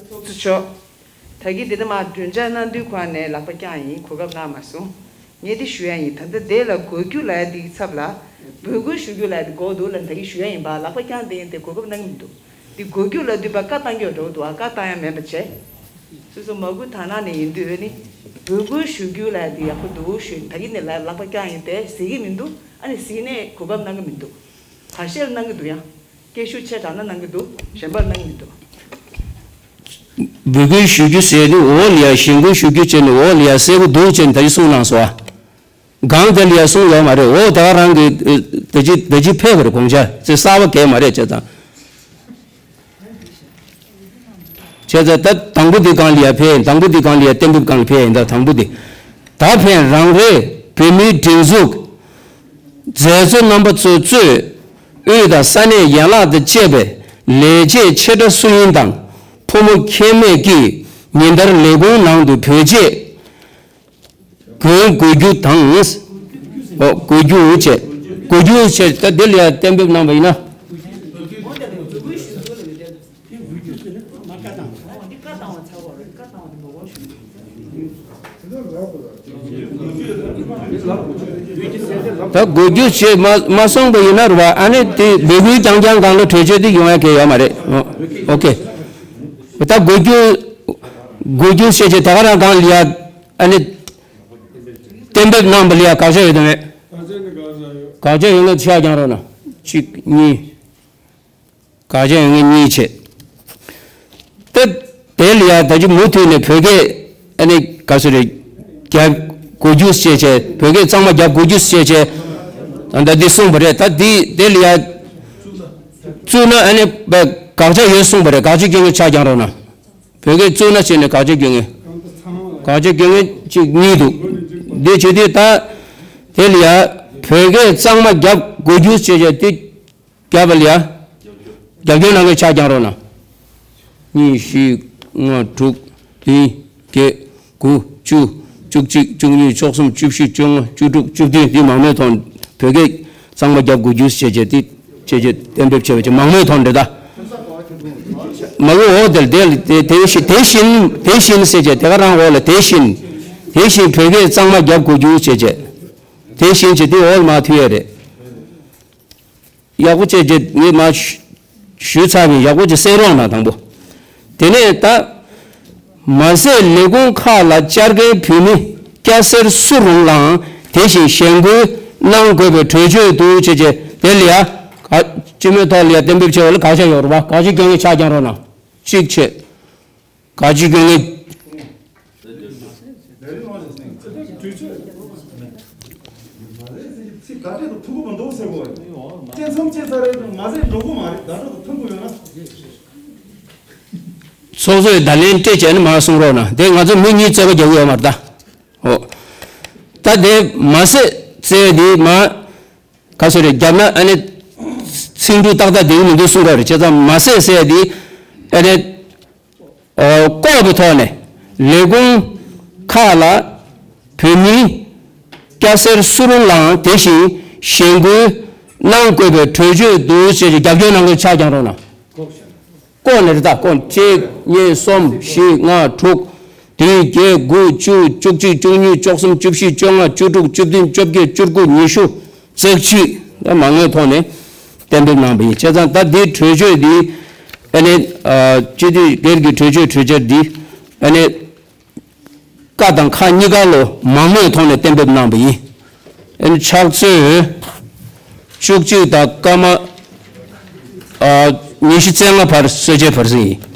ཚོགས་གཙོ་མཆོག་ད་གིན་དེ་ནས་མར་སྒྲོན་ཆ་གནང་དུས་ཁོ་ནས་ལག་པ་བརྐྱངས་ཡིན། གོ་སྐབས་གནང་མ་སོང་། ངས་དེ་ཞུ་ཡ་ཡིན། ད་ལྟ་དེ་ལ་གོ་རྒྱུ་ལ་ཡ་དེའི་ཚབ་ལ་འབོད་སྐུལ་ཞུ་རྒྱུ་ལ་ཡ་དེ་དགོས་འདུག་ལ་ད་གིན་ཞུ་ཡ་ཡིན་པ། ལག་པ་བརྐྱངས་དེ་ཡིན་ཏེ་གོ་སྐབས་གནང་གི་མི་འདུག་འདི་གོ་རྒྱུ་ལབ་དུས་པ་བཀའ་བཏང་རྒྱུ་འགྲོ་འདུག་ཨ། བཀའ་བཏང་ཡ་མེད་པ་བྱས། སོ་སོ་མ་གུ་ཐ་ན་ནས་ཡིན་དུས་ཨ་ནི་འབོད་སྐུལ་ཞུ་རྒྱུ་ལབ་དེ་ཡག་པོ་འདུག་ཞུ། ད་གིན་ནས་ལབ་ལག་པ་བརྐྱངས་ཡིན་པས་ཟེར་གྱི་མི་འདུག་ཨ་ནི་ཟེར་ནས་གོ་སྐབས་གནང་གི་མི་འདུག་ཁ་ཤས་གནང་གི་འདུག་ཡང་སྐད་ཤུགས་ཆེ་དྲགས་ན་གནང་གི་འདུག་གཞན་པར་གནང་གི་མི་འདུག་འབོད་སྐུལ་ཞུ་རྒྱུ་ཟེར་དུས་འོག་ལ་ཡ་གཞེན་སྐུལ་ཞུ་རྒྱུ་བྱས་ནས་འོག་ལ་ཡ་གསལ་པོ་འདུག་བྱས་ནས་ད་གིན་གསུངས་གནང་སོང་ཨ། སྒང་དེ་ལ་ཡ་གསུངས་ཡོད་མ་རེད། འོ་ད་ག་རང་གི་ད་ཅི་ད་ཅི་ཕེབས་པ་རེད། དགོངས་འཆར་ཚེ་གསར་པ་གས་མ་རེད་བྱས་ཙང་། བྱས་ཙང་ད་དང་པོ་དེ་སྒང་ལ་ཡ་ཕེབས། དང་པོ་དེ་སྒང་ལ་ཡ་གཏན་འབེབས་སྒང་ལ་ཕེབས་ཡིན། ད་དང་པོ་དེ་ད་ཕན་རང་རེ་བོད་མིའི་སྒྲིག་འཛུགས་མཛད་གཙོ་རྣམ་པ་ཚོ་གཙོས་དབུས་དང་ས་གནས་ཡན་ལག་དང་བཅས་པའི་ལས་བྱེད་ཆེ་ཕྲ་སུ་ཡིན་དང་ཕོ་མོ་ཁྱད་མེད་ཀྱིས་ཉིན་ལྟར་ལས་ཁུངས་ནང་དུ་བོད་ཆས་གྱོན་དགོས་རྒྱུ་དང་། འོ་དགོས་རྒྱུ་བྱས། དགོས་རྒྱུ་བྱས། ད་འདི་ལ་ཡང་གཏན་འབེབས་གནང་བ་ཡིན་ན། ད་དགོས་རྒྱུ་བྱས་མ་མ་སོང་བ་ཡིན་ན་རུ་བ་ཨ་ནི་དེ་འབོད་སྐུལ་རྐྱང་རྐྱང་སྒང་ལ་གྲོས་ཆོད་དེ་ཡོང་ཡ་གལ་ཡོད་མ་རེད། ཨོ་ཨོ་ཁེ། ད་དགོས་རྒྱུ་དགོས་རྒྱུ་བྱས་བྱས་ད་ག་རང་སྒང་ལ་ཡ་ཨ་ནི་གཏན་འབེབས་གནང་བ་ལ་ཡ་དགག་བྱ་ཡོད་དམ་མེད། དགག་བྱ་ཡོད་ན་ཤ་རྒྱང་རོགས་གནང་། གཅིག་གཉིས། དགག་བྱ་ཡོད་མཁན་གཉིས་བྱས། ད་དེ་ལ་ཡ་ད་ཅི་མུ་མཐུད་ནས་བོད་སྐད་ཨ་ནི་ག་ཚོད་རེད། རྒྱབ་དགོས་རྒྱུ་བྱས་བྱས། བོད་སྐད་གཙང་མ་རྒྱབ་དགོས་རྒྱུ་བྱས་བྱས། ད་ལྟ་འདི་གསུངས་པ་རེད། ད་འདི་དེ་ལ་ཡ་བཙུགས་ན་ཨ་ནི་དགག་བྱ་ཡོད་གསུངས་པ་རེད། དགག་བྱ་སྐྱོན་མཁན་ཤ་རྒྱང་རོགས་གནང་། བོད་སྐད་བཙུགས་ན་བྱས་ནས་དགག་བྱ་སྐྱོན་མཁན། དགག་བྱ་སྐྱོན་མཁན་གཅིག་གཉིས་འདུག་འདི་བྱེད་དུས་ད་དེ་ལ་ཡ་བོད་སྐད་གཙང་མ་རྒྱབ་དགོས་རྒྱུ་བྱས་བྱས་དེ། རྒྱབ་པ་ལ་ཡ། རྒྱབ་སྐྱོར་གནང་མཁན་ཤ་རྒྱང་རོགས་གནང་། གཉིས་བཞི་ལྔ་དྲུག་བདུན་བརྒྱད་དགུ་བཅུ། བཅུ་གཅིག་བཅུ་གཉིས་བཅུ་གསུམ་བཅུ་བཞི་བཅོ་ལྔ་བཅུ་དྲུག་བཅུ་བདུན། འདི་མང་མོས་ཐོག་བོད་སྐད་གཙང་མ་རྒྱབ་དགོས་རྒྱུ་བྱས་བྱས་འདི་བྱས་བྱས་གཏན་འབེབས་བྱས་པ་བྱས་མང་མོས་ཐོག་འདི་ད། མ་གི་འོག་དེར་དེ་དེ་དེ་བཞིན་དེ་བཞིན་དེ་བཞིན་ཟེར་བྱས་དེ་ག་རང་འོག་ལ་དེ་བཞིན་དེ་བཞིན་བོད་སྐད་གཙང་མ་རྒྱབ་དགོས་རྒྱུ་བྱས་བྱས་དེ་བཞིན་བྱས་དེ་འོག་ལ་མ་ཐུག་ཡས་རེད། ཡག་པོ་བྱས་རྗེས་ངས་མ་ཞུ་ཚར་བའི་ཡག་པོ་བྱས་གསན་རོགས་གནང་དང་པོ། དེ་ནས་ད། མ་ཟད་ལས་ཁུངས་ཁག་ལ་བཅར་མཁན་བོད་མི་སྐྱ་སེར་སུ་རུང་ལའང་དེ་བཞིན་ཞེན་སྐུལ་གནང་དགོས་པའི་གྲོས་ཆོད་འདུག་བྱས་རྗེས་དེ་ལ་ཡ། ག་སྤྱི་མོས་ཐོག་ལ་ཡ་གཏན་འབེབས་བྱས་པ་ལ་དགག་བྱ་ཡོད་རེད་པ། དགག་བྱ་སྐྱོན་མཁན་ཤ་རྒྱང་རོགས་གནང་། གཅིག་བྱས། དགག་བྱ་སྐྱོན་མཁན། ཚོགས་གཙོས་བརྡ་ལན་སྤྲད་བྱས་ནས་མར་གསུང་རོགས་གནང་། དེ་ང་ཚོ་མི་གཉིས་རྩོད་པ་རྒྱག་གི་ཡོད་མ་རེད་ད། ཨོ། ད་དེ་མ་ཟད་རྩོད་དེ་མ། ག་ཚོད་རེད་རྒྱབ་ན་ཨ་ནི། ཚིག་འབྲུ་ཏག་ཏག་དེ་གི་མི་འདུག་གསུང་གི་རེད། བྱས་ཙང་མ་ཟད་ཟེར་དེ་ཨ་ནི། ཨོ། ལྐོག་པའི་ཐོག་ནས་ལས་ཁུངས་ཁག་ལ་བོད་མི་སྐྱ་སེར་སུ་རུང་ལའང་དེ་བཞིན་ཞེན་སྐུལ་གནང་དགོས་པའི་གྲོས་ཆོད་འདུག་ཅེས་ཀྱི་རྒྱབ་སྐྱོར་གནང་མཁན་ཆ་རྐྱང་རོགས་གནང་། ལྐོག་ནས་རེད་ད། ལྐོག་གཅིག་གཉིས་གསུམ་བཞི་ལྔ་དྲུག་བདུན་བརྒྱད་དགུ་བཅུ་བཅུ་གཅིག་བཅུ་གཉིས་བཅུ་གསུམ་བཅུ་བཞི་བཅོ་ལྔ་བཅུ་དྲུག་བཅུ་བདུན་བཅོ་བརྒྱད་བཅུ་དགུ་ཉི་ཤུ། རྩེག་གཅིག་ད་མང་མོས་ཐོག་ནས་གཏན་འབེབས་གནང་བ་ཡིན། བྱས་ཙང་ད་འདིའི་གྲོས་ཆོད་འདི་ཨ་ནི་ཨ་སྤྱི་འཐུས་སྒེར་གྱི་གྲོས་ཆོད་གྲོས་འཆར་འདི་ཨ་ནི་ཀ་དང་ཁ་གཉིས་ཀ་ལོ་མང་མོས་ཐོག་ནས་གཏན་འབེབས་གནང་བ་ཡིན། ཨ་ནི་ཕྱག་ཚོད་བཅུ་གཅིག་དང་སྐར་མ་ཨ་ཉི་ཤུ་རྩ་ལྔ་བར་གསོལ་ཇའི་བར་གསེང་ཡིན།